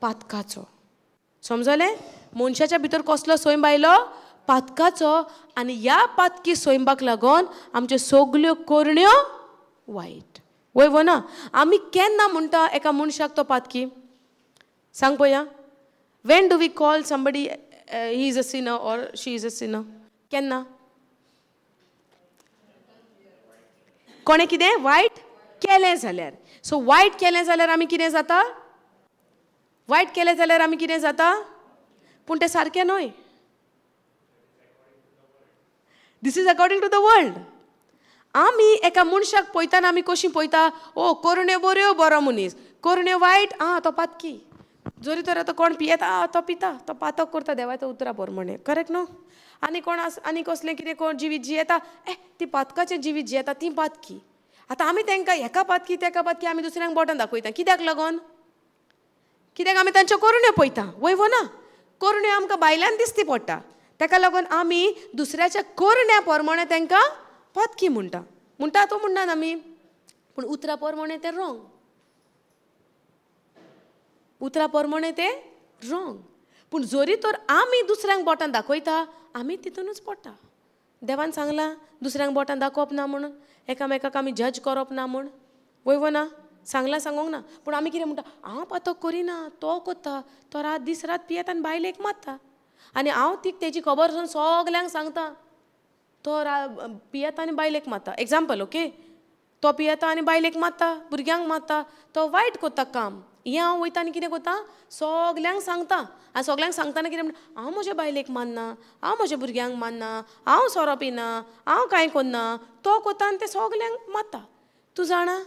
पातकाचो. समजलें? मनशाच्या भितर कसलो सैम आयलो? पातकाचो. आनी ह्या पातकी सैमाक लागून आमच्यो सगल्यो करण्यो वायट, वय वो ना? आमी केन्ना म्हणटा एका मनशाक तो पातकी? सांग पळया. When do we call somebody he is a sinner or she is a sinner? केन्ना? कोणें कितें वायट केलें जाल्यार. सो वायट केलें जाल्यार आमी कितें जाता? वायट केलें जाल्यार आमी कितें जाता? पूण तें सारकें न्हय. This is according to the world. आमी एका मनशाक पळयतना आमी कशीं पळयता? ओ करण्यो बऱ्यो, बरो मनीस, करण्यो वायट, आं तो पातकी. जरी तर आतां कोण पियेता, तो पिता, तो पातक करता देवाच्या उतरा प्रमाणे, करेक्ट न्हू? आनी कोण आस, आनी कसलें कितें कोण जिवीत जियेता, ए ती पातकाचें जिवीत जियेता, ती पातकी. आतां आमी तांकां हेका पातकी तेका पातकी आमी दुसऱ्यांक बोटान दाखयता. कित्याक लागून? कित्याक आमी तांच्यो करण्यो पळयता, वय वो ना? करण्यो आमकां भायल्यान दिसती पडटा, ताका लागून आमी दुसऱ्याच्या करण्या प्रमाणे तांकां पातकी म्हणटा. म्हणटा तो म्हणनात आमी, पूण उतरा प्रमाणे तें रोंग, उतरा प्रमाणे तें रोंग. पूण जरी तर आमी दुसऱ्यांक बोटान दाखयता, आमी तितूनच पडटा. देवान सांगलां दुसऱ्यांक बोटान दाखोवप ना म्हूण, एकामेकाक आमी जज करप ना म्हूण, वय वो ना? सांगलां सांगोंक ना. पूण आमी कितें म्हणटा, हांव पातक करिना, तो करता, तो रात दीस रात पियेता आनी बायलेक मारता, आनी हांव ती तेजी खबर वचून सगल्यांक सांगता, तो पियेता आनी बायलेक मारता. Example, okay? तो पियेता आनी बायलेक मारता, भुरग्यांक मारता, तो वायट करता काम. हें हांव वयता आनी कितें करता, सगल्यांक सांगता. आनी सगल्यांक सांगतना कितें म्हणटा, हांव म्हज्या बायलेक मानना, हांव म्हज्या भुरग्यांक मानना, हांव सोरो पिना, हांव कांय करना, तो करता आनी ते सगल्यांक मारता. तूं जाणा,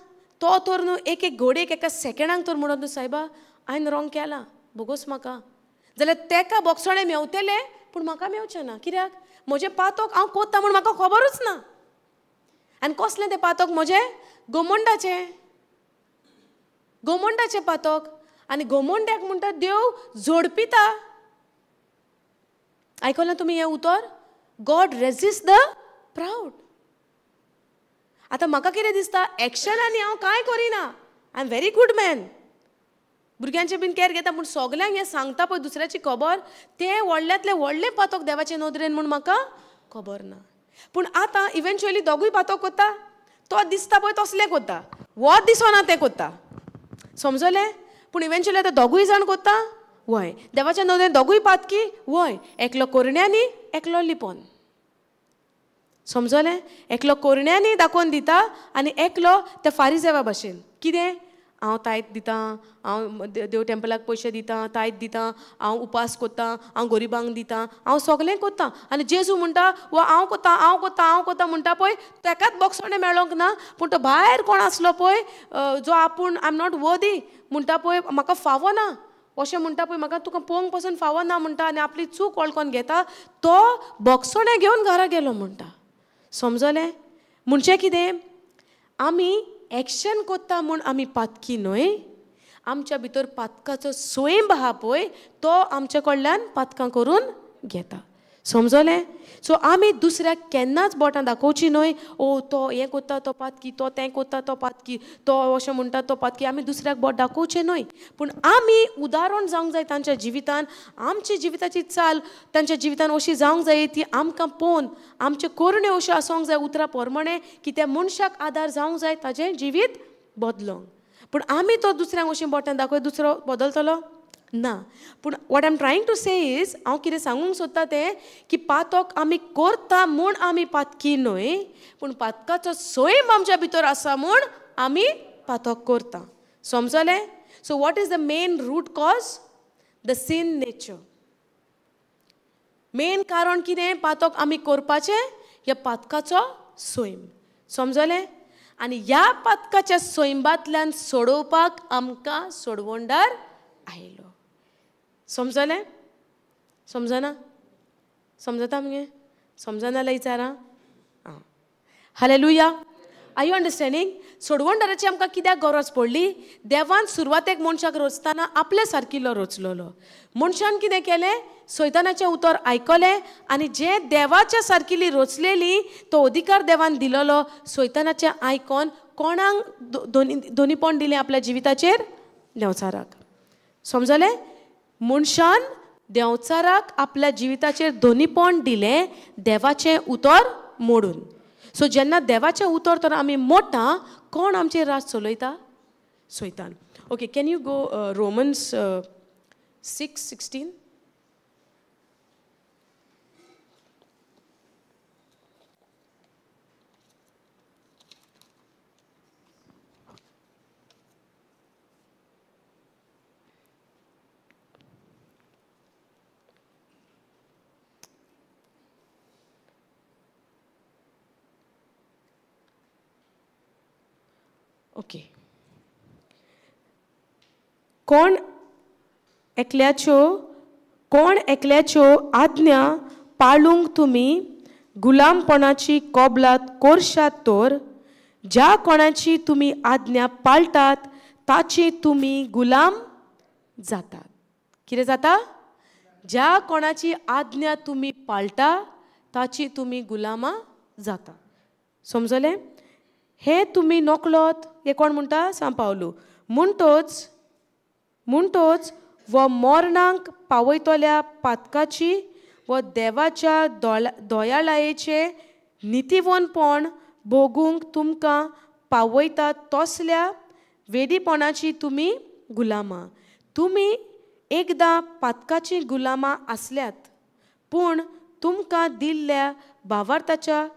तो तर न्हू एक एक घोडयेक एका सेकेंडाक तर म्हणत न्हू, सायबा हांवें रोंग केलां, बोगोस म्हाका, जाल्यार तेका बोगसणें मेवतलें, पूण म्हाका मेवचें ना. कित्याक? म्हजें पातक हांव कोत्ता म्हूण म्हाका खबरूच ना. आनी कसलें तें पातक? म्हजें गोमंडाचें, गोमंडाचें पातक. आनी गोमंड्याक म्हणटा देव जोडपिता. आयकलां तुमी हें उतर? गॉड रेजिस्ट the proud. आतां म्हाका कितें दिसता, एक्शनांनी हांव कांय करिना, I am very good man, भुरग्यांचें बीन कॅर घेता, पूण सगल्यांक हें सांगता पळय दुसऱ्याची खबर, तें व्हडल्यांतलें व्हडलें पातक देवाचे नदरेन म्हूण म्हाका खबर ना. पूण आतां इवेंच्युअली दोगूय पातक करता, तो दिसता पळय तसलें करता, हो दिसना तें करता, समजलें? पूण इवेंच्युअली आतां दोगूय जाण करता, वय देवाच्या नदरेन दोगूय पातकी, वय एकलो करण्यांनी एकलो लिपोन, समजलें? एकलो करण्यांनी दाखोवन दिता आनी एकलो त्या फारीजेवा भाशेन कितें, हांव तायत दितां, हांव देव टेम्पलाक पयशे दितां, तायत दितां, हांव उपास करतां, हांव गरिबांक दितां, हांव सगलें करतां. आनी जेजू म्हणटा, वा हांव करतां, हांव करतां, हांव करतां म्हणटा पळय, ताकाच बोगसणें मेळोंक ना. पूण तो भायर कोण आसलो पळय जो आपूण I am not वर्दी म्हणटा पळय, म्हाका फावो ना अशें म्हणटा पळय, म्हाका तुका पळोवंक पसून फावो ना म्हणटा, आनी आपली चूक वळखून घेता, तो बोगसणें घेवन घरा गेलो म्हणटा. समजलें? म्हणजे कितें, आमी एक्शन करता म्हूण आमी पातकी न्हय, आमच्या भितर पातकाचो स्वयं आहा पळय, तो आमच्या कडल्यान पातकां करून घेता. समजलें? सो आमी दुसऱ्याक केन्नाच बोटां दाखोवची न्हय, ओ तो हें करता तो पातकी, तो तें करता तो पातकी, तो अशें म्हणटा तो पातकी, आमी दुसऱ्याक बोट दाखोवचें न्हय. पूण आमी उदाहरण जावंक जाय तांच्या जिवितान, आमची जिविताची चाल तांच्या जिवितान अशी जावंक जाय ती आमकां पळोवन आमच्यो करण्यो अश्यो आसूंक जाय उतरां प्रमाणे की त्या मनशाक आदार जावंक जाय ताजें जिवीत बदलोंक. पूण आमी तो दुसऱ्यांक अशीं बोटां दाखय दुसरो बदलतलो? ना. पूण what I am trying to say is, हांव कितें सांगूंक सोदता तें की पातक आमी करता म्हूण आमी पातकी न्हय, पूण पातकाचो सैम आमच्या भितर आसा म्हूण आमी पातक करता. समजलें? So what is the main root cause? The sin nature. Main कारण कितें पातक आमी करपाचें? ह्या पातकाचो सैम. समजलें? आनी ह्या पातकाच्या सैमांतल्यान सोडोवपाक आमकां सोडवणदार आयलो. समजलें? समजना? समजता मगे? समजना जाल्यार विचारा. आं, हालेलुया. Are you understanding? सोडवणदाराची आमकां कित्याक गरज पडली? देवान सुरवातेक मनशाक रचतना आपले सारकिल्लो रचलोलो. मनशान कितें केलें? सैतानाचें उतर आयकलें आनी जें देवाच्या सारकिल्ली रचलेली तो अधिकार देवान दिलोलो सैतानाचें आयकोन कोणाक दोनीपण दिलें आपल्या जिविताचेर? देंवचाराक. समजलें? मनशान देंवचाराक आपल्या जिविताचेर दोनीपण दिलें देवाचें उतर मोडून. सो जेन्ना देवाचें उतर तर आमी मोडटा, कोण आमचेर राज चलयता? सैतान. Okay, can you go Romans 6:16? Okay, कोण एकल्याच्यो आज्ञा पाळूंक तुमी गुलामपणाची कबलात करशात तर ज्या कोणाची तुमी आज्ञा पाळटात ताची तुमी गुलाम जातात. कितें जाता? ज्या कोणाची आज्ञा तुमी पाळटा ताची तुमी गुलामां जाता. समजलें? हे तुमी नकळत. हे कोण म्हणटा? सांव पावलू. म्हणटोच व मरणाक पावयतल्या पातकाची व देवाच्या दयाळायेचें नितीवनपण भोगूंक तुमकां पावयता तसल्या वेदीपणाची तुमी गुलामां. तुमी एकदां पातकाची गुलामां आसल्यात, पूण तुमकां दिल्ल्या भावार्थाच्या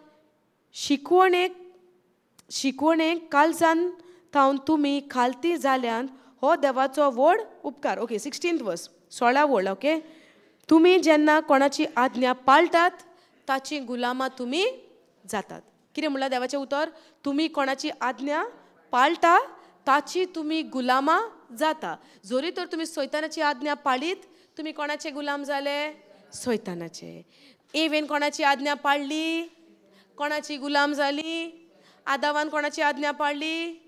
शिकवणेक कालजान थावन तुमी खालती जाल्यान हो देवाचो व्हड उपकार. ओके, 16th वर्स, 16 वळ. ओके, तुमी जेन्ना कोणाची आज्ञा पाळटात ताची गुलामां तुमी जातात. कितें म्हणलां देवाचें उतर? तुमी कोणाची आज्ञा पाळटा ताची तुमी गुलामां जाता. जरी तर तुमी सैतानाची आज्ञा पाळीत, तुमी कोणाचे गुलाम जाले? सैतानाचे. एवेन कोणाची आज्ञा पाळली? कोणाची गुलाम जाली? आदावान कोणाची आज्ञा पाळली?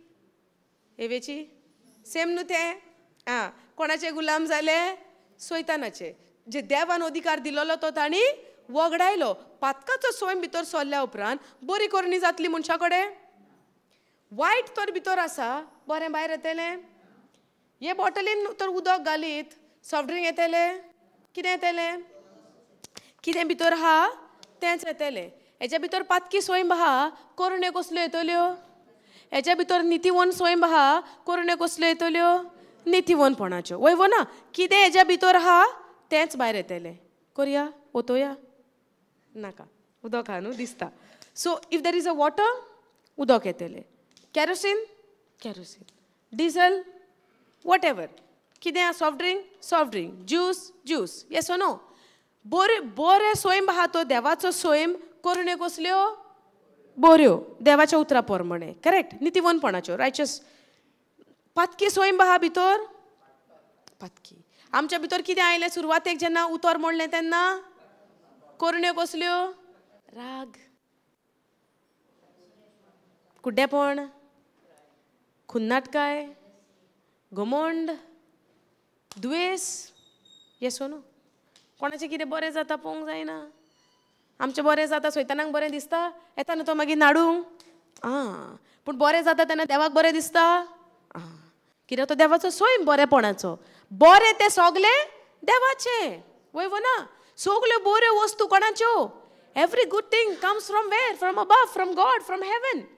एवेची. सेम न्हू तें? आं, कोणाचे गुलाम जाले? सैतानाचे. जे देवान अधिकार दिलोलो तो तांणी वगडायलो. पातकाचो स्वयं भितर सरल्या उपरांत बरी करणी जातली मनशा कडेन? वायट तर भितर आसा, बरें भायर येतलें? हे बॉटलीन तर उदक घालीत सॉफ्ट ड्रिंक येतलें? कितें येतलें? कितें भितर आहा तेंच येतलें. हेच्या भितर पातकी स्वयं आहा, करण्यो कसल्यो येतल्यो? हेच्या भितर नितीवंत स्वयं आहा, करण्यो कसल्यो येतल्यो? नितीवंतपणाच्यो. वय वो ना? कितें हेच्या भितर आहा तेंच भायर येतलें. करया वतोया नाका, उदक आहा न्हू दिसता. So if there is a water, उदक येतलें. Kerosene, kerosene, diesel, whatever कितें, soft drink, soft drink, juice, juice. Yes or no? बरें बरें स्वयं आहा तो देवाचो स्वयं, करण्यो कसल्यो? बऱ्यो, देवाच्या उतरा प्रमाणे, करेक्ट, नितीवंतपणाच्यो, रायचस. पातकी स्वयं आहा भितर? पातकी. आमच्या भितर कितें आयलें सुरवातेक जेन्ना उतर मोडलें तेन्ना? करण्यो कसल्यो? राग, कुड्डेपण, खुन्नाटकाय, घमंड, द्वेस. येस नो? कोणाचें कितें बरें जाता पळोवंक जायना. आमचें बरें जाता सैतानाक बरें दिसता, येता न्हू तो मागीर नाडूंक. आं, पूण बरें जाता तेन्ना देवाक बरें दिसता? आं, कित्याक तो देवाचो स्वयं बरेपणाचो. बरें तें सगलें देवाचें. वय वो ना? सगल्यो बऱ्यो वस्तू कोणाच्यो? Every good thing comes from where? From above, from God, from heaven.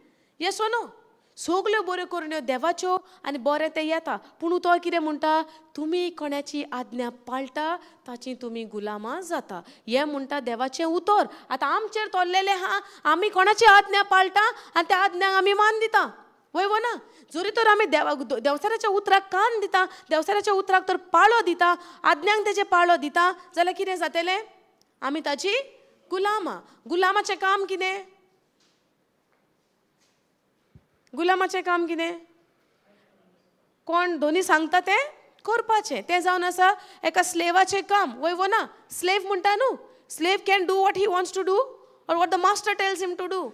Yes or no? सगल्यो बऱ्यो करण्यो देवाच्यो आनी बरें तें येता. पूण तो कितें म्हणटा, तुमी कोणाची आज्ञा पाळटा ताची तुमी गुलामां जाता. हें म्हणटा देवाचें उतर. आतां आमचेर तोल्लेलें आहा, आमी कोणाची आज्ञा पाळटा आनी त्या आज्ञाक आमी मान दिता. वय वो ना? जरी तर आमी देवसाराच्या उतराक कान दिता, देवसाराच्या उतराक तर पाळो दिता, आज्ञांक तेजे पाळो दिता, जाल्यार कितें जातलें? आमी ताची गुलामां. गुलामाचें काम कितें? गुलामाचें काम कितें? कोण दोनी सांगता तें करपाचें. तें जावन आसा एका स्लेवाचें काम. वय वो ना? स्लेव म्हणटा न्हू, slave can do what he wants to do or what the master tells him to do.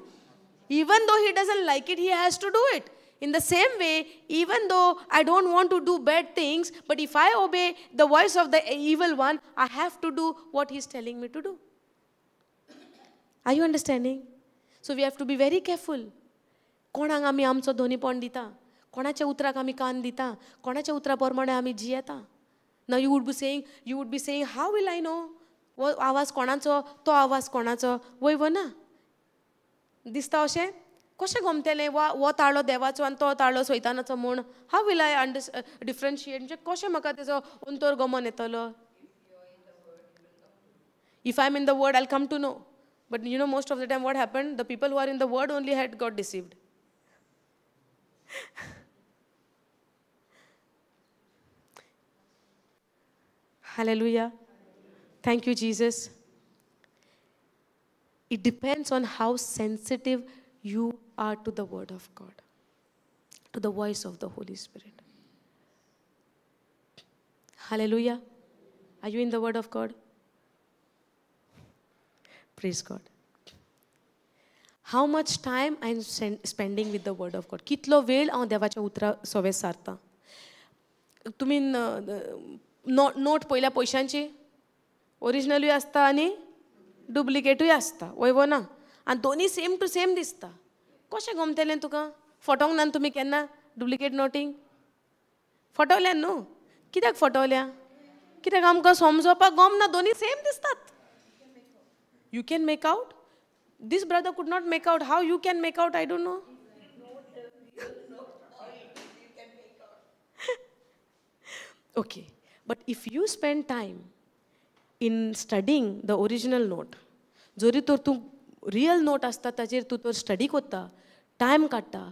Even though he doesn't like it, he has to do it. In the same way, even though I don't want to do bad things, but if I obey the voice of the evil one, I have to do what he's telling me to do. Are you understanding? So we have to be very careful. कोणाक आमी आमचो धोनीपण दिता, कोणाच्या उतराक आमी कान दिता, कोणाच्या उतरा प्रमाणे आमी जियेता. Now you would be saying, how will I know? हो आवाज कोणाचो, तो आवाज कोणाचो? वय वो ना? दिसता अशें कशें गमतलें वा हो ताळो देवाचो आनी तो ताळो सैतानाचो म्हूण? How will I differentiate? म्हणजे कशें म्हाका तेजो अंतर गमन येतलो? If I am in the word I come to know. But you know most of the time what happen, the people who are in the word only had got deceived. Hallelujah. Thank you Jesus. It depends on how sensitive you are to the word of God, to the voice of the Holy Spirit. Hallelujah. Are you in the word of God? Praise God. How much time I am spending with the word of God? कितलो वेळ हांव देवाच्या उतरा सोवे सारता? तुमी note पयल्या पयशांची, ओरिजिनलूय आसता आनी डुप्लिकेटूय आसता. वय वो ना? आनी दोनी सेम टू सेम दिसता. कशें गमतलें तुका? फटोवंक ना तुमी केन्ना डुप्लिकेट नोटींग? फटवल्या न्हू? कित्याक फटवल्या? कित्याक आमकां समजोवपाक गमना, दोनी सेम दिसतात. You can make out? This brother could not make out. How you can make out, I don't know. Okay, but if you spend time in studying the original note, जरी तर तूं रियल नोट आसता ताजेर तूं तर study करता, time काडटा,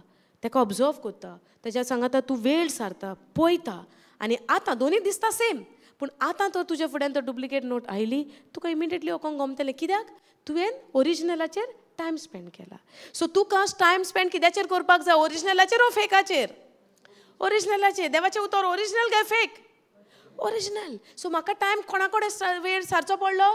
ताका ऑब्जर्व करता, ताज्या सांगाता तूं वेळ सारता, पळयता, आनी आतां दोनी दिसता सेम, पूण आतां तर तुज्या फुड्यान तर डुप्लिकेट नोट आयली, तुका इमिडिएटली वोकोंक गमतलें. कित्याक? तुवें ओरिजिनलाचेर टायम स्पेंड केला. सो तुका टायम स्पेंड कित्याचेर करपाक जाय? ओरिजिनलाचेर वो फेकाचेर? ओरिजिनलाचेर. देवाचें उतर ओरिजिनल काय फेक? ओरिजिनल. सो म्हाका टायम कोणा कडेन वेळ सारचो पडलो?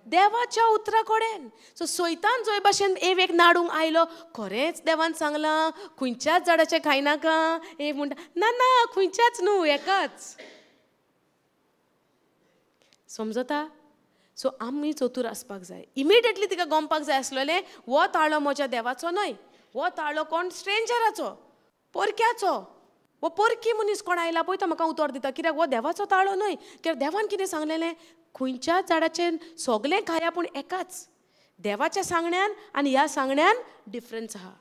देवाच्या उतरा कडेन. सो सैतान जोय भाशेन एवेक नाडूंक आयलो, खरेंच देवान सांगलां खंयच्याच झाडाचें खायनाका. एव म्हणटा ना ना खंयच्याच न्हू, एकाच. समजता? सो आमी चतूर आसपाक जाय. इमिडिएटली तिका गमपाक जाय आसलेलें, हो ताळो म्हज्या देवाचो न्हय, हो ताळो कोण स्ट्रेंजराचो, परक्याचो. हो परकी मनीस कोण आयला पळय तो म्हाका उतर दिता, कित्याक हो देवाचो ताळो न्हय. कित्याक देवान कितें सांगलेलें, खंयच्याच झाडाचें सगळें खाया पूण एकाच. देवाच्या सांगण्यान आनी ह्या सांगण्यान डिफरन्स आहा.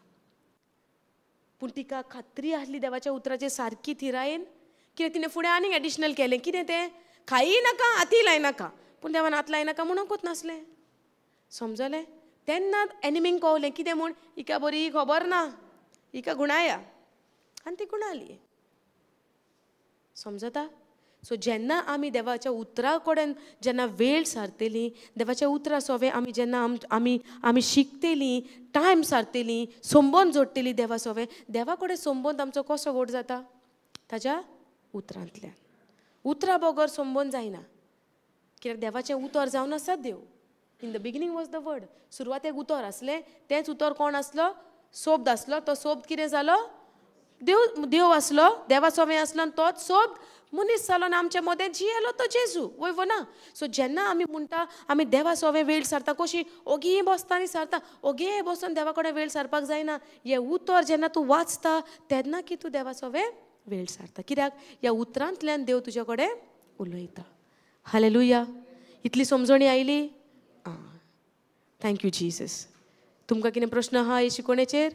पूण तिका खात्री आसली देवाच्या उतराचेर सारकी थिरायेन. कितें तिणें फुडें आनीक एडिशनल केलें, कितें तें? खायी नाका, हाती लायनाका. पूण देवान हात लायनाका म्हणूंकूच नासलें. समजलें? तेन्ना एनिमींक कवलें कितें म्हूण, हिका बरी खबर ना, हिका गुणाया. आनी ती गुणाली. समजता? सो जेन्ना आमी देवाच्या उतरा कडेन जेन्ना वेळ सारतली, देवाच्या उतरा सोवे आमी जेन्ना आमी आमी शिकतली, टायम सारतली, संबंद जोडटली देवा सोवे, देवा कडेन संबंद आमचो कसो गोड जाता? ताज्या उतरांतल्यान. उतरा बगर संबंद जायना. कित्याक देवाचें उतर जावन आसा देव. In the beginning was the word. सुरवातेक उतर आसलें, तेंच उतर कोण आसलो? सोब्द आसलो. तो सोब्द कितें जालो? देव. देव आसलो, देवा सोवे आसलो, आनी तोच सोब्द मनीस जालो आनी आमच्या मदें जियेलो तो जेजू. वय वो ना? सो जेन्ना आमी म्हणटा आमी देवा सोवे वेळ सारता, कशी ओगी बसता आनी सारता, ओगे बसून देवा कडेन वेळ सारपाक जायना. हें उतर जेन्ना तूं वाचता तेन्ना की तूं देवा सोवे वेळ सारता. कित्याक ह्या उतरांतल्यान देव तुज्या कडेन उलयता. हालेलुया. इतली समजणी आयली? आं, thank you Jesus. तुमकां कितें प्रश्न आहा हे शिकोवणेचेर?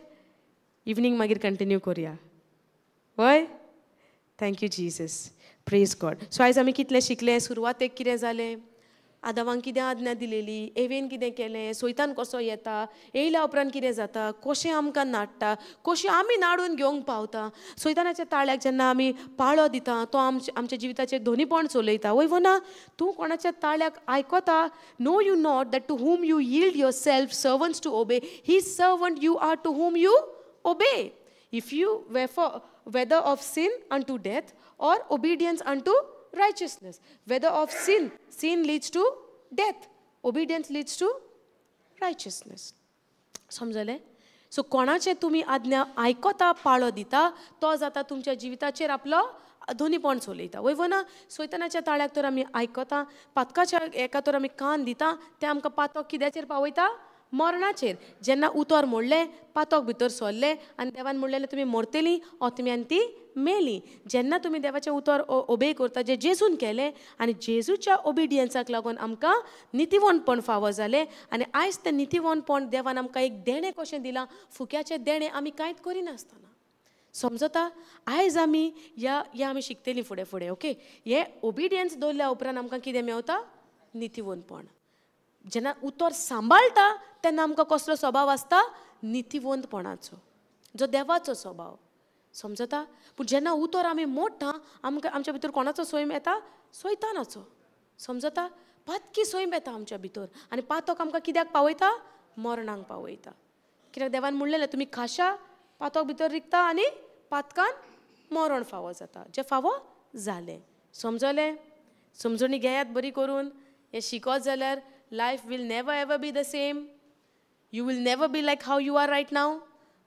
इवनींग मागीर कंटिन्यू करुया. वय, thank you Jesus, praise God. So आयज आमी कितलें शिकलें? सुरवातेक कितें जालें? आदावांक कितें आज्ञा दिलेली, एवेन कितें केलें, सोयतान कसो येता, येयल्या उपरांत कितें जाता, कशें आमकां नाडटा, कशें आमी नाडून घेवंक पावता. सोयतानाच्या ताळ्याक जेन्ना आमी पाळो दिता तो आमच्या जिविताचेर धोनीपण चलयता. वय वो ना? तूं कोणाच्या ताळ्याक आयकता? Know you not that to whom you yield yourself servants to obey, he servant you are to whom you obey. If you wherefore whether of sin unto death or obedience unto righteousness. Whether of sin, sin leads to death, obedience leads to righteousness. समजलें? So कोणाचें तुमी आज्ञा आयकता, पाळो दिता, तो जाता तुमच्या जिविताचेर आपलो धोनीपण चलयता. वय वो ना? सोयतानाच्या ताळ्याक तर आमी आयकता, पातकाच्या एका तर आमी कान दिता, तें आमकां पातक कित्याचेर पावयता? मरणाचेर. जेन्ना उतर मोडलें, पातक भितर सरलें आनी देवान म्हणलें तुमी मरतलीं, आत्म्यान ती मेली. जेन्ना तुमी देवाचें उतर ओबे करता, जें जेजून केलें, आनी जेजूच्या ओबिडियन्साक लागून आमकां नितीवंतपण फावो जालें. आनी आयज तें नितीवंतपण देवान आमकां एक देणें कशें दिलां, फुक्याचें देणें आमी कांयच करिनासतना. समजता? आयज आमी ह्या आमी शिकतलीं फुडें फुडें. ओके, हें ओबिडियन्स दवरल्या उपरांत आमकां कितें मेवता? नितीवंतपण. जेन्ना उतर सांबाळटा तेन्ना आमकां कसलो स्वभाव आसता? नितीवंतपणाचो, जो देवाचो स्वभाव. समजता? पूण जेन्ना उतर आमी मोडटा, आमकां आमच्या भितर कोणाचो स्वयं येता? सैतानाचो. समजता? पातकी स्वयं येता आमच्या भितर. आनी पातक आमकां कित्याक पावयता? मरणाक पावयता. कित्याक देवान म्हणलेलें तुमी खाशा पातक भितर रिगता आनी पातकान मरण फावो जाता, जें फावो जालें. समजलें? समजणी घेयात बरी करून. हें शिकत जाल्यार life will never ever be the same. You will never be like how you are right now,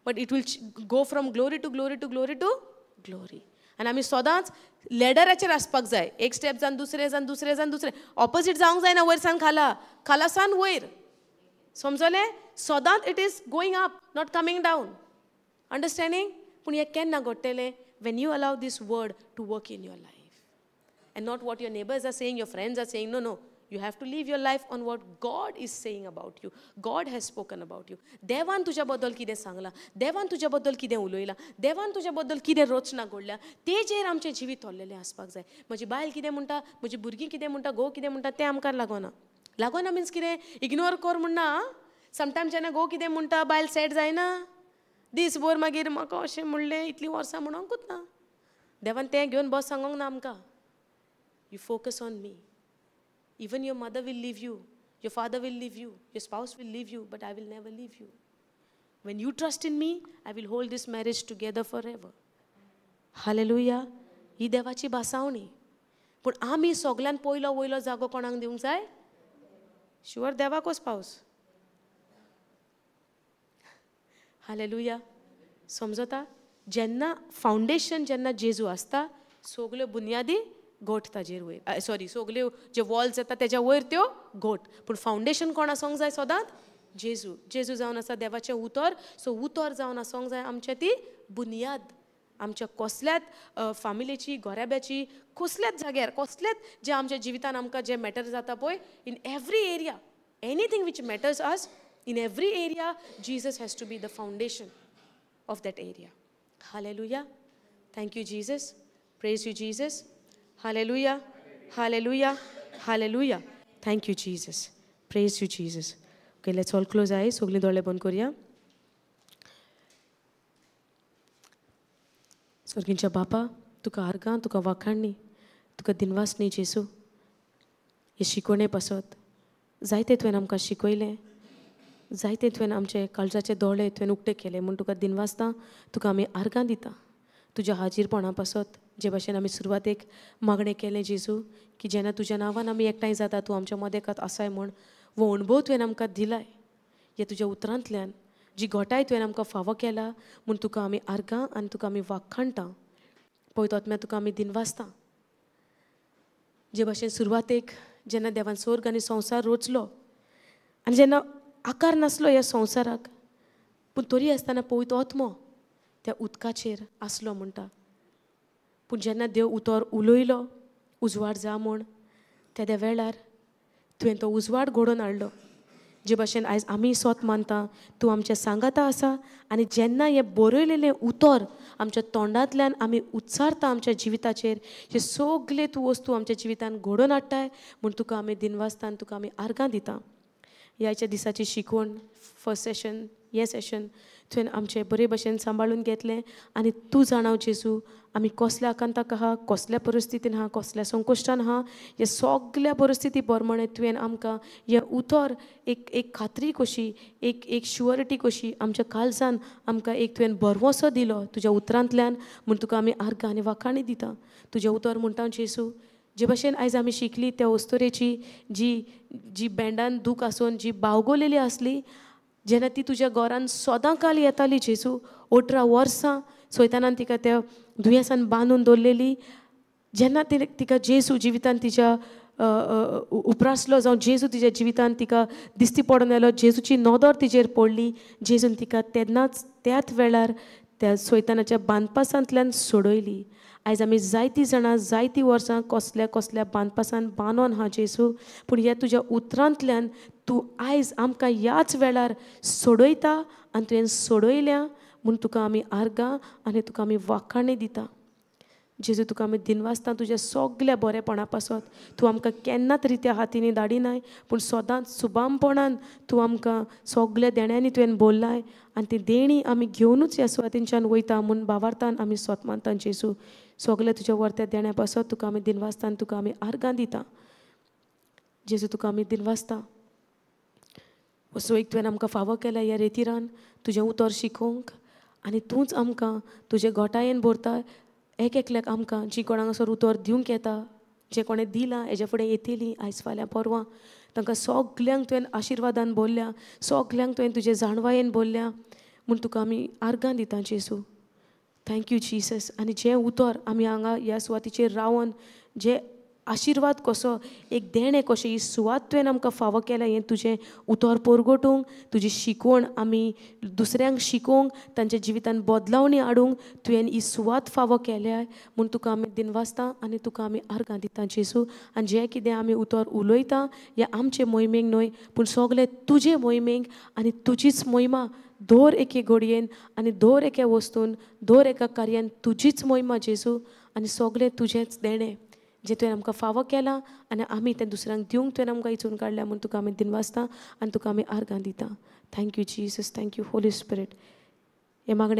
but it will go from glory to glory to glory to glory. आनी आमी सदांच लॅडराचेर आसपाक जाय. एक स्टेप जावन दुसरें, जावन दुसरें, जावन दुसरें, ऑपोजीट जावंक जायना. वयर सान खाला, खाला सान वयर. समजलें? सदांच it is going up, not coming down. Understanding? पूण हें केन्ना घडटलें? When you allow this word to work in your life and not what your neighbours are saying, your friends are saying. No no, you have to live your life on what God is saying about you. God has spoken about you. देवान तुज्या बद्दल कितें सांगलां, देवान तुज्या बद्दल कितें उलयलां, देवान तुज्या बद्दल कितें रचना घडल्या, तेजेर आमचें जिवीत थरलेलें आसपाक जाय. म्हजी बायल कितें म्हणटा, म्हजी भुरगीं कितें म्हणटा, घोव कितें म्हणटा, तें आमकां लागना. लागना मिन्स कितें? इग्नोर कर म्हणना. समटायम्स जेन्ना घोव कितें म्हणटा, बायल सॅड जायना, दीसभर मागीर म्हाका अशें म्हणलें, इतलीं वर्सां म्हणोंकूच ना. देवान तें घेवन बस सांगोंक ना आमकां. You focus on me. Even your mother will leave you, your father will leave you, your spouse will leave you, but I will never leave you. When you trust in me, I will hold this marriage together forever. Hallelujah. ही देवाची भासावणी. पूण आमी सगल्यान पयलो वयलो जागो कोणाक दिवंक जाय? शुअर देवाकूच पावस. हालेलुया. समजता? जेन्ना फावंडेशन जेन्ना जेजू आसता, सगल्यो बुन्यादी गोठ ताजेर वयर, सॉरी, सगल्यो जे वॉल्स येता तेज्या वयर त्यो गोठ. पूण फावंडेशन कोण आसोंक जाय सदांच? जेजू. जेजू जावन आसा देवाचें उतर. सो उतर जावन आसोंक जाय आमचें ती बुन्याद. आमच्या कसल्याच फामिलीची, घराब्याची, कसल्याच जाग्यार, कसल्याच जे आमच्या जिवितान आमकां जें मॅटर जाता पळय, in every area, anything which matters us, in every area Jesus has to be the foundation of that area. Hallelujah. Thank you Jesus. Praise you Jesus. Hallelujah, hallelujah, hallelujah. Thank you Jesus. Praise you Jesus. Okay, let's all close eyes. सगळीं दोळे बंद करुया. स्वर्गींच्या बापा, तुका आर्गां, तुका वाखाणणी, तुका दिनवासनी जेजू. हे शिकवणे पासत जायते तुवें आमकां शिकयलें, जायते तुवें आमचे काळजाचे दोळे तुवें उक्ते केले म्हूण तुका दिनवासता. तुका आमी आर्गां दिता तुज्या हाजीरपणा पासत. जे भाशेन आमी सुरवातेक मागणें केलें जेजू, की जेन्ना तुज्या नांवान आमी एकठांय जाता, तूं आमच्या मदेकात आसाय म्हूण हो अणभव तुवें आमकां दिलाय. ह्या तुज्या उतरांतल्यान जी घोटाय तुवें आमकां फावो केला म्हूण तुका आमी आर्गां आनी तुका आमी वाखाणटा. पवित्र आत्म्या, तुका आमी दिनवासता. जे भाशेन सुरवातेक जेन्ना देवान स्वर्ग आनी संवसार रचलो आनी जेन्ना आकार नासलो ह्या संवसाराक, पूण तरी आसतना पवित्र आत्मो त्या उदकाचेर आसलो म्हणटा. पूण जेन्ना देव उतर उलयलो उजवाड जा म्हूण, तेद्या वेळार तुवें तो उजवाड घडोवन हाडलो. जे भाशेन आयज आमी सोत मानता तूं आमच्या सांगाता आसा आनी जेन्ना हें बरयलेलें उतर आमच्या तोंडांतल्यान आमी उच्चारता आमच्या जिविताचेर हे सगळे तूं वस्तू आमच्या जिवितान घडोवन हाडटाय म्हूण तुका आमी दिनवासता, तुका आमी आर्गां दिता. ह्याच्या दिसाची शिकवण फर्स्ट सेशन हें सेशन तुवें आमचें बरे भशेन सांबाळून घेतलें आनी तूं जाणाव जेजू आमी कसल्या आकांताक आहा, कसल्या परिस्थितीन आहा, कसल्या संकश्टान आहा, हे सगल्या परिस्थिती प्रमाणे तुवें आमकां हें उतर एक एक खात्री कशी, एक एक शुअरिटी कशी आमच्या काळजान आमकां एक तुवें भरवंसो दिलो तुज्या उतरांतल्यान म्हूण तुका आमी आर्गां आनी वाखाणी दिता. तुजें उतर म्हणटा जेजू जे भशेन आयज आमी शिकली त्या अस्तुरेची जी जी बँडान दूख आसून जी बावगोलेली आसली, जेन्ना ती तुज्या घरान सदां काल येताली जेजू 18 वर्सां सोयतानान तिका त्या दुयेंसान बांदून दवरलेली, जेन्ना तिका जेजू जिवितान तिच्या उपरासलो जावं जेजू तिच्या जिवितान तिका दिश्टी पडून आयलो, जेजूची नदर तिजेर पडली, जेजून तिका तेन्नाच त्याच वेळार त्या सोयतानाच्या बांदपासांतल्यान सोडयली. आयज आमी जायतीं जाणां जायतीं वर्सां कसल्या कसल्या बांदपासान बांदोन हा जेजू, पूण ह्या तुज्या उतरांतल्यान तूं आयज आमकां ह्याच वेळार सोडयता आनी तुवें सोडयल्या म्हूण तुका आमी आर्गां आनी तुका आमी वाखाणी दिता. जेजू तुका आमी दिनवासता तुज्या सगल्या बरेपणा पासत. तूं आमकां केन्नाच रित्या हातींनी धाडिनाय, पूण सदांच सुबामपणान तूं आमकां सगल्या देण्यांनी तुवें बोल्लाय आनी ती देणी आमी घेवनूच ह्या सुवातींच्यान वयता म्हूण भावार्थान आमी स्वत मानता जेजू. सगल्या तुज्या वर्त्या देण्या पासत तुका आमी दिनवासता आनी तुका आमी आर्गां दिता. जेजू तुका आमी दिनवासता. असो एक तुवें आमकां फावो केल्या ह्या रेतिरान तुजें उतर शिकोवंक आनी तूंच आमकां तुजे गोटायेन भरता. एक एकल्याक आमकां जी कोणाक असो उतर दिवंक येता, जे कोणें दिलां हेज्या फुडें येतली आयज फाल्यां परवां, तांकां सगल्यांक तुवें आशिर्वादान बोल्ल्या, सगल्यांक तुवें तुजे जाणवायेन बोल्ल्या म्हूण तुका आमी आर्गां दिता जेजू. Thank you Jesus. आनी जें उतर आमी हांगा ह्या सुवातीचेर रावन जे आशिर्वाद कसो एक देणें कशें ही सुवात तुवें आमकां फावो केल्या हें तुजें उतर परगटूंक, तुजी शिकवण आमी दुसऱ्यांक शिकोवंक, तांच्या जिवितान बदलावणी हाडूंक तुवें ही सुवात फावो केल्या म्हूण तुका आमी दिनवासता आनी तुका आमी आर्गां दिता जेजू. आनी जें कितें आमी उतर उलयता हें आमचे मोहिमेक न्हय पूण सगलें तुजे मोहिमेक आनी तुजीच मोहिमा दर एके घडयेन आनी दर एके वस्तून दर एका कार्यान तुजीच मोहिमा जेजू आनी सगलें तुजेंच देणें जें तुवें आमकां फावो केलां आनी आमी तें दुसऱ्यांक दिवंक तुवें आमकां इचून काडल्या म्हूण तुका आमी दिनवासता आनी तुका आमी आर्गां दिता. Thank you Jesus, thank you Holy Spirit. हें मागणें